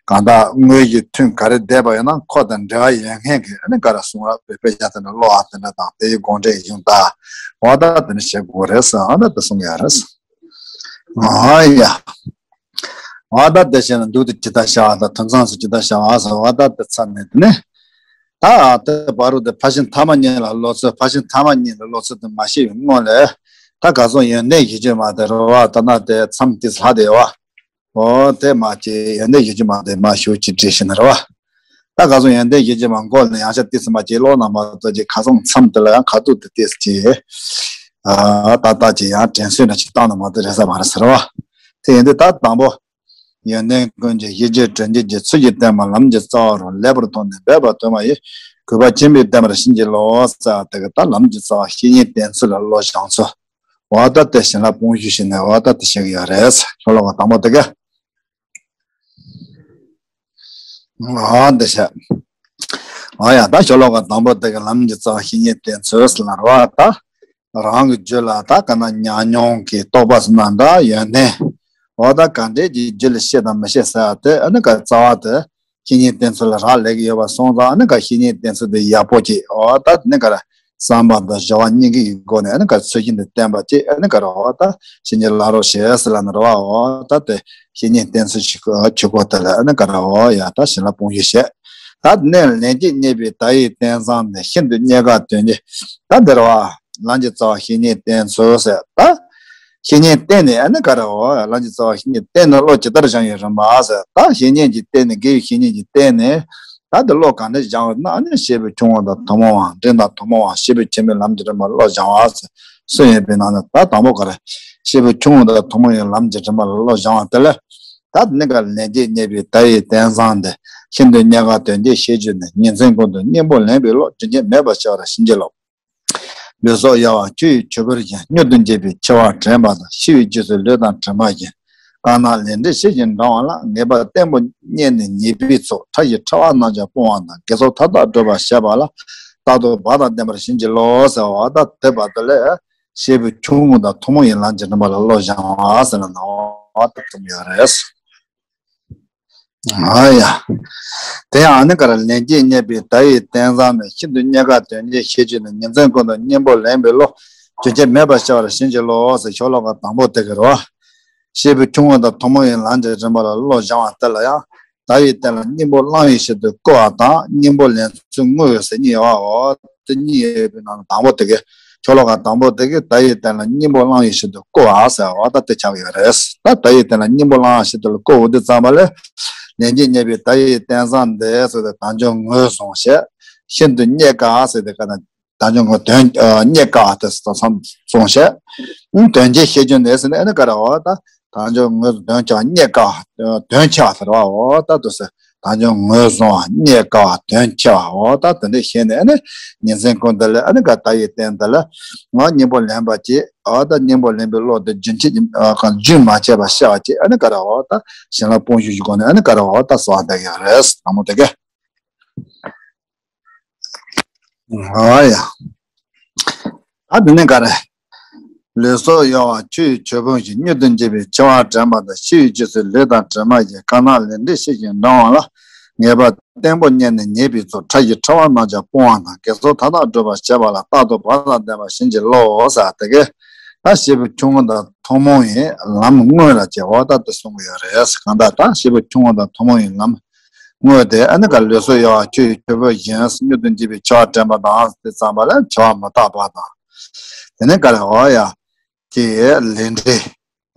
གང་ལྟར་དངོས་ཀྱི་ཐུན་ག་རེ་བསྡད་པ་ཡིན་ན་ཁོ་དང་འབྲེལ་བ་ཡོད་མཁན་གྱི་ཨ་ནི་ག་རེ་གསུང་རབ་དཔེ་ཆ་དེ་འདྲ་ཀློག་པ་དེ་འདྲ་དང་དེ་ཡི་དགོངས་འགྲེལ་ཡིན་ད། འོ་ད་དེ་འདྲ་བྱེད་དགོས་རེད་ཟེར་ཨ་ནི་དེ་གསུང་གི་ཡོད་རེད། ཨ་ཡ། འོ་ད་དེ་བྱས་ན་མཇུག་ཏུ་ཇི་ལྟར་བྱ་བ་དང་ཐུན་མཚམས་སུ་ཇི་ལྟར་བྱ་བ་ཟེར། འོ་ད་དེ་ཚར་ནས་དེ་ནས། ད་དེ་བར་དུ་དེ་ཕར་ཕྱིན་ཐ་མ་གཉིས་ལ་སློབ་ཚུལ། ཕར་ཕྱིན་ཐ་མ་གཉིས་ལ་སློབ་ཚུལ་དེ་མ་ཤེས་པའི་སྔོན་ལ། ད་ག་ཚོད་ཡོན་ཏན་བཞི་བཅུ་མ་དེ་རེད་བ། ད་ན་དེ་མཚམས་དེ་ལྷག་དེ་བ། འོ་དེ་མ་བྱེད་ཡོན་ཏན་བཞི་བཅུ་མ་དེ་མ་ཞུ་ཅི་བྲིས་ཤིག་ན་རེད་བ། ད་ག་ཚོད་ཡོན་ཏན་བཞི་བཅུ་མ་འགོ་ནས་ཡང་ཤ་ཏིས་མ་བྱེད་ལོག་ན་མ་གཏོགས་ཀྱི་ཁ་སང་མཚམས་དེ་ལ་ཡང་ཁ་ཐུག་དེ་ཏིས་ཀྱི། ཨ་ད་ལྟ་ཀྱི་ཡང་དྲན་གསོས་ན་ཅིག་བཏང་ན་མ་གཏོགས་རེད་ས་མ་རེད་ཟེར་བ། དེ་ཡིན་དུས་ད་དང་པོ། ཡོན་ཏན་ཀུན་གྱི་གཞི་བཅུ་དྲན་བྱེད་ཀྱི་ཚུལ་གྱིས་བསྟན་པ་ལམ་གྱི་རྩ་བ་རུ་ལེགས་པར་མཐོང་ནས་འབད་པ་དུ་མ་ཡིས་གུས་པ་ཆེན་པོས་བསྟེན་པར་བྱིན་གྱིས་རློབས་ཟེར་དེ་ག་ད་ལམ་གྱི་རྩ་བ་བཤེས་གཉེན་བསྟེན་ཚུལ་ལ་བློ་སྦྱང་ཚུལ། འོ་ད་དེ་བྱིན་རླབས་དཔུང་ཤུགས་ཞིག་ནས་འོ་ད་དེ་བཤད་ཀྱི་ཡོད་རེད། ཤོ་ལོ་ཀ་དང་པོ་དེ་ག་འོ་འདི་བྱས། འོ་ཡ་ད་ཤོ་ལོ་ཀ་དང་པོ་དེ་ག་ལམ་གྱི་རྩ་བ་བཤེས་གཉེན་བསྟེན་ཚུལ་ཟེར་ལ་རེད་བ་ད། རང་གི་རྒྱུད་ལ་ད་ག་ན་ཉམས་མྱོང་གི་རྟོགས་པ་ཟེར་ན་འདྲ་ཡོན་ཏན། འོ་ད་ག་འདྲས་ཀྱི་རྒྱུད་ལ་ཤེས་དང་མི་ཤེས་ཟེར་ཡ་དེ་ཨ་ནི་ག་རྩ་བ་དེ་བཤེས་གཉེན་བསྟེན་ཚུལ་ལ་རག་ལས་ཀྱི་ཡོད་པ་སོང་ཙང་ཨ་ནི་ག་བཤེས་གཉེན་བསྟེན་ཚུལ་དེ་ཡག་པོ་ཅིག་འོ་ད་ནི་ག་ར་བསམ་པ་དང་སྦྱོར་བ་སྙིང་གི་སྒོ་ནས་ཨ་ནི་ག་ཚུལ་བཞིན་དུ་བསྟེན་པ་ཅིག་ཨ་ནི་ག་ར་འོ་ད་བཤེས་གཉེན་ལ་རོགས་བྱེད་ཟེར་ལ་ནི་རོ་བ་འོ་ད་དེ་བཤེས་གཉེན་བསྟེན་ཚུལ་ཞིག་ཆུ་གོ་དེ་ལ་ཨ་ནི་ག་ར་འོ་ཡ་ད་བྱིན་རླབས་དཔུང་ཤུགས་བྱེད། ད་ནི་ལན་གཅིག་རྙེད་པའི་བརྡ་ཡི་རྟེན་བཟང་ནི་ཤིན་ཏུ་རྙེད་དཀའ་དོན་གྱི་ད་འདིར་བ། ལམ་གྱི་རྩ་བ་བཤེས་གཉེན་བསྟེན་ཚུལ་ཟེར་ད། བཤེས་གཉེན་བསྟེན་ནས་ཨ་ནི་ག་རེ་འོ་ལམ་གྱི་རྩ་བ་བཤེས་གཉེན་བསྟེན་ནས་བློ་ཇི་ལྟར་སྦྱང་ཡོད་རིམ་པ་ཟེར་ད་བཤེས་གཉེན་གྱིས་བསྟེན་ནས་དགེ་བའི་བཤེས་གཉེན་གྱིས་བསྟེན་ནས་ད་འདི་བློ་ག་འདྲ་སྦྱང་བ་ན་ཨ་ནི་སྐྱེས་བུ་ཆུང་ངུ་དང་ཐུན་མོང་བ་འབྲིང་དང་ཐུན་མོང་བ་སྐྱེས་བུ་ཆེན་པོའི་ལམ་གྱི་རིམ་པ་བློ་སྦྱང་བ་ཟེར་སུ་ཡོད་པའི་ནང་ནས་ད་དང་པོ་ག་རེ་སྐྱེས་བུ་ཆུང་ངུ་དང་ཐུན་མོང་བའི་ལམ་གྱི་རིམ་པ་ལ་བློ་སྦྱང་བ་དེ་ལས་ད་ནི་ག་ལན་གཅིག་རྙེད་པའི་བརྡ་ཡི་རྟེན་བཟང་འདི་ཤིན་ཏུ་རྙེད་དཀའ་དོན་གྱི་ཤེས་བྱུས་ནི་ཉིན་མཚན་ཀུན་ཏུ་སྙིང་པོ་ལེན་པའི་བློ་རྒྱུན་ཆད་མེད་པར་སྐྱེ་བར་བྱིན་གྱིས་རློབས། ལུས་སྲོག་གཡོ་བ་ཆུ་ཡི་ཆུ་བུར་བཞིན། མྱུར་དུ་འབྱེད་པའི་འཆི་བ་དྲན་པ་དང་། ཤི་བའི་རྗེས་སུ་ལུས་དང་གྲིབ་མ་བཞིན། དཀར་ནག་ལས་འབྲས་ཤེས་བཞིན་འབྲང་བ་ལ། ངེས་པར་བརྟན་པོ་རྙེད་ནས་ཉེས་པའི་ཚོགས། ཕྲ་ཞིང་ཕྲ་བ་རྣམས་ཀྱང་སྤོང་བ་དང་། དགེ་ཚོགས་མཐའ་དག་སྒྲུབ་པར་བྱེད་པ་ལ། རྟག་ཏུ་བག་དང་ལྡན་པར་བྱིན་གྱིས་རློབས་ཟེར་བ་ད་དེ་བར་དུ་ལས་སྐྱེས་བུ་ཆུང་ངུ་དང་ཐུན་མོང་བའི་ལམ་གྱི་རིམ་པ་ལ་བློ་སྦྱང་བ་ཟེར་ན་ནོ་ད་གསུངས་ཡོད་རེད། ཨ་ཡ། དེ་ཡང་ཨ་ནི་ག་ར་ལན་གཅིག་རྙེད་པའི་བརྡ་ཡི་རྟེན་བཟང་ནི་ཤིན་ཏུ་རྙེད་དཀའ་དོན་གྱི་ཤེས་བྱུས་ནི་ཉིན་མཚན་ཀུན་ཏུ་སྙིང་པོ་ལེན་པའི་བློ་རྒྱུན་ཆད་མེད་པར་སྐྱེ་བར་བྱིན་གྱིས་རློབས་ཟེར་ཤོ་ལོ་ཀ་དང་པོ་དེ་ག་རེད་བ། སྐྱེས་བུ་ཆུང་ངུ་དང་ཐུན་མོང་བའི་ལམ་གྱི་རིམ་པ་ལ་བློ་སྦྱང་བ་དེ་ལ་ཡང་བརྡ་ཡི་རྟེན་ལ་སྙིང་པོ་བླང་བའི་ཕྱིར་དུ་བསྐུལ་བ་དང་སྙིང་པོ་ལེན་ཚུལ་བསྔོ་བའི་ཟེར་གཉིས་ཡོད་པའོ། དེ་གཉིས་ཡོད་པའི་ནང་ནས་དང་པོ་དེ་གའི་ཤོ་ལོ་ཀ་དང་པོ་དེ་གའི་བརྡ་ཡི་རྟེན་ལ་སྙིང་པོ་བླང་བའི་ཕྱིར་དུ་བསྐུལ་བ་ཟེར་བ་ད་དེ་ཆགས་ཡོད་རེད། ད་བརྡ་ཡི་རྟེན་ལ་སྙིང་པོ་བླང་བའི་ཕྱིར་དུ་ལ་བསྐུལ་བ་འདི་ཙམ་པ་ལས། ལན་གཅིག་རྙེད་པའི་བརྡ་ཡི་རྟེན་བཟང་འདི་ཟེར་ཏེ་དལ་འབྱོར་ངོས་བཟུང་བྱས། ཤིན་ཏུ་རྙེད་དཀའ་ཟེར་ཏེ་ག་ན་དལ་འབྱོར་ངོས་དོན་རྙེད་དཀའ་དེ་བཟུང་བྱས། དོན་གྱི་ཤེས་བྱུས་འདི་ཟེར་ནས་ཨ་ནི་ག་རེ་བ་ད། དལ་འབྱོར་ངོས་བཟུང་དོན་ཆེ་བ་རྙེད་དཀའ་བ། དོན་ཆེ་བ་ཟེར་བ་འོ་ད་དུ་ཟེར། དལ་འབྱོར་ངོས་བཟུང་བ་རྙེད་དཀའ་བ་དོན་ཆེ་བ་འོ་ད་དེ་འདྲ་བྱས་ནས་ཨ་ནི་ཉིན་མཚན་ཀུན་ཏུ་ལས་ཨ་ནི་ག་བརྡ་ཡི་རྟེན་དེ་ལ་ང་སྙིང་པོ་ལེན་པ་ཅིག་འོ་ད་སྙིང་པོ་ལེན་པའི་བློ་དེ་རྒྱུན་ཆད་རྒྱུན་མ་ཆད་པར་ཤར་བ་ཅིག་ཨ་ནི་ག་རེ་འོ་ད་བྱིན་རླབས་དཔུང་ཤུགས་ཀྱི་སྒོ་ནས་ཨ་ནི་ག་རེ་འོ་ད་གསོལ་བ་འདེབས་ཀྱི་རེད་དང་པོ་དེ་ག་ཨ་ཡ། ད་དེ་ནས་ག་རེ། ལུས་སྲོག་གཡོ་བ་ཆུ་ཡི་ཆུ་བུར་བཞིན། མྱུར་དུ་འབྱེད་པའི་འཆི་བ་དྲན་པ་དང་། ཤི་བའི་རྗེས་སུ་ལུས་དང་གྲིབ་མ་བཞིན། དཀར་ནག་ལས་འབྲས་ཤེས་བཞིན་འབྲང་བ་ལ། ངེས་པར་བརྟན་པོ་རྙེད་ནས་ཉེས་པའི་ཚོགས། ཕྲ་ཞིང་ཕྲ་བ་རྣམས་ཀྱང་སྤོང་བ་དང་། དགེ་ཚོགས་མཐའ་དག་སྒྲུབ་པར་བྱེད་པ་ལ། རྟག་ཏུ་བག་དང་ལྡན་པར་བྱིན་གྱིས་རློབས་ཟེར་དེ་གས། ད་སྐྱེས་བུ་ཆུང་ངུ་དང་ཐུན་མོང་བའི་ལམ་དངོས་ལ་སྐྱེ་བ་ད་དེ་གསུང་གི་ཡོད་རེད། གང་ལྟར་ད་སྐྱེས་བུ་ཆུང་ངུ་དང་ཐུན་མོང་བའི་ལམ། དངོས་དེ་ཨ་ནི་ག་ལུས་སྲོག་གཡོ་བ་ཆུ་ཡི་ཆུ་བུར་བཞིན། མྱུར་དུ་འབྱེད་པའི་འཆི་བ་དྲན་པ་དང་དེ་ཙམ་པ་ལ་འཆི་བ་མི་རྟག་པ་དང་། དེ་ནས་ག་རེ་འོ་ཡ། ཀྱི་ལས་འབྲས།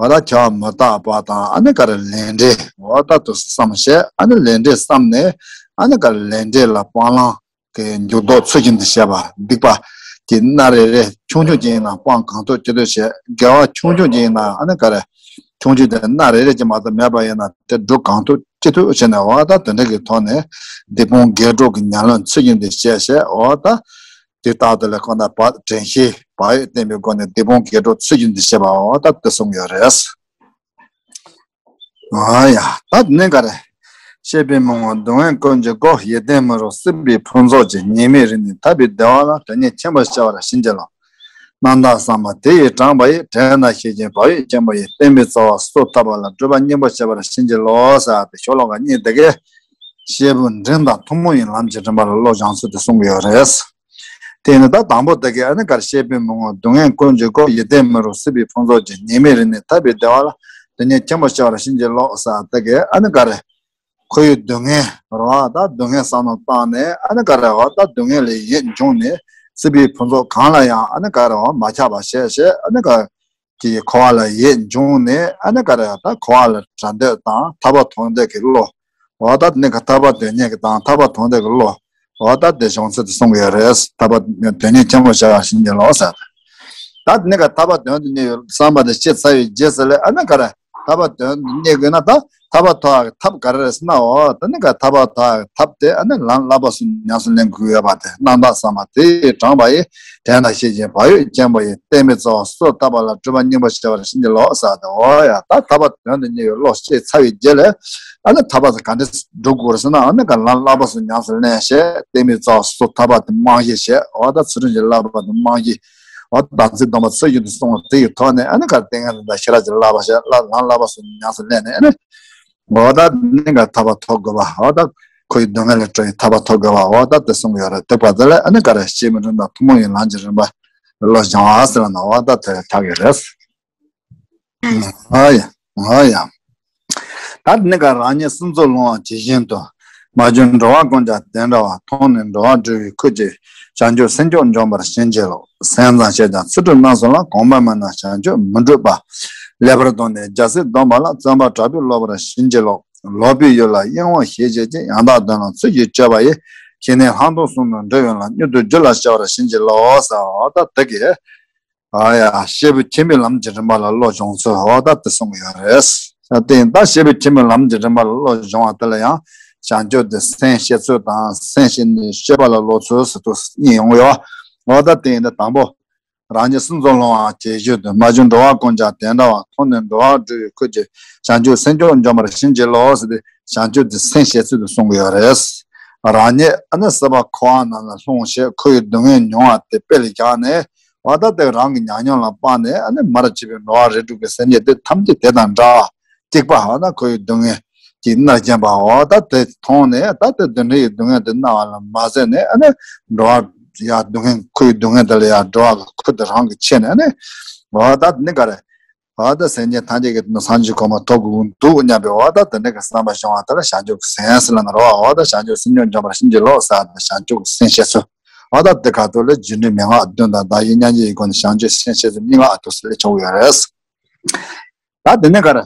འོ་ད་འཆི་བ་མི་རྟག་པ་དང་ཨ་ནི་ག་རེ་ལས་འབྲས་འོ་ད་དུ་བསམ་བྱས་ཨ་ནི་ལས་འབྲས་བསམ་ནས་ཨ་ནི་ག་རེ་ལས་འབྲས་ལ་སྤང་བླང་གི་འཇུག་ལྡོག་ཚུལ་བཞིན་དུ་བྱེད་པ་སྡིག་པ་གྱི་སྣ་རེ་རེ་ཆུང་ཆུང་ཅིག་ཡིན་ན་སྤང་གང་ཐུབ་ཅི་ཐུབ་བྱས། དགེ་བ་ཆུང་ཆུང་ཅིག་ཡིན་ན་ཨ་ནི་ག་རེ་ཆུང་ཆུང་དེ་སྣ་རེ་རེ་ཅིག་མ་གཏོགས་མེད་པ་ཡིན་ན་དེ་སྒྲུབ་གང་ཐུབ་ཅི་ཐུབ་བྱས་ནས་འོ་ད་དེ་འདྲ་གི་ཐོག་ནས་སྡིག་སྤོང་དགེ་སྒྲུབ་ཀྱི་ཉམས་ལེན་ཚུལ་བཞིན་དུ་བྱས་བྱས་འོ་ད་དེ་ལྟར་དུ་ལས་ཁོ་ན་བ་དྲན་ཤེས་བག་ཡོད་བསྟེན་པའི་སྒོ་ནས་སྡིག་སྤོང་དགེ་སྒྲུབ་ཚུལ་བཞིན་དུ་བྱེད་པ་འོ་ད་དེ་གསུངས་ཡོད་རེད། ཨ་ཡ། ད་དེ་ནས་ག་རེ། གཤེད་པའི་མི་ངོ་སྡུག་བསྔལ་ཀུན་གྱི་སྒོ། ཡིད་བརྟན་མི་རུང་སྲིད་པའི་ཕུན་ཚོགས་ཀྱི། ཉེས་མེད་རིག་ནས་ཐར་པའི་བདེ་བ་ལ། དོན་གཉེར་ཆེན་པོར་བྱ་བར་བྱིན་གྱིས་རློབས། རྣམ་དག་བསམ་པ་དེ་ཡིས་དྲངས་པ་ཡིས། དྲན་དང་ཤེས་བཞིན་བག་ཡོད་ཅན་པོ་ཡིས། བསྟན་པའི་རྩ་བ་སོ་ཐར་པ་ལ། སྒྲུབ་པ་སྙིང་པོར་བྱ་བར་བྱིན་གྱིས་རློབས་ཟེར་བ་དེ་ཤོ་ལོ་ཀ་གཉིས་དེ་གས་གཤེད་པའི་མགྲིན་དང་ཐུན་མོང་གི་ལམ་གྱི་རིམ་པ་ལ་བློ་སྦྱོང་ཚུལ་དེ་གསུང་གི་ཡོད་རེད། དེ་ནི་ད་དང་པོ་དེ་གས་ཨ་ནི་ག་རེ། གཤེད་པའི་མི་ངོ་སྡུག་བསྔལ་ཀུན་གྱི་སྒོ། ཡིད་བརྟན་མི་རུང་སྲིད་པའི་ཕུན་ཚོགས་ཀྱི། ཉེས་མེད་རིག་ནས་ཐར་པའི་བདེ་བ་ལ། དོན་གཉེར་ཆེན་པོར་བྱ་བར་བྱིན་གྱིས་རློབས་ཟེར་བ་དེ་གས་ཨ་ནི་ག་རེ། འཁོར་བའི་སྡུག་བསྔལ་རེད་བ། ད་སྡུག་བསྔལ་བསམ་བློ་བཏང་ནས་ཨ་ནི་ག་རེ་བ། ད་སྡུག་བསྔལ་ལས་ཡིད་འབྱུང་ནས་སྲིད་པའི་ཕུན་ཚོགས་གང་ལ་ཡང་ཨ་ནི་ག་རེ་བ་མ་ཆགས་པ་བྱས་བྱས་ཨ་ནི་ག་གི་འཁོར་བ་ལ་ཡིད་འབྱུང་ནས་ཨ་ནི་ག་རེ་ད་འཁོར་བ་ལ་བྲལ་འདོད་དང་ཐར་པ་ཐོབ་འདོད་ཀྱི་བློ། འོ་ད་ནི་ག་ཐར་པ་དོན་གཉེར་གྱི་དང་ཐར་པ་ཐོབ་འདོད་ཀྱི་བློ། འོ་ད་དེ་བྱུང་ཚུལ་དེ་གསུང་གི་ཡོད་རེད། ཐར་པ་དོན་གཉེར་ཆེན་པོར་བྱ་བར་བྱིན་གྱིས་རློབས་ཟེར། ད་ནི་ག་ཐར་པ་དོན་དུ་གཉེར་བའི་བསམ་པ་དེ་སྐྱེ་ཚར་བའི་རྗེས་སུ་ལས་ཨ་ནི་ག་རེ། ཐར་པ་དོན་དུ་གཉེར་དགོས་ན་ད་ཐར་པ་ཐོབ་ཡག་གི་ཐབས་ག་རེ་རེད་ཟེར་ན། འོ་ད་ནི་ག་ཐར་པ་ཐོབ་ཡག་གི་ཐབས་དེ་ཨ་ནི་ལམ་བསླབ་པ་གསུམ་ཉམས་སུ་ལེན་དགོས་ཡོད་པ་དེ། རྣམ་དག་བསམ་པ་དེ་ཡིས་དྲངས་པ་ཡིས། དྲན་དང་ཤེས་བཞིན་བག་ཡོད་ཅན་པོ་ཡིས། བསྟན་པའི་རྩ་བ་སོ་ཐར་པ་ལ། སྒྲུབ་པ་སྙིང་པོར་བྱ་བར་བྱིན་གྱིས་རློབས་ཟེར་ཏེ། འོ་ཡ། ད་ཐར་པ་དོན་དུ་གཉེར་བའི་བློ་སྐྱེས་ཚར་བའི་རྗེས་ལ་ཨ་ནི་ཐར་པ་དེ་ག་འདྲ་སྒྲུབ་དགོས་རེད་ཟེར་ན། ཨ་ནི་ག་ལམ་བསླབ་པ་གསུམ་ཉམས་སུ་ལེན་བྱས། བསྟན་པའི་རྩ་བ་སོ་ཐར་པ་དེ་རྨང་གཞི་བྱས། འོ་ད་ཚུལ་ཁྲིམས་ཀྱི་བསླབ་པ་དེ་རྨང་གཞི། འོ་ད་བདག་འཛིན་སྡོམ་པ་ཚུལ་བཞིན་དུ་བསྲུང་བ་དེ་ཡི་ཐོག་ནས་ཨ་ནི་ག་ཏིང་ངེ་འཛིན་དང་ཤེས་རབ་ཀྱི་བསླབ་པ་བྱས། ལམ་བསླབ་པ་གསུམ་ཉམས་སུ་ལེན་ནས་ཨ་ནི། འོ་ད་ནི་ག་ཐར་པ་ཐོབ་དགོས་པ། འོ་ད་འཁོར་བའི་སྡུག་བསྔལ་ལས་གྲོལ་བའི་ཐར་པ་ཐོབ་དགོས་པ། འོ་ད་དེ་གསུང་གི་ཡོད་རེད། དེ་བར་དེ་ལ་ཨ་ནི་ག་རེ། གཤེད་པའི་མགྲིན་དང་ཐུན་མོང་གི་ལམ་གྱི་རིམ་པ་བློ་སྦྱོང་བ་ཟེར་ན་འོ་ད་དེ་ལ་ཆགས་ཀྱི་རེད། འོ་ཡ། འོ་ཡ། ད་ནི་ག་རང་ཉིད་སྲིད་མཚོར་ལྷུང་བ་ཇི་བཞིན་དུ། མ་གྱུར་འགྲོ་བ་ཀུན་ཀྱང་དེ་འདྲ་བ། མཐོང་ནས་འགྲོ་བ་སྒྲོལ་བའི་ཁུར་གྱིས། བྱང་ཆུབ་སེམས་མཆོག་འབྱོངས་པར་བྱིན་གྱིས་རློབས། སེམས་ཙམ་བྱས་ཀྱང་ཚུལ་ཁྲིམས་རྣམ་གསུམ་ལ། གོམས་པ་མེད་ན་བྱང་ཆུབ་མི་འགྲུབ་པ། ལེགས་པར་བསྡོམས་ནས་རྒྱལ་སྲས་སྡོམ་པ་ལ། བརྩོན་པ་དྲག་པོས་སློབ་པར་བྱིན་གྱིས་རློབས། ལོག་པའི་ཡུལ་ལ་གཡེང་བ་ཞེས་བྱ་ཅིང་། ཡང་དག་དོན་ལ་ཚུལ་གྱིས་དཔྱོད་པ་ཡིས། ཞི་གནས་ལྷག་མཐོང་གསུམ་དུ་འགྲོ་བའི་ལམ། མྱུར་དུ་རྒྱུད་ལ་སྐྱེ་བར་བྱིན་གྱིས་རློབས་ཟེར། འོ་ད་དེ་གས། ཨ་ཡ། གཤེད་པའི་ཁྱིམ་པའི་ལམ་གྱི་རིམ་པ་ལ་བློ་སྦྱོང་ཚུལ་འོ་ད་དེ་གསུང་གི་ཡོད་རེད། ད་དེ་ཡིན་ད་གཤེད་པའི་ཁྱིམ་པའི་ལམ་གྱི་རིམ་པ་ལ་བློ་སྦྱོང་བ་དེ་ལ་ཡང་བྱང་ཆུབ་དེ་སེམས་བསྐྱེད་ཚུལ་དང་། སེམས་བསྐྱེད་ནས་སྤྱོད་པ་ལ་སློབ་ཚུལ་ཟེར་དུས་གཉིས་ཡོང་གི་ཡོད། འོ་ད་དེ་ཡིན་ད་དང་པོ། རང་ཉིད་སྲིད་མཚོར་ལྷུང་བ་ཇི་བཞིན་དུ། མ་གྱུར་འགྲོ་བ་ཀུན་ཀྱང་དེ་འདྲ་བ། མཐོང་ནས་འགྲོ་བ་སྒྲོལ་བའི་ཁུར་གྱིས། བྱང་ཆུབ་སེམས་མཆོག་འབྱོངས་པར་བྱིན་གྱིས་རློབས་ཟེར་ཏེ་བྱང་ཆུབ་དེ་སེམས་བསྐྱེད་ཚུལ་དུ་གསུང་གི་ཡོད་རེད། རང་ཉིད་ཨ་ནི་སྲིད་པ་འཁོར་བ་རྣམས་ལ་ལྷུང་བྱས་འཁོར་བའི་སྡུག་བསྔལ་མྱོང་བ་དེ་དཔེ་ལ་བཞག་ནས། འོ་ད་དེ་རང་གི་ཉམས་མྱོང་ལ་དཔགས་ནས་ཨ་ནི་མར་གྱུར་པའི་འགྲོ་བ་རིགས་དྲུག་གི་སེམས་ཅན་དེ་ཐམས་ཅད་དེ་དང་འདྲ་བ། གཅིག་པ་འོ་ན་འཁོར་བའི་སྡུག་བསྔལ་གྱིས་མནར་བཞིན་པ། འོ་ད་དེ་མཐོང་ནས་ད་དེ་དེ་འདྲ་ཡི་སྡུག་བསྔལ་དེ་མནར་བ་ལ་མ་ཟད་ནས་ཨ་ནི་འགྲོ་བ་ཡ་སྡུག་བསྔལ་འཁོར་བའི་སྡུག་བསྔལ་དེ་ལ་ཡ་སྒྲོལ་བ་གི་ཁུར་དེ་རང་གིས་ཁྱེར་ནས་ཨ་ནི། འོ་ད་ནི་ག་རེ། འོ་ད་སེམས་ཅན་ཐམས་ཅད་ཀྱི་དོན་དུ་སངས་རྒྱས་གོ་འཕང་ཐོབ་དགོས་འདུག་སྙམ་པའི་འོ་ད་དེ་འདྲ་གི་བསམ་པ་བྱུང་བ་དེ་ལ་བྱང་ཆུབ་ཀྱི་སེམས་ཟེར་ལབ་ན་རེད་བ། འོ་ད་བྱང་ཆུབ་སེམས་མཆོག་འབྱོངས་པར་བྱིན་གྱིས་རློབས་ཟེར་བ་དེ་བྱང་ཆུབ་ཀྱི་སེམས་བསྐྱེད་ཚུལ། འོ་ད་དེ་ག་ཐོག་ལ་རྒྱུ་འབྲས་མན་ངག་བདུན་དང་བརྡ་བཞི་མཉམ་བརྗོད་ཀྱི་སྒོ་ནས་བྱང་ཆུབ་སེམས་བསྐྱེད་ཚུལ་གཉིས་ཀ་ཨ་ཐུག་སེ་ལས་ཆོག་གི་ཡོད་རེད། ད་དེ་ནས་ག་རེ།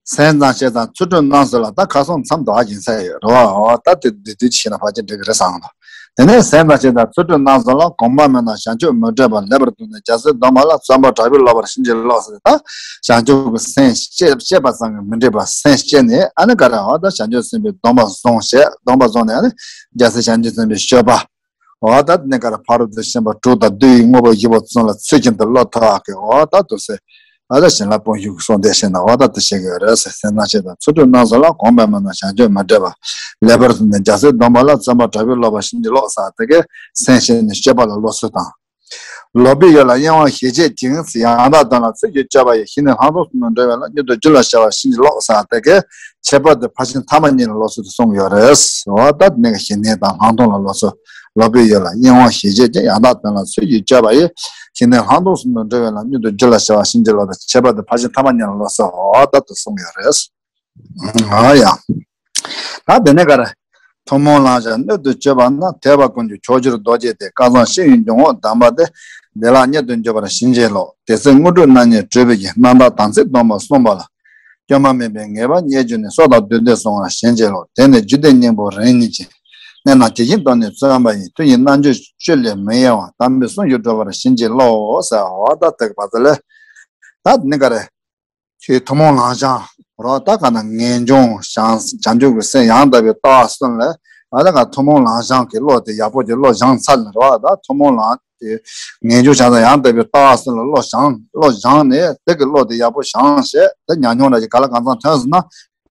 སེམས་ཙམ་བྱས་ཙང་ཚུལ་ཁྲིམས་རྣམ་གསུམ་ལ། ད་ཁ་སང་མཚམས་འདྲ་བ་ཡིན་ས་ཡོད་རེད་བ། འོ་ད་དེ་དེ་དུས་ཤེས་ན་ཕལ་ཆེར་འགྲིག་གི་རེད་བསམ་གི་འདུག་དེ་ནས་སེམས་ཙམ་བྱས་ཙང་ཚུལ་ཁྲིམས་རྣམ་གསུམ་ལ། གོམས་པ་མེད་ན་བྱང་ཆུབ་མི་འགྲུབ་པ། ལེགས་པར་བསྡོམས་ནས་རྒྱལ་སྲས་སྡོམ་པ་ལ། བརྩོན་པ་དྲག་པོས་སློབ་པར་བྱིན་གྱིས་རློབས་ཟེར། ད་བྱང་ཆུབ་ཀྱི་སེམས་བསྐྱེད་བསྐྱེད་པ་ཙམ་གྱིས་མི་འགྲིག་པ། སེམས་བསྐྱེད་ནས་ཨ་ནི་ག་རེ། འོ་ད་བྱང་ཆུབ་སེམས་དཔའི་སྡོམ་པ་བཟུང་བྱས། སྡོམ་པ་བཟུང་ནས་ཨ་ནི་རྒྱལ་སྲས་བྱང་ཆུབ་སེམས་དཔའི་སྤྱོད་པ། འོ་ད་ནི་ག་རེ། ཕ་རོལ་ཏུ་ཕྱིན་པ་དྲུག་དང་བསྡུ་བའི་དངོས་པོ་བཞི་པོ་ཚུན་ལ་ཚུལ་བཞིན་དུ་བློ་ཐོབ་པ་གི། འོ་ད་དུ་ཟེར། ཨ་ད་བྱིན་རླབས་དཔུང་ཤུགས་ཀྱི་གསོལ་འདེབས་བྱས་ན་འོ་ད་དུ་བྱེད་དགོས་རེད་ཟེར། སེམས་ཙམ་བྱས་ཙང་ཚུལ་ཁྲིམས་རྣམ་གསུམ་ལ། གོམས་པ་མེད་ན་བྱང་ཆུབ་མི་འགྲུབ་པ། ལེགས་པར་བསྡོམས་ནས་རྒྱལ་སྲས་སྡོམ་པ་ལ། བརྩོན་པ་དྲག་པོས་སློབ་པར་བྱིན་གྱིས་རློབས་ཟེར་དེ་གས་སེམས་བསྐྱེད་ནས་སྤྱོད་པ་ལ་སློབ་ཚུལ་དང་། ལོག་པའི་ཡུལ་ལ་གཡེང་བ་ཞེས་བྱེད་ཅིང་། ཡང་དག་དོན་ལ་ཚུལ་གྱིས་དཔྱོད་པ་ཡིས། ཞི་གནས་ལྷག་མཐོང་གསུམ་དུ་འགྲོ་བའི་ལམ། མྱུར་དུ་རྒྱུད་ལ་སྐྱེ་བར་བྱིན་གྱིས་རློབས་ཟེར་དེ་གས་ཁྱད་པར་དུ་ཕར་ཕྱིན་ཐ་མ་གཉིས་ལ་སློབ་ཚུལ་དུ་གསུངས་ཡོད་རེད། འོ་ད་ནི་ཞི་གནས་དང་ལྷག་མཐོང་ལ་སློབ་ཚུལ། ལོག་པའི་ཡུལ་ལ་གཡེང་བ་ཞེས་བྱེད་ཅིང་། ཡང་དག་དོན་ལ་ཚུལ་གྱིས་དཔྱོད་པ་ཡིས། ཞི་གནས་ལྷག་མཐོང་གསུམ་དུ་འགྲོ་བའི་ལམ། མྱུར་དུ་རྒྱུད་ལ་སྐྱེ་བར་བྱིན་གྱིས་རློབས་ཟེར། ཁྱད་པར་དུ་ཕར་ཕྱིན་ཐ་མ་གཉིས་ལ་སློབ་ཚུལ། འོ་ད་དུ་གསུངས་ཡོད་རེད། ཨ་ཡ། ད་དེ་ནས་ག་རེ། ཐུན་མོང་ལམ་བཞག་སྣོད་དུ་སྤྱོད་པ་ན། ཐེག་པ་ཀུན་གྱི་མཆོག་གྱུར་རྡོ་རྗེ་སྟེ། སྐལ་བཟང་ཤེས་ཡོན་འཇུག་ངོགས་གདམས་པ་སྟེ། བདེ་བླག་གཉེར་དུ་འཇུག་པར་བྱིན་གྱིས་རློབས། དེ་ཚེ་དངོས་གྲུབ་རྣམ་གཉིས་སྤྲོད་པའི་རྒྱུ། རྣམ་དག་དམ་ཚིག་སྡོམ་པ་བསྲུང་བ་ལ། སྐྱོན་མ་མེད་པའི་ངེས་པ་རྙེད་གྱུར་ནས། སྲོག་དང་བདུད་འདོད་བསྲུང་བར་བྱིན་གྱིས་རློབས། དེ་ནས་རྒྱུད་སྡེ་སྙིང་པོ་རིམ་གཉིས་ཀྱི། གནད་རྣམས་ཇི་བཞིན་བསྟན་ནས་བརྩོན་པ་ཡིས། མཐུ་ཡི་རྣལ་འབྱོར་སྤྱོད་ལས་མི་གཡེལ་བར། དམ་པའི་གསུང་བཞིན་སྒྲུབ་པར་བྱིན་གྱིས་རློབས་ཟེར། འོ་ད་དེ་ག་བ་ཚ་ལས། ད་ནི་ག་རེ། ཆོས་ཐུན་མོང་ལམ་བྱང་རོ། ད་ག་ན་ངེས་འབྱུང་བྱང་བྱང་ཆུབ་ཀྱི་སེམས་ཡང་དག་པའི་ལྟ་བ་གསུམ་ལས། ཨ་ད་ག་ཐུན་མོང་ལམ་བྱང་གི་བློ་དེ་ཡག་པོ་ཅིག་བློ་སྦྱངས་ཚར་ནས་རོ། ད་ཐུན་མོང་ལམ་དེ་ངེས་འབྱུང་བྱང་ས་ཡང་དག་པའི་ལྟ་བ་གསུམ་ལ་བློ་སྦྱངས་བློ་སྦྱངས་ནས་དེ་གི་བློ་དེ་ཡག་པོ་སྦྱངས་བྱས། དེ་ཉམས་མྱོང་འདྲ་ཅིག་ག་ལ་གང་འཚམ་ཐོན་སོང་ན།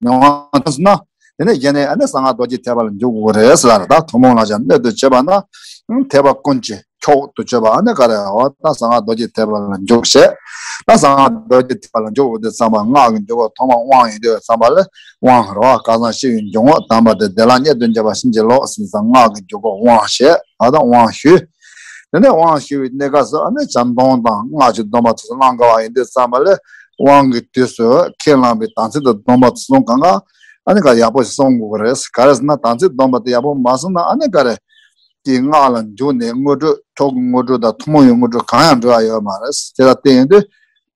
མྱོང་བ་ཐོན་སོང་ན། དེ་ནས་གཞི་ནས་ཨ་ནི་གསང་སྔགས་རྡོ་རྗེ་ཐེག་པ་ལ་འཇུག་དགོས་རེད་ཟེར་ལ། ད་ཐུན་མོང་ལ་ཡང་སྣོད་དུ་བྱེད་པ་ན་ཐེག་པ་ཀུན་གྱི་མཆོག་ཏུ་གྱུར་པ་ཨ་ནི་ག་རེ་འོ་ད་གསང་སྔགས་རྡོ་རྗེ་ཐེག་པ་ལ་འཇུག་བྱེད། ད་གསང་སྔགས་རྡོ་རྗེ་ཐེག་པ་ལ་འཇུག་དགོས་དུས་ཙམ་པ་སྔགས་ཀྱི་འཇུག་སྒོ་ཐོག་མ་དབང་ཡིན་དུས་ཙམ་པ་ལ་དབང་རེད་བ། སྐལ་བཟང་སྤྱི་བོའི་འཇུག་ངོགས་དམ་པ་དེ་བདེ་བླག་རྙེད་དུ་འཇུག་པ་བྱིན་གྱིས་རློབས་ཟེར་ཙང་སྔགས་ཀྱི་འཇུག་སྒོ་དབང་བྱེད། ད་ལྟ་དབང་ཞུ། དེ་ནས་དབང་ཞུ་བའི་གནས་སྐབས་སུ་ཨ་ནི་བྱ་མདུང་དང་སྔགས་ཀྱི་སྡོམ་པ་ཚོ་བླང་དགོས་པ་ཡིན་དུས་ཙམ་པ་ལ་དབང་གི་དུས་སུ་ཁས་བླངས་པའི་དམ་ཚིག་དང་སྡོམ་པ་ཚོ་གང་ག་ཨ་ནི་ག་ཡག་པོ་ཞིག་སྲུང་དགོས་ཀྱི་རེད། ག་རེ་ཟེར་ན་དམ་ཚིག་སྡོམ་པ་དེ་ཡག་པོ་མ་སྲུང་ན་ཨ་ནི་ག་རེ་དེའི་སྔགས་ལ་འཇུག་ནས་དངོས་གྲུབ་མཆོག་གི་དངོས་གྲུབ་དང་ཐུན་མོང་བའི་དངོས་གྲུབ་གང་ཡང་འགྲོ་ཡ་ཡོད་མ་རེད། དེ་ལ་བརྟེན་ཡོང་དུས་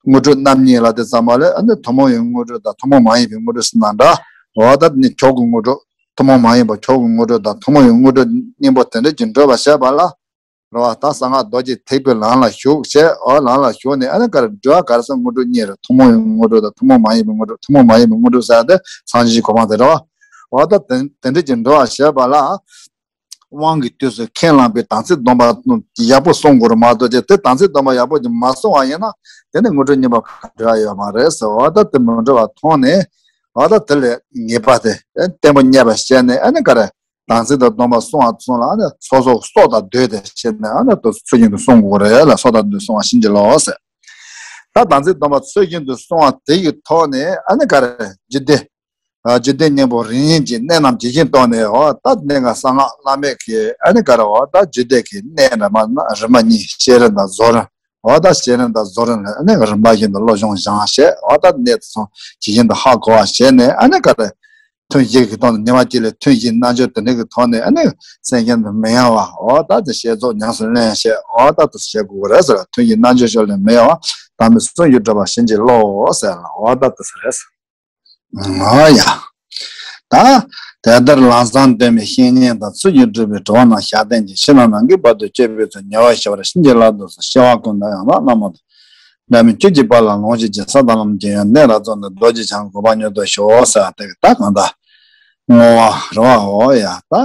དངོས་གྲུབ་རྣམ་གཉིས་ལ་དེ་ཙམ་པ་ལ་ཨ་ནི་ཐུན་མོང་བའི་དངོས་གྲུབ་དང་ཐུན་མོང་མ་ཡིན་པའི་དངོས་གྲུབ་ཟེར་ན་འདྲ། འོ་ད་ནི་མཆོག་གི་དངོས་གྲུབ་ཐུན་མོང་མ་ཡིན་པ་མཆོག་གི་དངོས་གྲུབ་དང་ཐུན་མོང་བའི་དངོས་གྲུབ་གཉིས་པོ་དེ་འདྲ་གྱིས་འགྲུབ་པར་བྱེད་པ་ལ། རེད་བ། ད་གསང་སྔགས་རྡོ་རྗེ་ཐེག་པའི་ལམ་ལ་ཞུགས་བྱས། འོ་ལམ་ལ་ཞུགས་ནས་ཨ་ནི་ག་རེ་འགྲོ་བ་ག་རེ་ཟེར་དངོས་གྲུབ་གཉིས་རེད། ཐུན་མོང་བའི་དངོས་གྲུབ་དང་ཐུན་མོང་མ་ཡིན་པའི་དངོས་གྲུབ། ཐུན་མོང་མ་ཡིན་པའི་དངོས་གྲུབ་ཟེར་ཏེ་སངས་རྒྱས་ཀྱི་གོ་འཕང་དེ་རེད་བ། འོ་ད་དེ་དེ་འདྲ་གྱིས་འགྲུབ་པར་བྱེད་པ་ལ། དབང་གི་དུས་སུ་ཁས་བླངས་པའི་དམ་ཚིག་སྡོམ་པ་ཡག་པོ་སྲུང་དགོས་རེད་མ་གཏོགས་ཀྱི་དེ་དམ་ཚིག་སྡོམ་པ་ཡག་པོ་ཅིག་མ་སྲུང་བ་ཡིན་ན་དེ་ནི་དངོས་གྲུབ་གཉིས་པོ་ག་འགྲོ་ཡ་ཡོད་མ་རེད་ཟེར། འོ་ད་དེ་མི་འགྲོ་བ་མཐོང་ནས་འོ་ད་དེ་ལས་ངེས་པ་དེ་བརྟན་པོ་རྙེད་པར་བྱས་ནས་ཨ་ནི་ག་རེ། དམ་ཚིག་དང་སྡོམ་པ་སྲུང་བ་སོང་ལ་ཨ་ནི་སོ་སོ་སྲོག་དང་བསྡོས་ཏེ་བྱས་ནས་ཨ་ནི་ཚུལ་བཞིན་དུ་སྲུང་དགོས་རེད་ལ། སྲོག་དང་བསྡོས་སྲུང་བ་བྱིན་གྱིས་རློབས་ཟེར། ད་དམ་ཚིག་སྡོམ་པ་ཚུལ་བཞིན་དུ་སྲུང་བ་དེ་ཡི་ཐོག་ནས་ཨ་ནི་ག་རེ་རྒྱུད་སྡེ། རྒྱུད་སྡེ་སྙིང་པོ་རིམ་བཞིན་གྱི་གནད་རྣམས་ཇི་བཞིན་རྟོགས་ནས་འོ་ད་གནད་འགག་གསང་སྔགས་བླ་མེད་ཀྱི་ཨ་ནི་ག་རེ་འོ་ད་རྒྱུད་སྡེ་གི་གནད་རིམ་པ་རིམ་པ་གཉིས་བསྐྱེད་རིམ་དང་རྫོགས་རིམ། འོ་ད་བསྐྱེད་རིམ་དང་རྫོགས་རིམ་ལ་ཨ་ནི་རིམ་པ་བཞིན་དུ་བློ་སྦྱོང་སྦྱངས་བྱས། འོ་ད་གནད་དེ་ཚོ་ཇི་བཞིན་དུ་ཧ་གོ་བ་བྱས་ནས་ཨ་ནི་ག་རེ། ཐུན་བཞི་གི་ཐོག་ནས་ཉི་མ་གཅིག་ལ་ཐུན་བཞི་རྣལ་འབྱོར་དེ་འདྲ་གི་ཐོག་ནས་ཨ་ནི་སེམས་ཅན་དུ་མི་གཡེང་བ་འོ་ད་དེ་བསྐྱེད་རྫོགས་ཉམས་སུ་ལེན་བྱས། འོ་ད་དེ་བྱེད་དགོས་ཀྱི་རེད་ཟེར། ཐུན་བཞི་རྣལ་འབྱོར་ཤོག་ལས་མི་གཡེང་བ་དམ་པའི་བསམ་ཡུལ་སྒྲུབ་པ་བྱིན་གྱིས་རློབས་ཟེར་ལ་འོ་ད་དེ་ཟེར་རེད། འོ་ཡ། ད་དེ་ལྟར་ལམ་བཟང་སྟོན་པའི་བཤེས་གཉེན་དང་ཚུལ་གྱིས་སྒྲུབ་པའི་གྲོགས་རྣམས་ཞབས་བརྟན་ཅིང་ཕྱི་ནང་ནང་གི་བར་དུ་གཅོད་པའི་ཚུལ་ཉེ་བར་ཞི་བར་བྱིན་གྱིས་བརླབ་ཏུ་གསོལ། སྐྱེ་བ་ཀུན་ཏུ་ཡང་དག་བླ་མ་དང་། འབྲལ་མེད་གཅོད་ཀྱི་དཔལ་ལ་ལོངས་སྤྱོད་ཅིང་། ས་དང་ལམ་གྱི་ཡང་གནས་ལ་བརྩོན་ཏེ། རྡོ་རྗེ་འཆང་གི་གོ་འཕང་མྱུར་དུ་ཤོག་ཟེར་བ་དེ་གི་ད་གང་ལྟར་བསྔོ་བ་རེད་བ། འོ་ཡ་ད་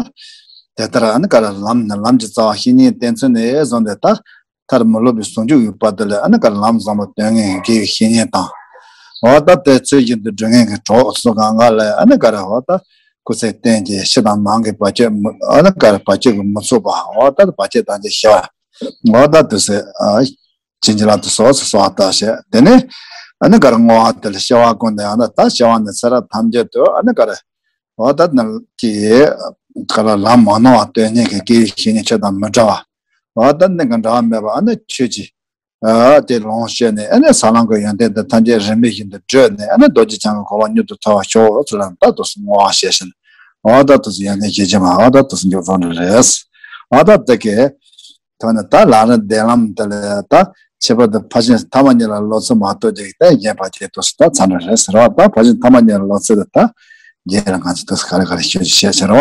དེ་ལྟར་ཨ་ནི་ག་རེ་ལམ་ནི་ལམ་གྱི་རྩ་བ་བཤེས་གཉེན་བསྟེན་ཚུལ་ནས་བཟུང་སྟེ་ད་མཐར་མི་སློབ་པའི་ཟུང་འཇུག་གི་བར་དུ་ལ་ཨ་ནི་ག་རེ་ལམ་བཟང་པོ་སྟོན་མཁན་གྱི་དགེ་བའི་བཤེས་གཉེན་དང་། འོ་ད་དེ་ཚུལ་བཞིན་དུ་སྒྲུབ་མཁན་གྱི་གྲོགས་སུ་གང་ག་ལ་ཨ་ནི་ག་རེ་འོ་ད་སྐུ་ཚེ་བརྟན་ཅིང་ཕྱི་དང་ནང་གི་བར་ཆད་མི་ཨ་ནི་ག་རེ་བར་ཆད་ཀྱིས་མི་ཚུགས་པ་འོ་ད་བར་ཆད་ཐམས་ཅད་ཞི་བ་འོ་ད་དུ་ཟེར། བྱིན་གྱིས་བརླབ་ཏུ་གསོལ་ཟེར་གསོལ་བ་བཏབ་བྱས། དེ་ནས་ཨ་ནི་ག་རེ་བསྔོ་བ་དེ་ལ་སྐྱེ་བ་ཀུན་ཏུ་ཡང་དག་ད་སྐྱེ་བ་ནས་ཚེ་རབས་ཐམས་ཅད་དུ་ཨ་ནི་ག་རེ་འོ་ད་ནི་ཀྱི་ག་རེ་ལམ་མ་ནོར་བ་སྟོན་མཁན་གྱི་དགེ་བའི་བཤེས་གཉེན་ཆོས་དང་མི་འབྲལ་བ། འོ་ད་ནི་གི་འབྲལ་བ་མེད་པ་ཨ་ནི་ཆོས་ཀྱི་དེ་ལོངས་སྤྱོད་ནས་ཨ་ནི་ས་ལམ་གྱི་ཡོན་ཏན་དེ་ཐམས་ཅད་རིམ་པ་བཞིན་དུ་བགྲོད་ནས་ཨ་ནི་རྡོ་རྗེ་འཆང་གི་གོ་འཕང་མྱུར་དུ་ཐོབ་པར་ཤོག་ཟེར་ལ་ད་དུ་བསྔོ་བ་བྱས་ཤིང་འོ་ད་དུ་ཡོན་ཏན་ཞེ་ཅིག་མ་འོ་ད་དུ་མཇུག་རྫོགས་འདི་རེད། འོ་ད་དེ་གི་ཐོག་ནས་ད་ལམ་རིམ་བདེ་ལམ་དེ་ལ་ད་ཁྱད་པར་དུ་ཕར་ཕྱིན་ཐ་མ་གཉིས་ལ་སློབ་ཚུལ་མ་གཏོགས་ཀྱི་ད་གཞན་ཕར་ཕྱིན་དུས་སུ་ད་ཚར་འདྲ་རེད་ཟེར་བ། ད་ཕར་ཕྱིན་ཐ་མ་གཉིས་ལ་སློབ་ཚུལ་དེ་ད་རྗེས་ལ་ང་ཚོ་དུས་སུ་ག་རེ་ག་རེ་ཤོད་ཅིག་བཤད་ཟེར་བ།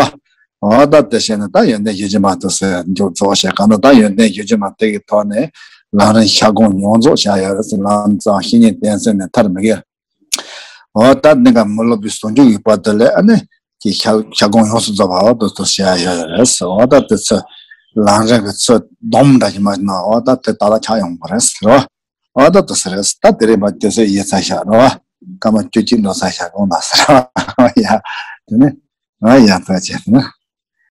འོ་ད་དེ་བཤད་ནས་ད་ཡོན་ཏན་ཞེ་ཅིག་མ་དུས་སུ་མཇུག་རྫོགས་བཤད་གང་ལྟར་ད་ཡོན་ཏན་ཞེ་ཅིག་མ་དེ་གི་ཐོག་ནས་ལམ་རིམ་ཞལ་སྒོམ་ཡོངས་རྫོགས་བྱ་ཡོད་རེད་ཟེར། ལམ་ཙམ་བཤེས་གཉེན་བསྟེན་ཚུལ་ནས་མཐར་མི་དགེ། འོ་ད་གནད་འགག་མི་སློབ་པའི་ཟུང་འཇུག་གི་བར་དུ་ལས་ཨ་ནི་ཀྱི་ཞལ་ཞལ་སྒོམ་ཡོངས་སུ་རྫོགས་པ་འོ་དོ་དོ་བྱ་ཡ་ཡོད་རེད། འོ་ད་དེ་ཚོ་ལམ་རིམ་གྱི་ཚུལ་སྡོམ་འདྲ་ཞིག་མ་ན་འོ་ད་དེ་ད་ལ་ཆགས་ཡོང་བ་རེད་ཟེར་བ། འོ་ད་དེ་ཚོ་རེད། ད་དེ་རིང་མ་དེ་ཚོ་ཡིན་ཚར་ཤག་རེད་བ། སྐར་མ་བཅུ་གཅིག་འགྲོ་ཚར་ཤག་དགོངས་དག་ཟེར་བ། ཡ་དེ་ནི་ང་ཡང་ཐག་བཅད་ན།